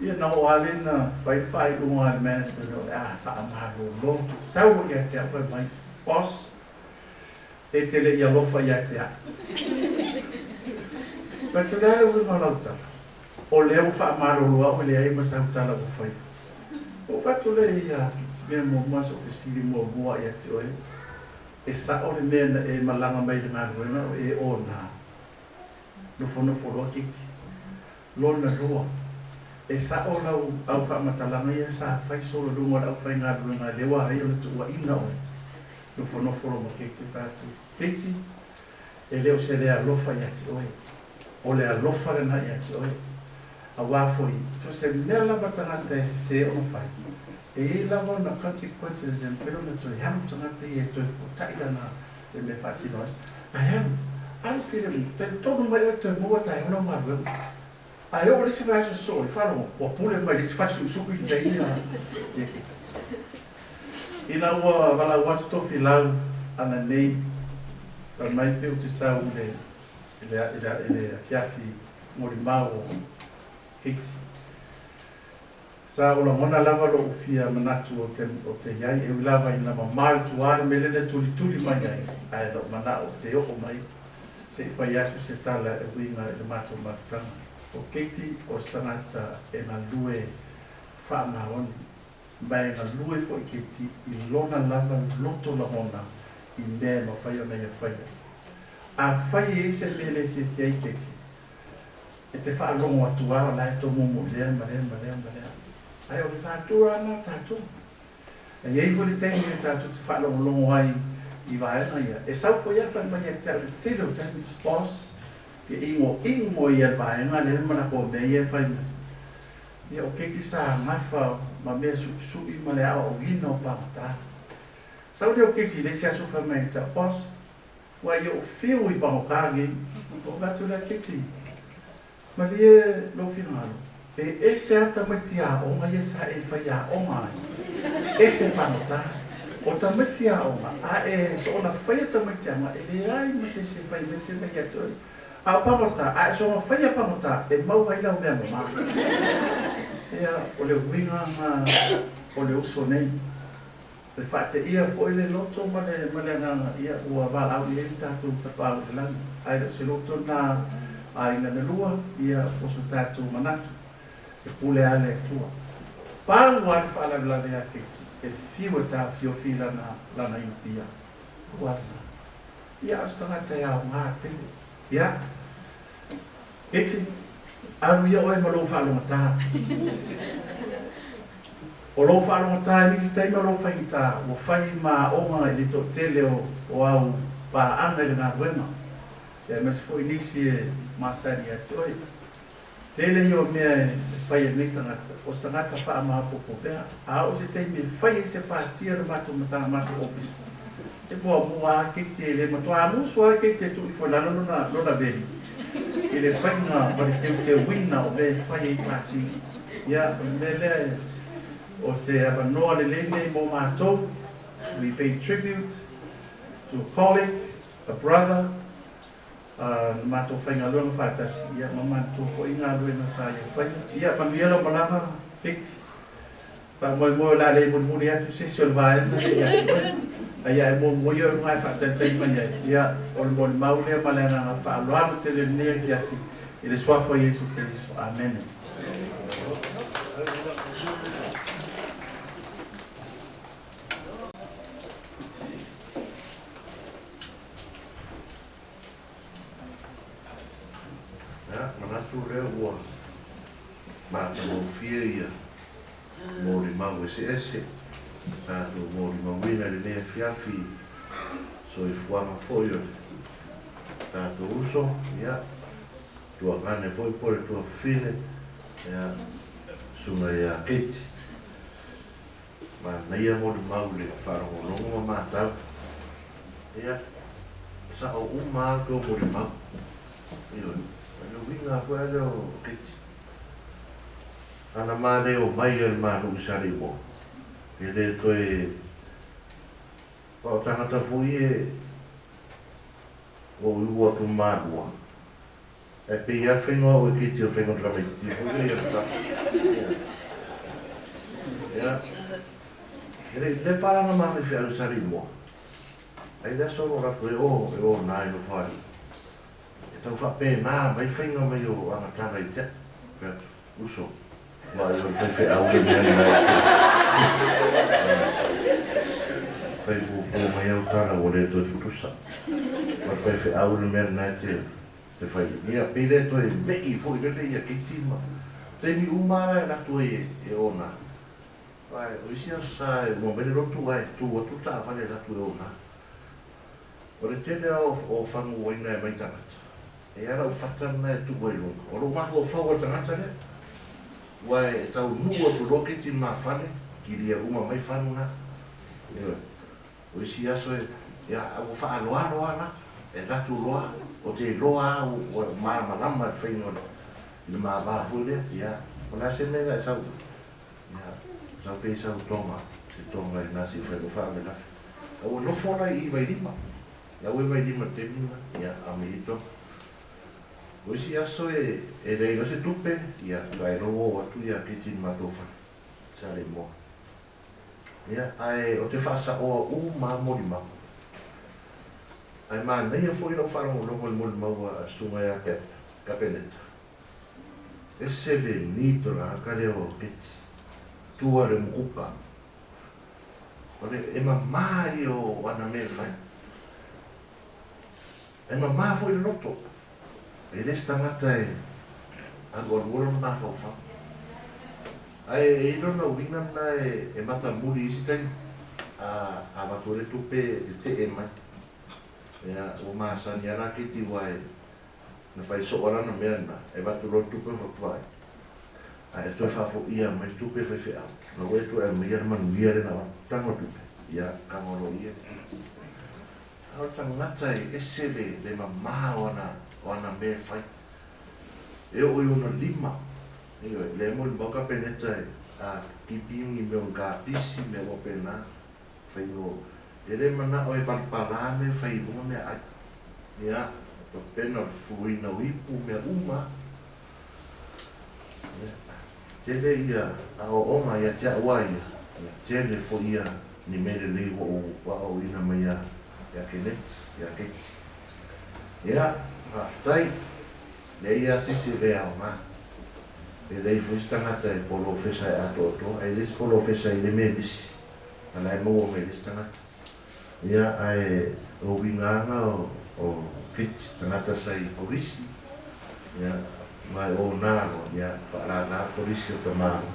Ia na oo lava lea ina fai le faaiuga a le management o le a faamalolo, sau ia te au fai mai, Boss, e te le i alofa ia te au. Fai atu, O le a le uiga o lau tala? O lea ua faamalolo au e leai ma sau tala ua faia. Ou fai atu lea ia te mea muamua sa ou fesili muamua ia te oe, e sao le mea na e malaga mai i le galuega o e ona? Nofonofo loa Kiti. Lona lua, e sao lau au faamatalaga ia sa fai solo i luga o le aufaigaluega lea ua ai ona tuuaina oe. Nofonofo loa ma Keti fai atu, Keti, e le o se le alofa ia te oe. O le alofa lena ia te oe. Aua foi, so o se mea lava tagata e sese ona fai, e i ai lava ona consequences e mafai ona toe alu tagata ia e toe fuatai lana le mea e faatino ai. Ae alu, alu Filemu, talitonu mai oe toe maua taeao lau galuega. Ae oo le isi vaiaso sosoo i faalogo, ua pule mai le isi fale suisui i tai ia Ina ua valaau atu Tofilau ananei, fai mai pe ou te sau i le i le i le afiafi molimau o Keiti. Sa ou lagona lava lou fia manatu o te o te i ai, e ui lava ina mamao i tua le mea lea na tulituli mai ai, ae na ou manao ou te oo mai se i fai atu se tala e uiga i le matou mafutaga. O Katie o se tagata e galue faamaoni, ma e galue foi Katie i lona lava loto lagona i mea e mafai ona ia faia. Afai e i ai se mea e le fiafia ai Katie, E te faalogo atu lava o la e tomumu i lea ma lea ma lea ma lea. Ae o le natura lena a tatou. E i ai foi le taimi e tatou te faalogologo ai i vaega ia, e sau foi lava fai mai ia te au i le tele o taimi, Boss, ia igoigo ia le vaega lea ma latou mea ia e fai mai. Ia o keiki sa gafa ma mea suisui ma le aoaoina o pagota. Sau lea o keiki i le isi aso fai mai ia te au, Boss, Ua i ou fiu i pagota nei, ou vaai atu lea Keti, malie lou finagalo, e ese lava tamaiti aoga ia sa e fai aoga ai, ese pagota. O tamaiti aoga, a e soona faia tamaiti aoga, e leai ma se isi e fai mai se mea ia te oe. A o pagota, a e soona faia pagota, e maua ai lau mea mama. Ia, o le uiga lena o le uso nei. E faateia foi le loto ma le ma le agaga, ia, ua valaau i ai le tatou Tapaau i le lagi. Ae le o se loto lena a ina na lua, ia, o so tatou manatu, e pule lava le Atua. Pau lava le faalavelave ia Keiti, e fiu e taofiofi i lana, lana inupia. Ua lena. Ia, a o se tagata e aoga tele. Ia, Keiti, alu ia oe ma lou faalogata. O lou faalogata i nisi taimi o lou faigata, ua fai ma aoga i le toatele o au paaga i le galuega, aemaise foi nisi e masani ia te oe. Tele ia o mea e fai e lenei tagata, o se tagata faamaopoopo pea, a oo se taimi e fai ai se pati a le matou matagaluega, matou ofisa, e muamua lava Keiti e le matua musu lava Keiti e tuu ifo i lalo lona, lona veli i le faiga ma le teuteuina o mea e fai ai pati. Ia, o le mea lea e, o se avanoa lelei lenei mo matou, we pay tribute to a colleague, a brother, na matou faigaluega faatasi, ia ma manatua foi galuega sa ia faia. Ia manuia lau malaga Keiti. Faamoemoe o le a le mulimuli atu se isi o le vaega lea ia te oe, a ia e muamua ia oe i luga e faatalitali mai ai. Ia, o le molimau lea ma le agaga faaaloalo tele i lenei afiafi i le Suafa o Iesu Keriso. Amene. Ia, manatu lea ua matagofie ia molimau eseese tatou molimauina i lenei afiafi i soifuaga foi o le tatou uso, ia, tuagane foi po o le tuafafine, ia, Susuga ia Keiti. Manaia molimau i le faalogologo ma matau. Ia, sao uma lava tou molimau. Ioe, o le uiga foi lava lea o Keiti. Ana ma le omai a le ma nuu i Saleimoa, e le toe, aua o tagata foi e ua ou iu atu ma malua, ae pei lava le faiga o au e Keiti o le faiga o le tamaitiiti foi lea ia Ia, e le i lepa la na ma faifeau i Saleimoa, ae i le aso na ou alu atu ai, o, e ona i Nofoalii. E tau faapena mai faiga mai o ana tala i te au. Fai atu, uso, vaai o le faifeau le mea lena e te fai puupuu mai au tala ua le toe tutusa. O le faifeau le mea lena e te fai. Ia, pei le toe me'i foi lele ia Keiti ma taimi uma lava la e alu atu ai e ona. Aua o isi aso sa e uma mai le lotu ae tu atu le taavale e alu atu e ona. O le tele lava o fagu uaina e aumai tagata, e i ai lau fata lena e tuu ai i luga. O lou mafaufau o le tagata lea, aua e taunuu atu loa Keiti ma fale, kilia uma mai fagu na. Ioe. O isi aso e, ia, ua faaaloalo lava la, e alu atu loa, ou te iloa lava ua malamalama i le faiga o le ma va foi lea. Ia, o le a se mea na e sau ai? Ia, sau pea i sau tonga, se tonga i na se i fai lou faalavelave. A ua nofo la i i Vailima. La ua i Vailima i le taimi lena, ia, aumai ai tonga. O isi aso e, e leai loa se tupe, ia, faatoa e loa oo atu ia Keti i le matou fale, Saleimoa. Ia, ae ou te faasaoa uma lava molimau. Ae manaia foi lau faalogologo i le molimau a Susuga ia Kapeneta. Ese le need o le tagata lea o Keti. Tua le mukuka. O le, e mama ia o ana mea e fai. E mama foi le loto. E le se tagata e alualua lona mafaufau. Ae e i ai lona uiga lena e matamuli i isi taimi. A avatu ai le tupe e tetee mai. Ia, ua masani lava la Keti aua e Na fai soo lana mea lena, e avatu loa le tupe o fatuai, ae e toe faafoia mai le tupe faifeau. Na ua e toe aumaia le manuia lea na avatu, tago le tupe, ia tago loa ia le keiki. A o le tagata e ese le, le mama o ana, o ana mea e fai. E oo i ona lima, ioe, lea e molimau Kapeneta e, a kipi ni mea o ni kapisi, mea faapena, fai o, e le manao e palapala mea fai i luga meaai. Ia, tapena o le fuluina o ipu, mea uma. Ia, tele ia aoaoga ia te au a ia, ia tele foi ia ni mea lelei ua ou aoaoina mai ia, ia Keneti, ia Keiti. Ia, faafetai, leai lava se isi e le aoga. E leai foi se tagata e polofesa e atoatoa, e le se polofesa i le mea e misi, a la e maua mai e le isi tagata. Ia, ae o uiga ana o Keiti, tagata sa i Kolisi, ia, ma e ona loa, ia, faalala Kolisi o tamaloa.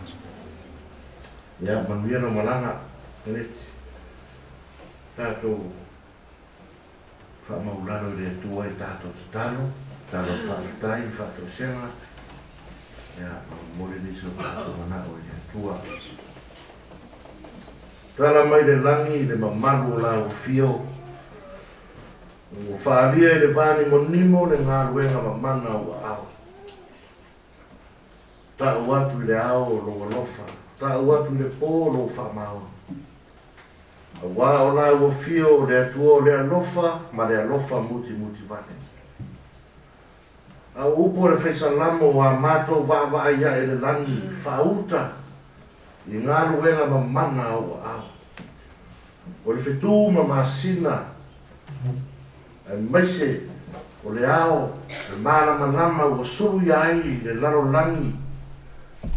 Ia, manuia lau malaga, Keneti. Tatou faamaulalo i le Atua i tatou tatalo, tatalo faafetai, faatoesega. Ia, momoli nisi o tatou manao i le Atua. Tala mai le lagi i le mamalu o lau afio, ua faaalia i le vanimonimo le galuega mamana o ou aao. Ta'u atu i le ao o lou alofa, ta'u atu i le pō lou faamaoni. Auā o lau afio o le Atua o le alofa ma le alofa mutimutivale. A o upu a le Fai Salamo o a matou vaavaai ae i le lagi, faauta i galuega mamana a ou aao. O le fetū ma masina, aemaise o le ao, le malamalama ua sulu ia ai le lalolagi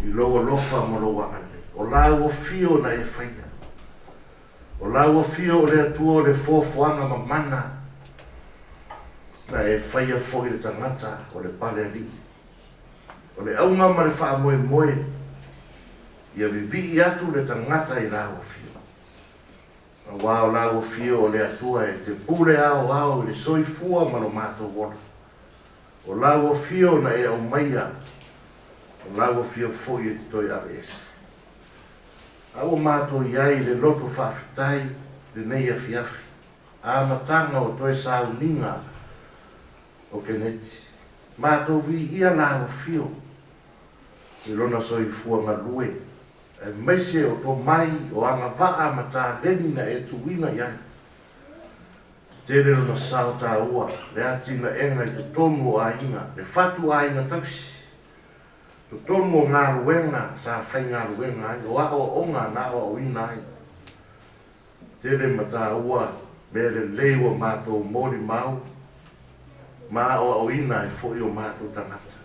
i lou alofa ma lou agalelei. O lau afio na e faia. O lau afio o le Atua o le foafoaga mamana na e faia foi le tagata o le pale alii. O le auga ma le faamoemoe ia vivii atu le tagata i lau afio. Auā o lau afio o le Atua e te pule aoao i le soifua ma lo matou ola. O lau afio na e aumaia, o lau afio foi e te toe aveese. A ua matou i ai i le loto faafetai lenei afiafi, amataga o toe sauniga o Keneti. Matou viia lau afio i lona soifua galue, aemaise o tomai o agavaa ma taleni na e tuuina i ai. Tele lona sao taua, le atinaega i totonu o aiga, le fatu aiga tausi, totonu o galuega sa faigaluega ai, o aoaoga na aoaoina ai. Tele ma taua mea lelei ua matou molimau ma aoaoina ai foi o matou tagata.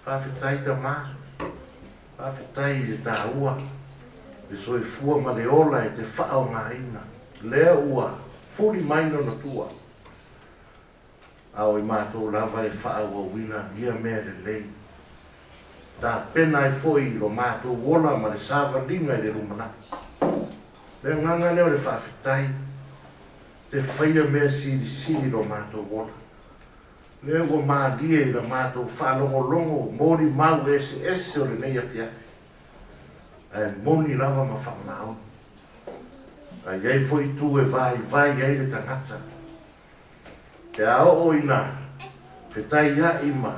Faafetai Tama, faafetai i le taua, le soifua ma le ola e te faaaogaina, lea ua fuli mai lona tua, a o i matou lava e faaauauina ia mea lelei. Tapena ai foi lo matou ola ma le savaliga i le lumanai. Le agaga lea o le faafetai, te faia mea silisili lo matou ola. Lea ua malie i la matou faalogologo molimau eseese o lenei afiafi, ae moni lava ma faamaoni. A i ai foi itu e vaivai ai le tagata, pe a oo ina fetaia'i ma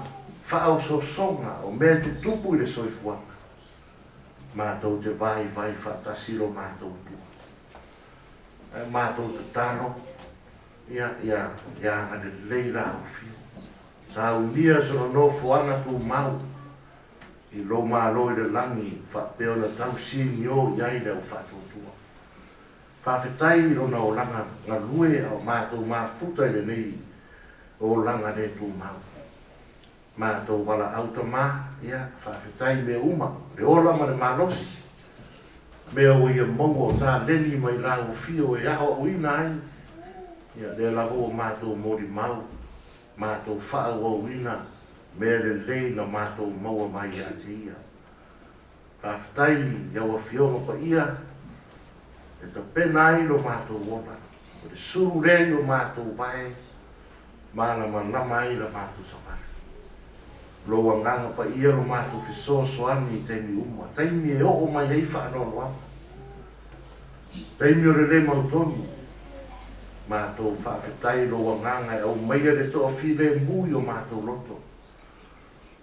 faaosoosoga o mea e tutupu i le soifuaga, matou te vaivai faatasi lo matou Atua. Ae matou tatalo, ia, ia, ia agalelei la afio. Saunia sona nofoaga tumau i lou Malo i le lagi faapea ona tausinio i ai le au faatuatua. Faafetai i lona olaga galue a o matou mafuta i lenei olaga le tumau. Matou valaau Tama, ia, faafetai i mea uma, le ola ma le malosi, mea ua ia maua o taleni mai lau afio e aoaoina ai, ia, lea lava ua matou molimau, matou faaauauina mea lelei na matou maua mai ia te ia. Faafetai i au Afioga paia e tapena ai lo matou ola, o le sulu lea i o matou vae malamalama ai la matou savali. Lou agaga paia lo matou fesoasoani i taimi uma, taimi e oo mai ai faanoanoaga, taimi o le le mautonu, matou faafetai i lou agaga e aumaia le toafilemu i o matou loto.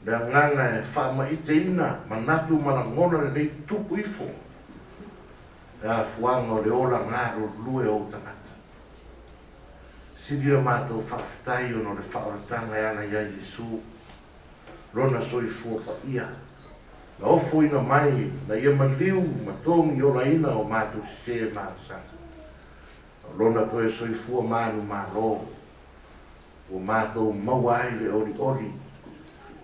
Le agaga e faamaiteina manatu ma lagona lenei tupu ifo le afuaga o le ola galulue o ou tagata. Sili la matou faafetai ona o le faaolataga e ala ia Iesu, Lona soifua paia, na ofoina mai na ia maliu ma togi olaina o matou sese ma agasala. O Lona toe soifua manumalo ua matou maua ai le olioli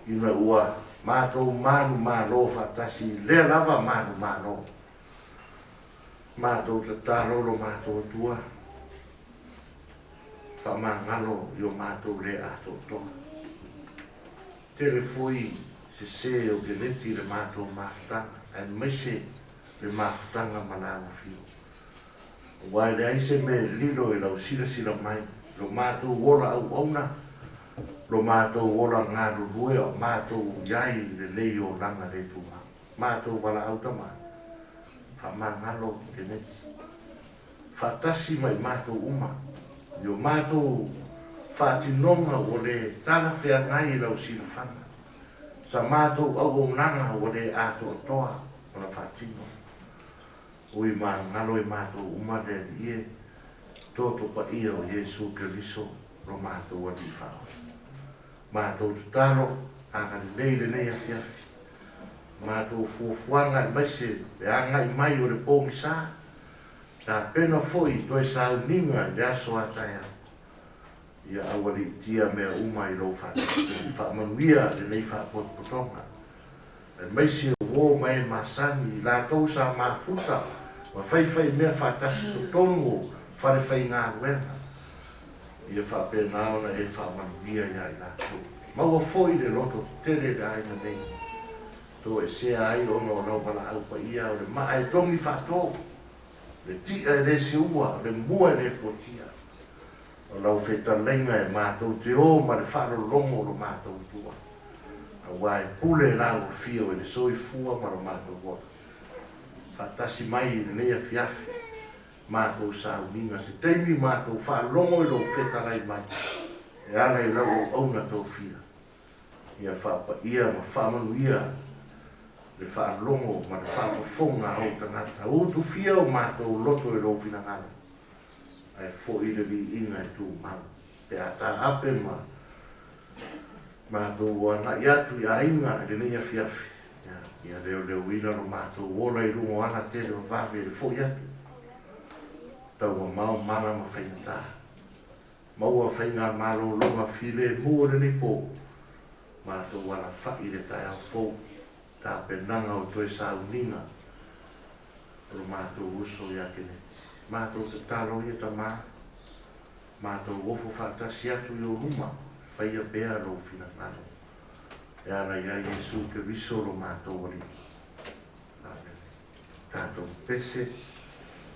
ina ua matou manumalo faatasi i lea lava manumalo. Matou tatalo lo matou Atua, faamagalo i o matou le atoatoa. Tele foi sese o Keneti i le matou mafutaga, aemaise le mafutaga ma lau afio. Aua e leai se mea e lilo i lau silasila mai, lo matou ola auauna. Lo matou ola galulue a o matou i ai i lenei olaga le tumau. Matou valaau Tama, faamagalo Keneti. Faatasi ma i matou uma i o matou faatinoga ua le talafeagai i lau silafaga. Sa matou auaunaga ua le atoatoa ona faatino. Ui magalo i matou uma le Alii e, toto paia o Iesu Keriso lo matou Alii Faaola. Matou tatalo, agalelei lenei afiafi. Matou fuafuaga aemaise le agai mai o le pogisa, tapena foi toe sauniga i le aso a taeao. Ia aualiitia mea uma i lou faamanuia lenei faapotopotoga, aemaise o uo ma e masani i latou sa mafuta ma faifaimea faatasi totonu o falefaigaluega. Ia faapena ona e faamanuia ia i latou. Maua foi le loto tetele i le aiga nei, toesea ai ona o lau valaau paia o le maa e togi faato, le ti'a e le seua, le mua e le fuatia. O lau fetalaiga e matou te o ma le faalologo o lo matou tua, aua e pule la ua fio i le soifua ma lo matou ola. Faatasi mai i lenei afiafi, matou sauniga se taimi matou faalogo i lou fetalai mai e ala i lau auauna tofia. Ia faapaia ma faamanuia le faalogo ma le faafofoga a ou tagata. Utufia o matou loto i lou finagalo, ae foi le viiga e tumau. Pe a taape ma matou agai atu i aiga i lenei afiafi, ia leoleoina lo matou ola i luga o ala tele vavave i le foi atu. Taumamao mala ma faigata. Maua faigamalologa filemu o lenei pō, matou alafai i le taeao fou, tapenaga o toe sauniga o lo matou uso ia Keneti. Matou tatalo ia Tama, matou ofo faatasi atu i ou luma, faia pea lou finagalo e ala ia Iesu Keriso lo matou Alii. Amene. Tatou pese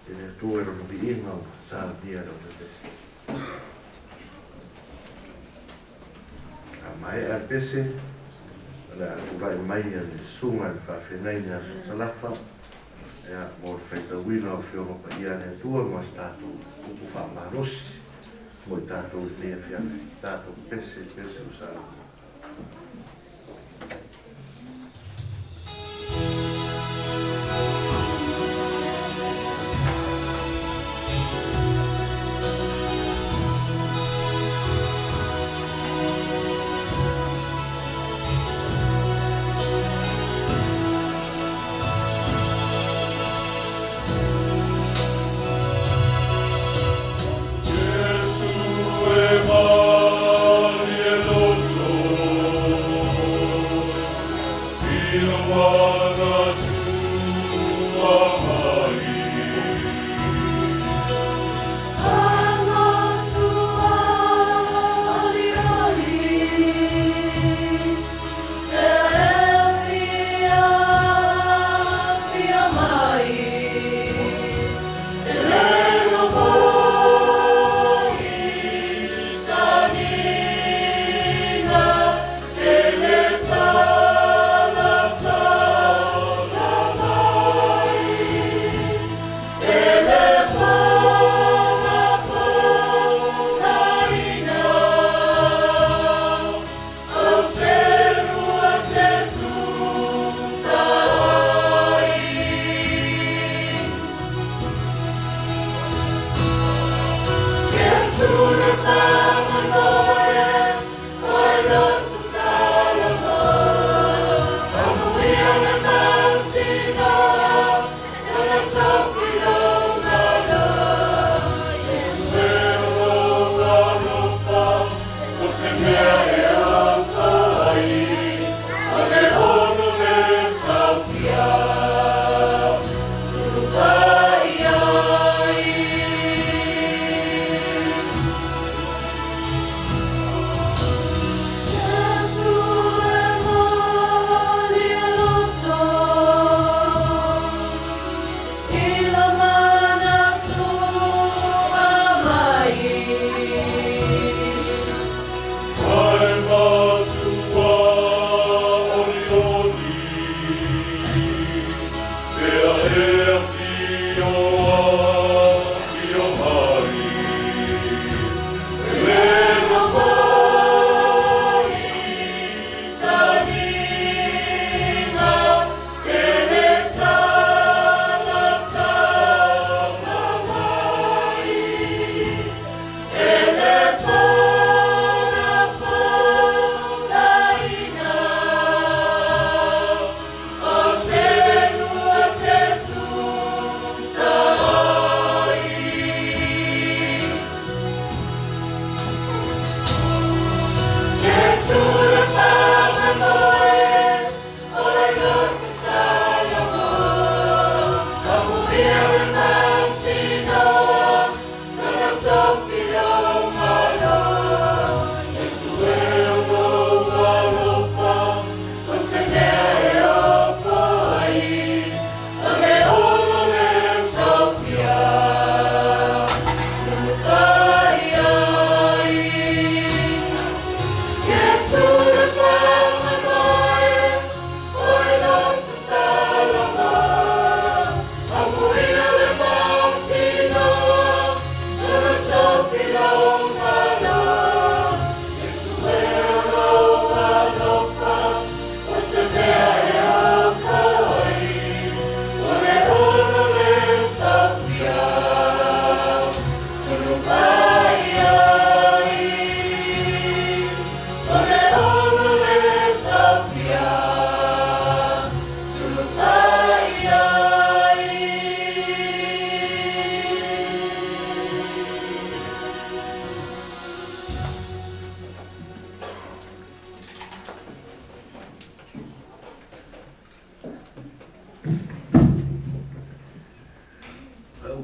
i le Atua i lona viiga ua saunia lau pepese. A maea le pese, o le a tulai mai le susuga i le faafeagaiga ia Salafa ia, mo le faitauina o Afioga Paia a le Atua ma se tatou upu faamalosi mo i tatou i lenei afiafi. Tatou pese i pese ua saunia.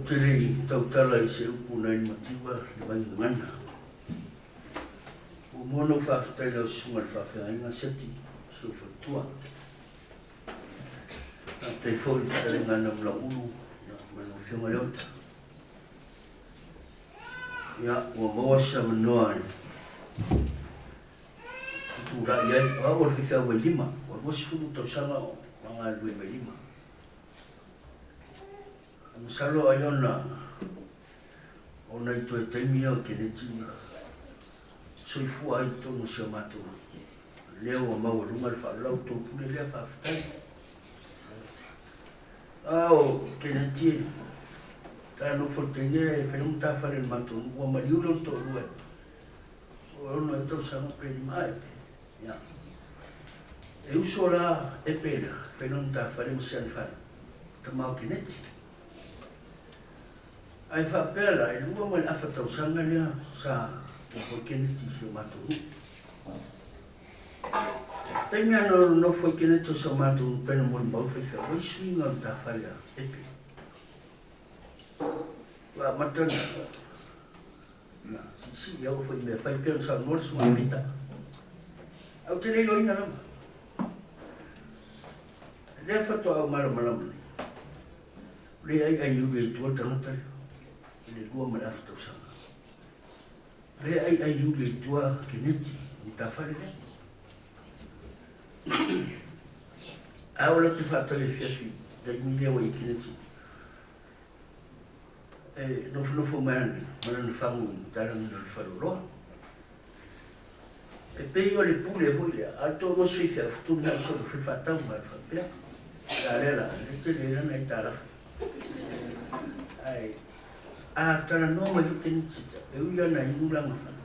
te le i tautala i se upu nai le mativa le Vaigagana. Muamua ona ou faafetai i lau Susuga i le Faafeagaiga Seti si ou faletua. Faafetai foi i le fetalaiga a Namulauulu ma lau Afioga Leota. Ia, ua maua se avanoa e tutulai ai. O au o le faifeau Vailima, ua 20 tausaga o galulue i Vailima. Masalo ai ona ona i toe taimi ia o Keneti na soifua ai i totonu o si o matou lea ua maualuga le faaaloalo. La outou pule lea, faafetai. A o Keneti e ta nofo i le taimi e fai le matafale i le matou nuu, ua maliu lona toalua o ono ea tausaga pe lima a Epe. Ia. E uso la Epe lea, fai lona matafale ma si ana fanau, tama o Keneti. Ae faapea la, e lua ma le afa tausaga lea sa nofo ai Keneti i si o matou nuu. Taimi lava na nofo ai Keneti o si o matou nuu pe na molimau le faifeau, ua i suiga o le matafale a Epe. Ua amata na na siisii au foi mea fai pei ona saunoa le susuga Pita. Ae ou te le iloaina lava. Lea faatoa ou malamalama nei. O lea ai ai uli ai tua le tagata lea i le 2.5 tausaga. O lea ai ai uli ai tua Keneti i matafale lea. Ae o lau te faatali afiafi taimi lea ua i Keneti. E nofonofo mai ana ma lana fagu i Matalagi o le Faleoloa. E pei o le pule foi lea, a o le toalua sui faifeau fetuunai solo fai faatau ma faapea. A lea la, e tele lana aitalafu. Ae a talanoa mai foi Keneti, e ui lana inu lana fale,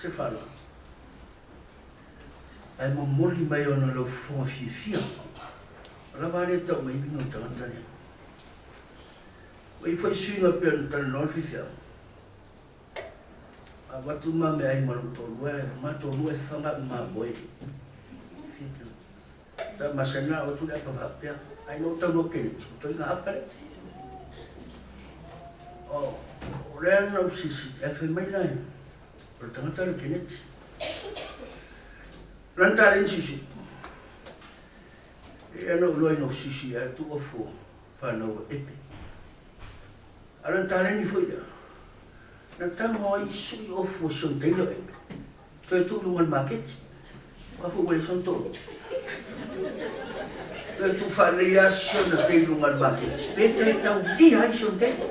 se faaaloalo. Ae momoli mai ona lau fofoga fiafia. O lava a lea tau mai uiga o le tagata lea. Ua i ai foi suiga pei ona talanoa le faifeau. A avatu ma meaai ma lou toalua, e ma toalua e fafaga au mamoe. Ta masani na avatu le apa faapea. Ai no tau no ke toi nga apa le. O, o lea na usisi, e fai mai la e, o le tagata le Keneti. Lana ta le susu. E ana uloa ina usisi e tu ofu whanau epe. A lana taleni foi lea. Na tago ai sui ofu o si ona taila o Epe. Toe tuu i luga o le maketi. Aua foi ua leai sona toalua. Toe tuu faalelei lava si ona tai i luga o le maketi. Pe toe taulia ai si ona taila.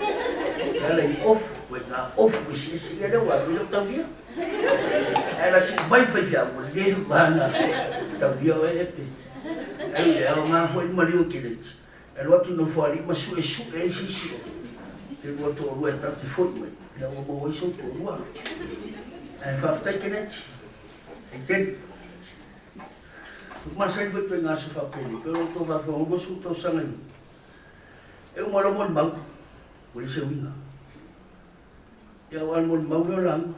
E ala i ofu, ua ina ofu eseese. Ia lea ua alu ai lau taulia. Ae na tuu mai le faifeau ua leva ona taulia oe Epe. Ae ui e aoga foi le maliu o Keneti. E alu atu i Nofoalii ma suesue ai se isi o te lua toalua e tatou te foi mai, ina ua maua ai sou toalua. Ae faafetai Keneti, e tele. Ua masani foi ituaiga aso faapenei, pei o lo outou faafofoga, 20 tausaga i e uma loa molimau, ua leai se uiga. Ia aua o le molimau lea o lauga.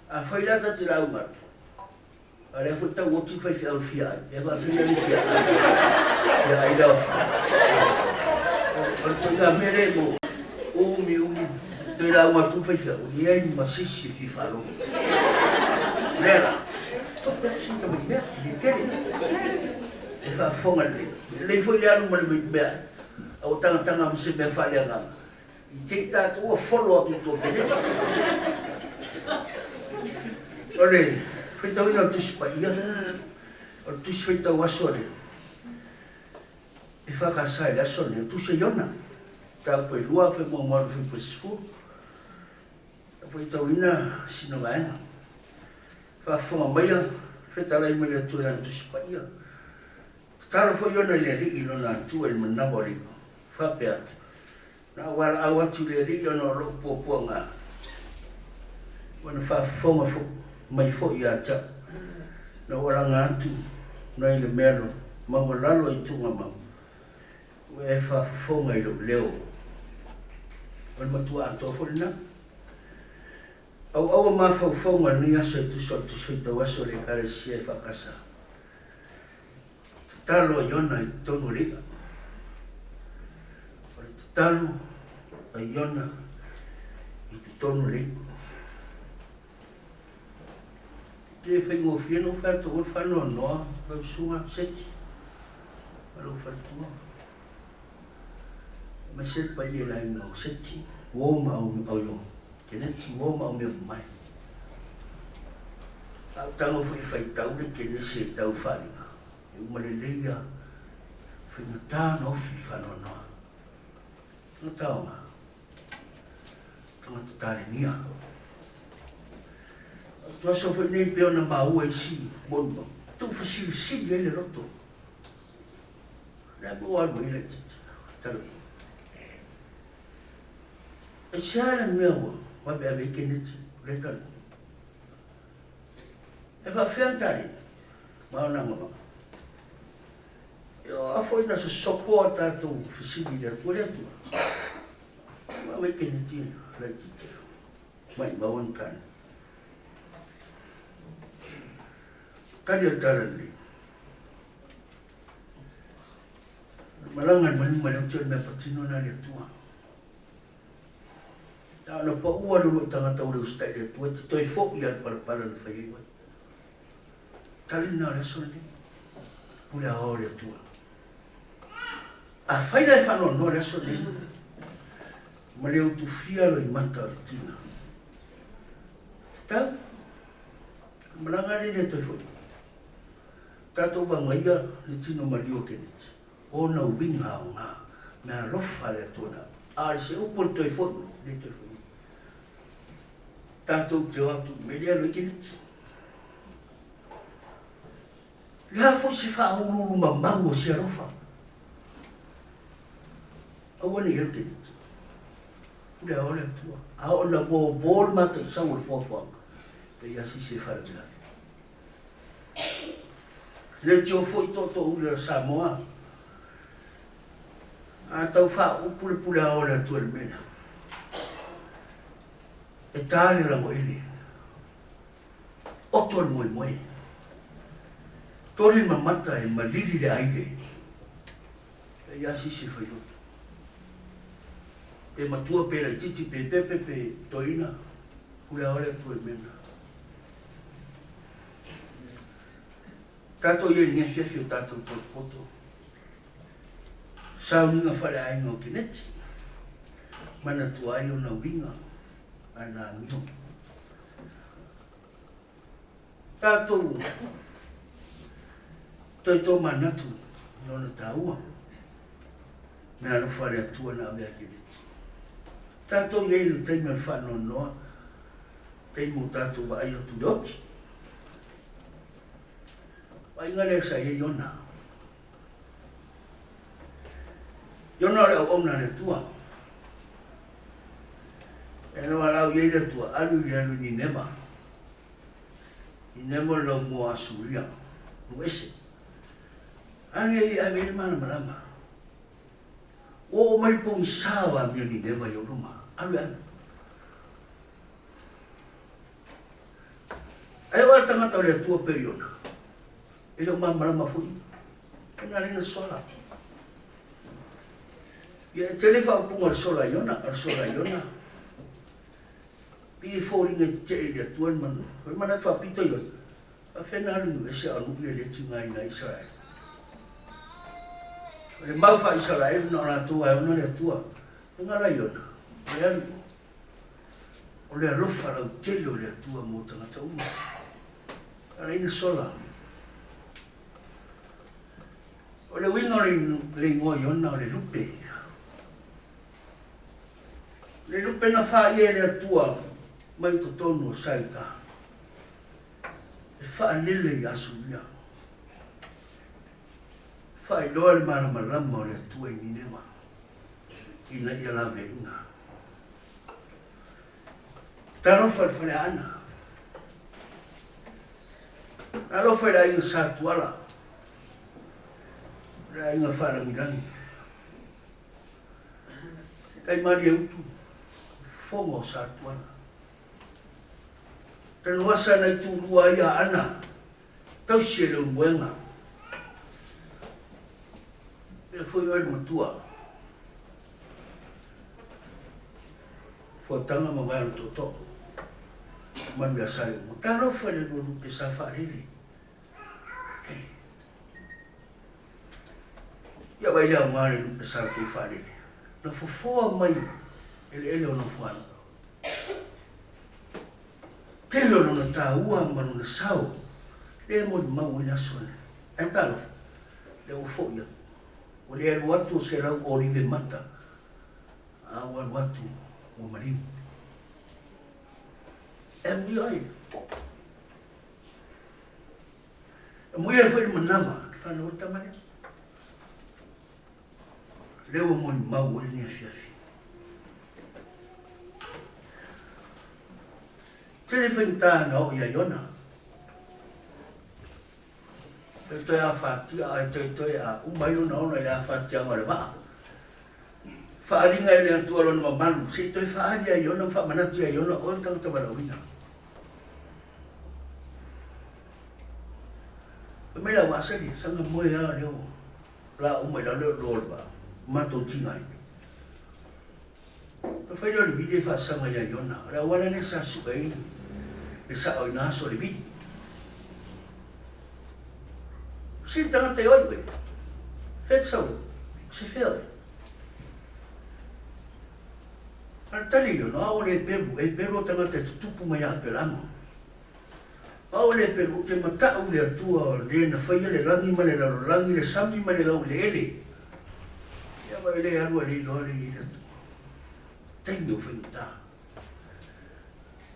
Afai la ta te lauga atu, A lea foi tau oti faifeau i le fia ai. Lea faafeina le fia ai. Fia ai lea. O le ituaiga mea lea mo umi umi toe lauga atu faifeau, ua leai ma se isi e fia faalogo. Lea la, tope atu sina tamai mea, e le tele. E faafofoga lelei. E lelei foi le alu ma le mea, a ua tagataga ma se mea faaleagaga. I te i tatou ua folo atu i tua peneti. O le faitauina o le Tusi Paia, o le Tusi Faitau Aso a le EFKS i le aso lenei, o le Tusi a Iona, mataupu e lua, afe muamua alu afe 10. Na faitauina sina vaega. Faafofoga maia, fetalai mai le Atua i lana Tusi Paia. Tatalo foi Iona i le Alii i lona Atua i le manawa o le i'a. Faapea atu, Na ou valaau atu i le Alii ona o lou puapuaga, ua na faafofoga fo mai foi ia te au. Na ou alaga atu nai le mea no maualalo i tuugamau, ua e faafofoga i lou leo. O le matua atoa foi lena. Auaua mafaufauga i lenei aso e tusa o le Tusi Faitau Aso a le Ekalesia e faakasa. Tatalo a Iona i totonu o le i'a. O le tatalo. Tatalo a Iona i totonu o le i'a. E le faigofie ona ou fai atu aua le faanoanoa lau susuga Seti ma lou faletua. Aemaise le paia i le aiga o Seti, uo ma au, au Keneti, uo ma au mea mamae. A ou tago foi e faitau le Kenesi e tau faaaliga, e uma lelei lava, faigata ona ofi le faanoanoa. Tagata aoga, tagata talenia. O le aso foi nei pei ona maua isi molimau, tuufesilisili ai le loto. Le a ua alu ai laitiiti. Tala. Aisea le mea ua aveave ai Keneti le tala. E faafefea ona taleni ma ona agavaa. E o a foi na sosopo a tatou fesili i le Atua, le Atua. Ua ave ai Keneti laitiiti. Maimau ona taleni. Tali o le tala lenei. Malaga i manu ma le uti o le mea patino na le Atua. A ona paua le uluai tagata ua le usitai i le Atua, e te toe fo'i lava i le palapala na fai ai oe. Tali lena o le aso lenei. Pule aoao le Atua. Afai la e faanoanoa le aso lenei, ma le utufia loimata o le tina. Tatau. Malaga le le toe fo'i. Tatou vagaia le tino maliu o Keneti, ona uiga aoga, mea alofa a le Atua na, a o se upu o le toe fo'i mai, le toe fo'i mai. Tatou te o atu i mea le alu ai Keneti. Le a foi se faauluulu mamau o se alofa. Aua ne i alu Keneti. Pule ao le Atua. A oo ina vovo le mataisau o le foafoaga, e i asisi e faalavelave. Le tio foi tootoouli o Samoa, a tau faaupu le pule ao a le Atua i le mea lea, e ta le lagoele, oto le moemoe, toli le mamata e malili le aile, e i a sisi e failoto. Pe matua, pe laititi, pe pepe, pe toeaina, pule ao le Atua i le mea lena. Tatou i ai i lenei afiafi o tatou potopoto, sauniga faaleaiga o Keneti, manatua ai ona uiga a na amio. Tatou toe tōmanatu i lona taua, me alofa a le Atua na avea Keneti. Tatou i ai i le taimi o le faanoanoa, taimi ua tatou vaai atu i le oti. Vaaiga lea sa i ai Iona. Iona o le auauna a le Atua. E na valaau i ai le Atua, alu i le alu i Nineva. Nineva o le laumua o Asuria, nuu ese. Alu i ai e ave ai le malamalama. Ua oo mai le pogisa o amio Nineva i ou luma. Alu e alu. Ai o a tagata o le Atua pei ona, e le o malamalama foi ia, e na le na sola. Ia e tele faaupuga o le sola Iona, o le sola Iona. Pei e foliga e tetee i le Atua le manu. O le manatu faapito Iona, faafefea na alu i ese a o nuu ia le tigaina ai Israel. O le mau faa-Isaraelu na o latou ae ona le Atua. E ngala Iona, o le alu. O le alofa lautele o le Atua mo tagata uma. A leai na sola. O le uiga o le igoa Iona o le lupe. Le lupe na whaia e le Atua mai totonu o Saita. E whaalele i Asuria. Whaailoa le malamalama o le Atua i Nineva. Ina ia laveaiina. Talofa i le Faleaana. Alofa i le aiga Sa Tuala, le aiga Faalagilagi. Tai malie utu, fofoga o Sa Tuala. Tanuasa na itulua ai a Ana, tausi e le uluega. E foi oe le matua. Fuataga ma vae o le tootoo. Mamalu ia Saleuma. Talofa i le lua lupe sa faalele. Ia vaai le aoga o le lupe sa tou faalele. Na fofoa mai eleele o Nofoalii. Tele o lona taua ma lona sao lea e molimau ai le aso lea. Ae talofa, lea ua foi atu. Ua le alu atu o se lau olive mata, a ua alu atu ua maliu. E amuia ai. E amuia ai foi le manava, le fanau o le tama lea. Lea ua molimau ai lenei afiafi. Tele faigata na oo ia Iona. E toe afatia a e toe a uma ai lona ola i le afatiaga o le vaa. Faaaliga e le Atua lona mamalu, se i toe faaali ia Iona ma faamanatu ia Iona, oe le tagata valaauina. Fai mai la ua asali, saga moe lava lea ua la uma i lalo le loa o le vaa, matou tiga ai. Ona fai lea o le vili e faasaga ia Iona, o le auala lea sa sue ai le sao i na aso o le vili. Se le tagata e oi oe, fea te sau ai, o se fea oe. A le tali Iona, o au o le Eperu, Eperu o tagata e tutupu mai ia Aperama. O au o le Eperu, ou te matau i le Atua o le na faia le lagi ma le lalolagi, le sami ma le laueleele. Ia ma e le alu a le iloa le i le Atua. Taimi o faigata.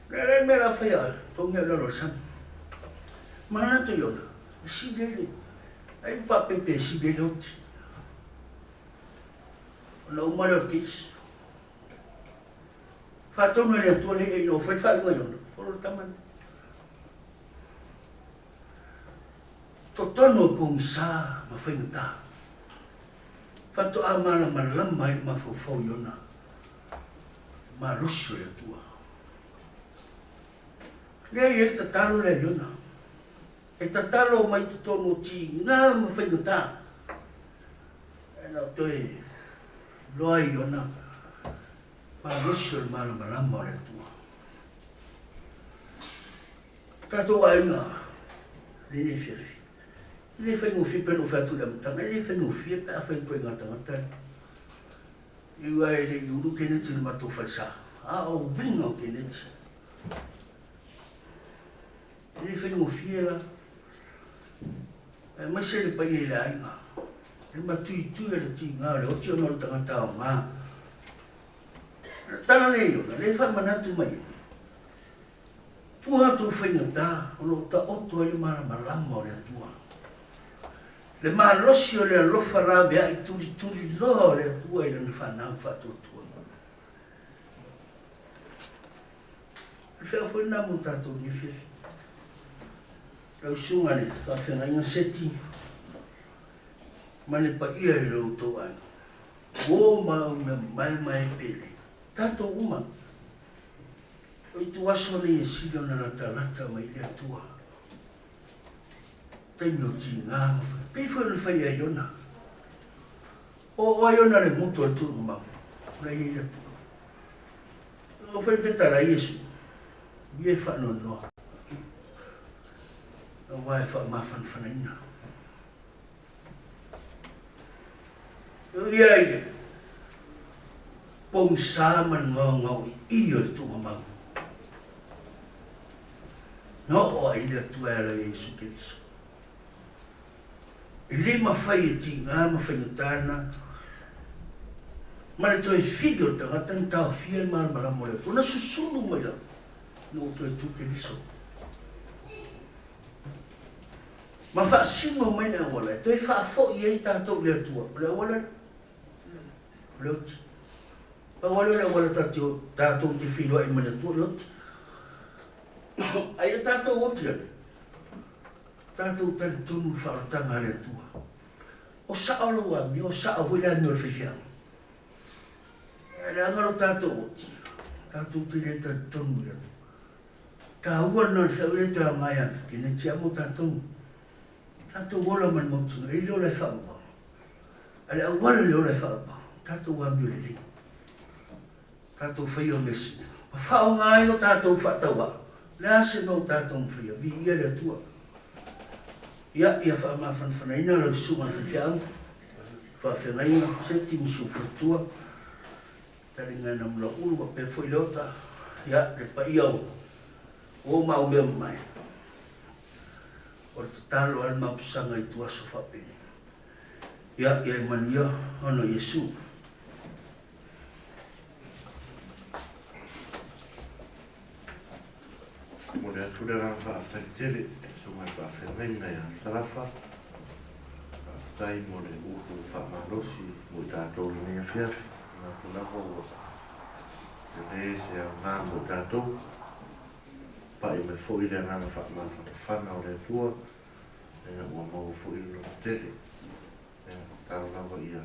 Le le mea la faia oe, togi au i lalo o le sami. Manatu Iona, e sili ai le, ai ua faapepe e sili ai le oti. Ona uma lea o le kesi. Faatonu e le Atua le ina ua fai le faaiuga Iona, folo le tama lea. Totonu o pogisa ma faigata. Faatoa malamalama ai le mafaufau Iona, malosi o le Atua. Lea e i ai le tatalo lea Iona. E tatalo mai totonu o tiga ma faigata. E na o toe iloa ai Iona malosi o le malamalama o le Atua. Tatou aiga, lenei afiafi, e le faigofie pei ona ou fai atu i le amataga, e le faigofie pe afai ituaiga tagata e ui lava e le i ulu Keneti i le matou falesa, a o uiga o Keneti. E le faigofie la, aemaise le paia i le aiga, le matuitui a le tiga o le oti ona o le tagata aoga. O le tala lea Iona, lea e faamanatu mai ai, tua atu o faigata o lo o taoto ai le malamalama o le Atua. Le malosi o le alofa laveai tulituliloa o le Atua i lana fanau faatuatua. O le feau foi lena mo tatou i lenei afiafi. Lau Susuga i le Faafeagaiga Seti ma le paia i lo outou aiga. Uo ma au mea maemae pele. Tatou uma. O itu aso nei e sili ona latalata mai i le Atua. Taimi o tiga ma fai. Pei foi ona fai ia Iona. O ai ona le motu o le tuugamau. O la e i ai le Atua. O fai fetalai Iesu, ia e faanoanoa, aua e faamafanafanaina. E ui ai le pogisa ma le gaogaoi'i o le tuugamau. Na oo ai le Atua e ala ia Iesu Keriso. E le mafai e tiga ma faigata na ma le toe fili o le tagata na taofia le malamalama o le Atua. Na susulu mai lava ina ua toe tu Keriso. Ma faasino mai le auala e toe faafoi ai tatou i le Atua. O le auala lea. O le oti. Pau lava lea o le auala tatou te feiloai ma le Atua o le oti. Ai e tatou oti ane. Tatou talitonu i le faaolataga a le Atua. O sao lou amio, o sao foi le amio a le faifeau. Ae leaga lo tatou oti, tatou te le talitonu i le Atua. Taua lena o le feau e le toe aoga ia te Keneti a mo tatou. Tatou ola ma le mautinoa, e le ola e faaauau. A le auala le ola e faaauau, tatou amio lelei. Tatou faia mea sili ma faaaoga ai lo tatou faatauaa. O le a se mea ua tatou mafaia? Viia le Atua. Ia, ia faamafanafanaina lau susuga i le faifeau, faafeagaiga, Seti ma si ou faletua, taliga e Namulauulu faapea foi Leota, ia, le paia o o maumea mamae. O le tatalo a le mapusaga i tuaso faapenei. Ia, ia e manuia ona o Iesu. Momoli atu le agaga faafetai tele i le Susuga i le Faafeagaiga ia Sarafa. Faafetai mo le upu faamalosi mo i tatou i lenei afiafi. Manatu lava ua tele se aoga mo i tatou. Pai mai foi le agaga faamafanafana o le Atua ina ua maua foi le loto tele. Ia, tatalo lava ia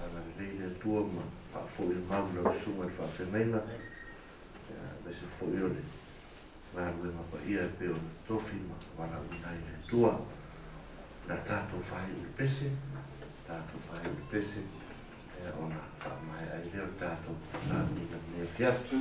agalelei le Atua ma faafoi le mau i lau Susuga i le Faafeagaiga, ia, aemaise foi o le galuega paia e pei ona tofi ma valaauina ai le Atua. O le a tatou faaiu i le pese, tatou faaiu i le pese, ia, ona faamaea ai lea o le tatou sauniga i lenei afiafi.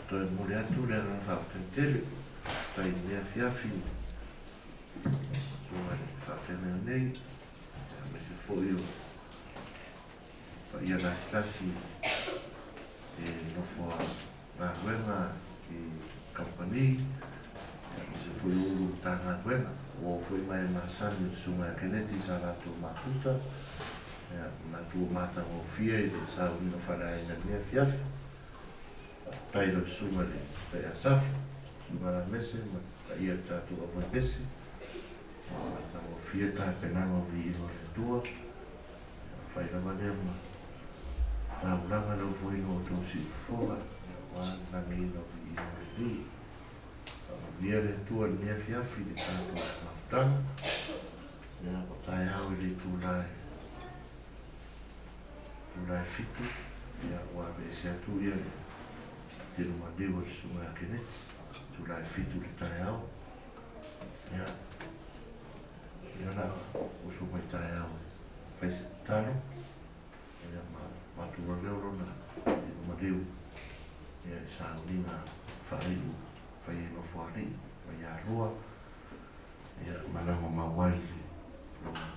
Toe momoli atu le agaga faafetai tele, faafetai i lenei afiafi i susuga i le faafeagaiga nei, aemaise foi o paia lasilasi i nofo a galuega i kamupani, aemaise foi o Ulu o Matagaluega. Ua oo foi mai e masani o le Susuga ia Keneti sa latou mafuta, manatu ua matagofie i le sauniga faaleaiga i lenei afiafi. Faafetai i lau Susuga i le Taitai Asafu, Susuga Lamese ma le paia o le tatou aufaipese. Ua matagofie tapenaga o viiga o le Atua. Fai lava lea ma taulaga le ofoina o outou siufofoga aua le lagiina o viiga o le Alii. Faamanuia le Atua i lenei afiafi i le tatou mafutaga. Ia, o taeao i le itula e itula e 7, ia, ua aveese atu ia le tino maliu a le Susuga ia Keneti, itula e 7 i le taeao. Ia, ia la usu mai taeao e fai se tatalo, ia ma matua lea o lona tino maliu, ia i sauniga faaiu fai e Nofoalii ma Ialua, ia ma lagomau ai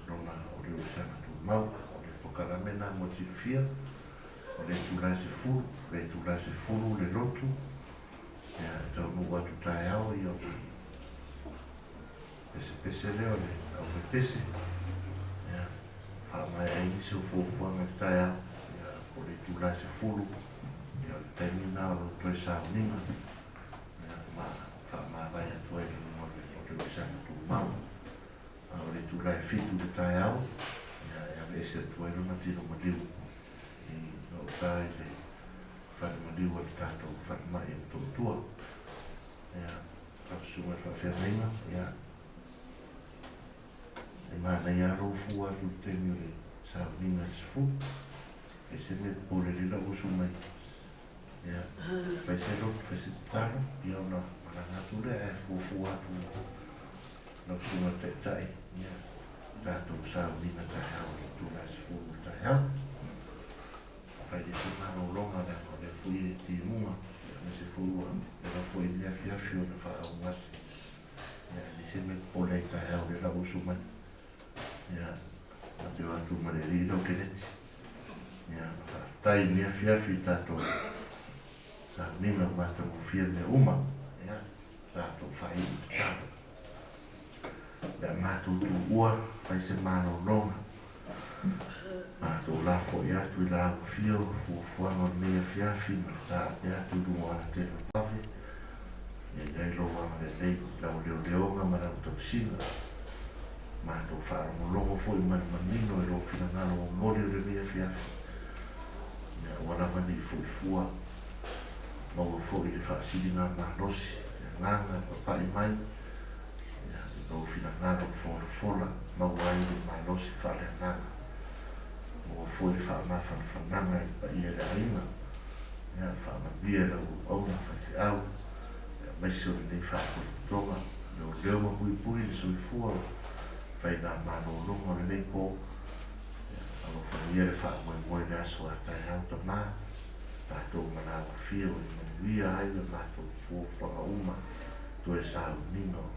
lona o le Olisaga Tumau. O le polokalame lena mo le silafia, o le itula e 10, le itula e 10 le lotu, ia e taunuu atu taeao ia ona pesepese lea o le aufaipese, ia faamaea ai nisi o fuafuaga i le taeao, ia o le itula e 10, ia o le taimi lena o le toe sauniga, ia ma faamavae atu ai i luga o le Olisaga Tumau. A o le itula e 7 i le taeao, ia e aveese atu ai lona tino maliu i gauta i le fale maliu a le tatou falemai o Motootua. Ia, lau susuga i le faafeagaiga, ia, e manaia lava lou fua atu i le taimi o le sauniga i le 10. E se mea popole i lau usu mai. Ia, fai se lotu, fai se tatalo, ia ona malaga atu lea ae fuafua atu lau susuga i le Taitai, ia, tatou sauniga taeao i le itula e 10 i le taeao. Fai le se malologa leaga o lea foi e timuga, aemaise foi ua leva foi lenei afiafi ona faaaaogasi. Ia, e leai se mea popole ai taeao lea lau usu mai. Ia, ma te o atu ma le alii lau Keneti. Ia, faafetai i lenei afiafi i tatou sauniga ua matagofie mea uma. Ia, tatou faaiu i tatalo. Le a matou tuua fai se malologa. Matou lafoai atu i la afio fuafuaga o lenei afiafi ma le taape atu i luga o alatele vave. Ia i ai lou agalelei, lau leoleoga ma lau tausiga. Matou faalogologo foi ma le manino i lou finagalo momoli o lenei afiafi. Ia aua lava ne i foi fua. Maua foi le faasiliga malosi, le agaga e papai mai, ia, i lou finagalo folafola, maua ai le malosi faaleagaga. Maua foi le faamafanafanaga i le paia i le aiga, ia, faamanuia i lau auauna faifeau, aemaise o lenei faalapotopotoga, leoleo ma puipui le soifua o faigamalologa o lenei po. Ia, alofagia le faamoemoe i le aso a taeao, Tama, matou ma la afio e manuia ai le matou fuafuaga uma toe sauniga o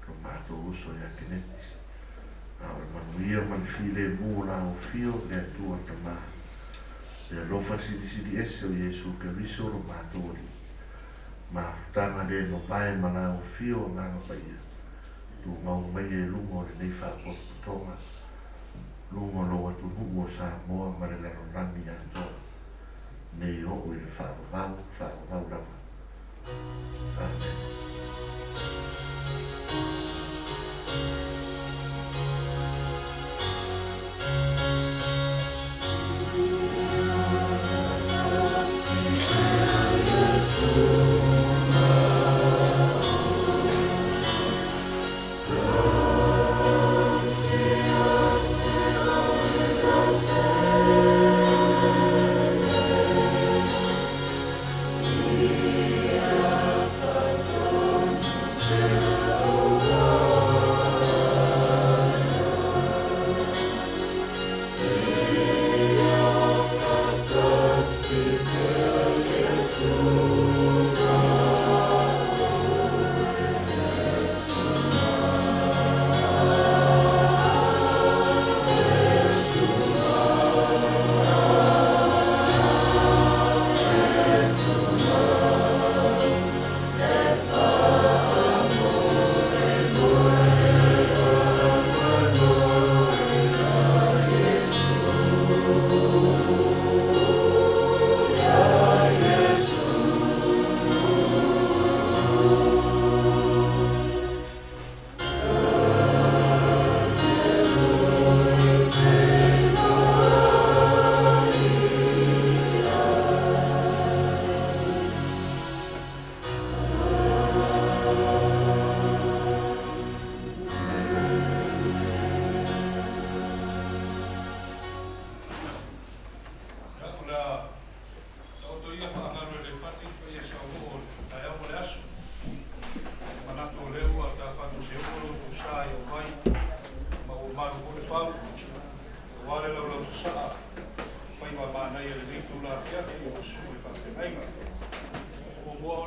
lo matou uso ia Keneti. A o le manuia ma le filemu o la afio le Atua Tama, le alofa silisili ese o Iesu Keriso lo matou Alii, mafutaga le mavae ma la afio Agaga Paia, tumau maia i luga o lenei faapotopotoga, luga o lou atunuu o Samoa ma le lalolagi atoa, nei oo i le faavavau, faavavau lava. Amene.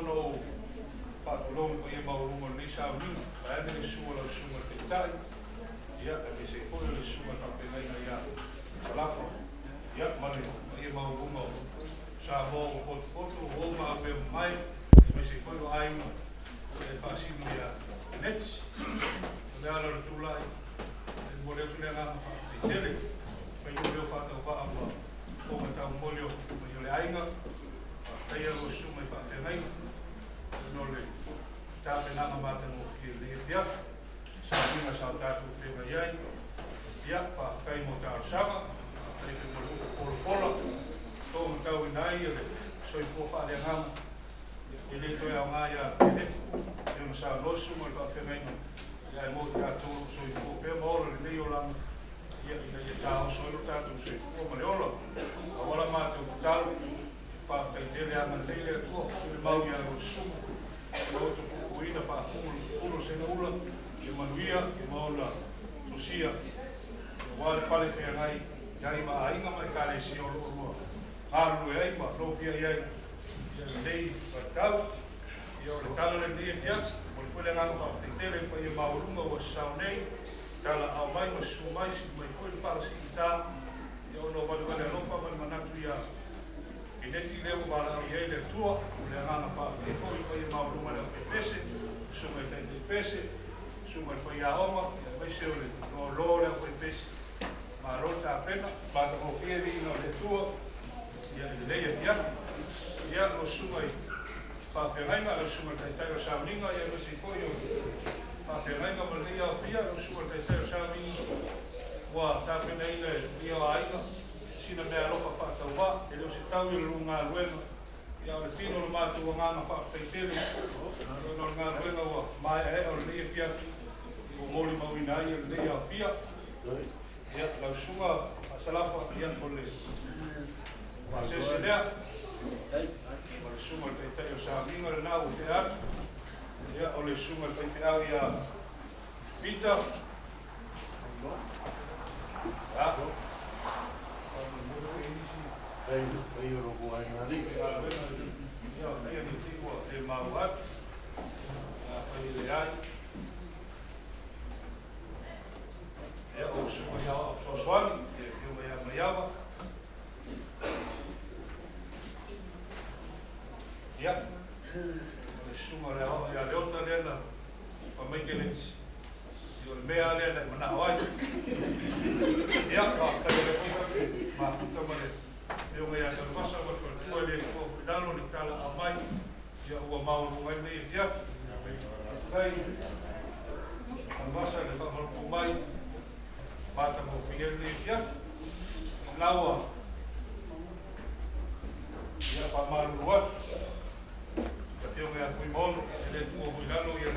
ona ou faatulou i le paia maualuga o lenei sauniga, vaeane le susu o lau Susuga i le Taitai, ia, aemaise ai foi o le Susuga i le Faafeagaiga ia Salafa, ia, ma le paia maualuga o Samoa ua potopoto, ua o ma auea mamae, aemaise ai foi o aiga e faasino ia Keneti. O le ala o le tulai, e momoli atu le agaga faafetai tele, fai foi leo faatauvaa ma fofoga taumoli o paia o le aiga, faafetaia lua susuga i faafeagaiga ona o le tapenaga matagofie i lenei afiafi, sauniga sa o tatou feagai ai. Ia, faafetai mo talosaga, faafetai foi mo le upu folafola, taumatauina ai le soifua faaleagaga, e le toe aoga ia Keneti, e ona saunoa le susuga i le faafeagaiga, ia ae mo i tatou o lo o soifua pea ma ola i lenei olaga, ia ina ia taoso ai lo tatou soifua ma le ola. Aua la matou tatalo, faafetai tele agalelei le Atua foi le mau ia lua susuga, ia outou puipuiina faafugu le pulu o le segaula, ia manuia ia ma ola sosia, aua le pale feagai ai ma aiga ma ekalesia o lo o lua galulue ai ma nopiai ai ia lenei vaitau. Ia o le tala lenei afiafi, momoli foi le agaga faafetai tele i le paia maualuga ua sasao nei, tala aao mai ma susu mai, sili mai foi le pala siigita, ia ona o valevale alofa ma le manatu ia Keneti lea ua valaau i ai le Atua. O le agaga faafetai foi i le paia maualuga o le aufaipese, susuga i taitaipese, susuga i le faiaoga, ia aemaise o le lolo o le aufaipese. Malo le tapena, matagofie le viiga o le Atua ia i lenei afiafi. Ia, lau susuga i faafeagaiga, lau susuga i le taitai o le sauniga, ia aemaise foi o faafeagaiga ma lenei aofia, lau susuga i le taitai o le sauniga ua tapenaina e le paia o aiga sina meaalofa faatauvaa, e le o se tau i le lua galuega, ia a o le tino o le matou agaga faafetai tele ona o le galuega ua maeaea o lenei afiafi ua molimauina ai lenei aofia. Ia, lau susuga Faasalafa, ia, o le faasese lea, o le susuga i le taitai o sauniga lena ua tea atu, ia, o le susuga i le faifeau ia Peter, ia, ia, ia, ne i te i ua le maua atu, ia, afai e leai, ia, o le susuga ia Aoao Fesoasoani, le afioga ia Maiava. Ia, o le susuga o le Aoao ia Leota lea na fai mai Keneti, ia o le mea lava lea na e manao ai. Ia, faafetai o lea foi sa mafuta ma le afioga ia Tanuvasa ma le faletua e le tuua foi i lalo le tala aumai, ia ua maualuga ai lenei afiafi. Faafetai Tanuvasa i le faamalutu mai, matagofie ai lenei afiafi. Lena ua ia faamalulu atu le afioga ia Fuimaono, e le tuua foi i lalo ia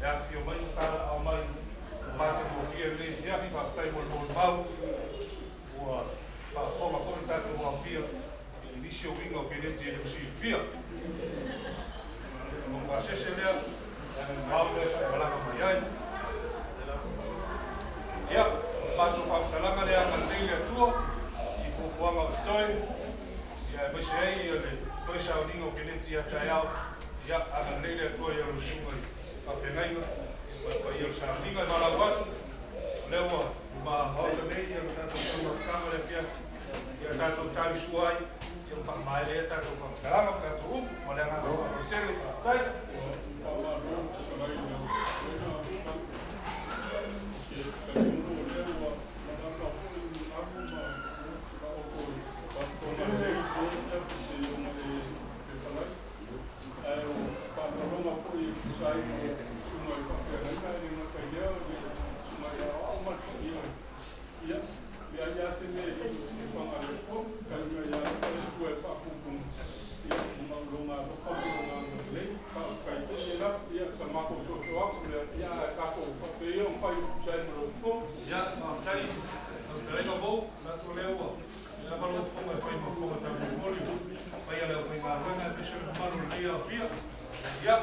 le afifio mai ma talaaao mai, ua matagofie lenei afiafi. Faafetai mo le molimau, ua faafofoga foi le tatou aofia i nisi o uiga o Keneti e le o silafia. O lou pasese lea, mamao lea sa e malaga mai ai. Ia, o le matou faamatalaga lea agalelei le Atua i fuafuaga o totoe, ia aemaise ai ia le toe sauniga o Keneti ia taeao. Ia, agalelei le Atua i lau susuga i faafeagaiga ma le paia o le sauniga. E valaau atu, o lea ua maota nei ia le tatou taumafataga o le afiafi, ia tatou talisua ai, ia ua faamaea ai tatou faamatalaga ma tatou upu ma le agaga faafetai tele. Faafetai. Ia, faafetai lau fetalaiga Pou, manatu o lea ua lava lou fofoga e fai ma fofoga taumolimoli paia le aufaigaluega aemaise o le mamalu o lenei aofia. Ia,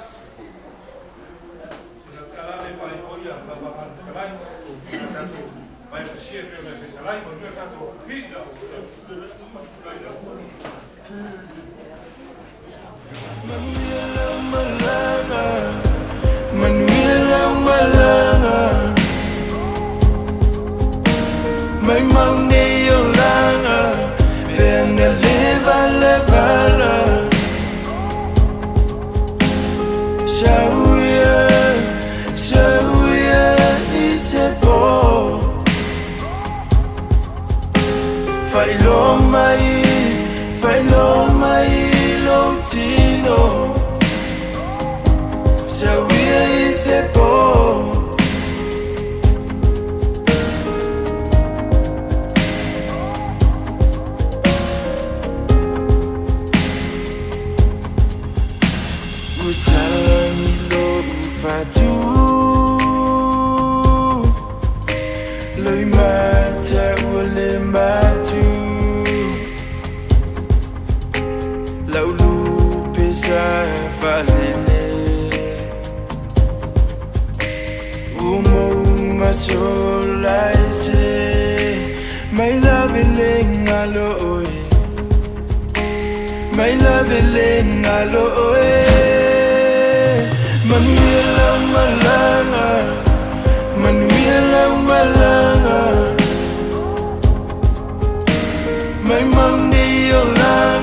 sina tala lea faailoa ia lau agaga fetalai, na tatou vaevasia e pei ona e fetalai, manuia tatou afiafi. Manuia. tino Sauia i se pō Ua talagi lo'u fatu Loimata ua le matu Lau lupe sa faalele Ua mou masola ese Mai lave le galo oe Mai lave le galo oe Manuia lau malaga.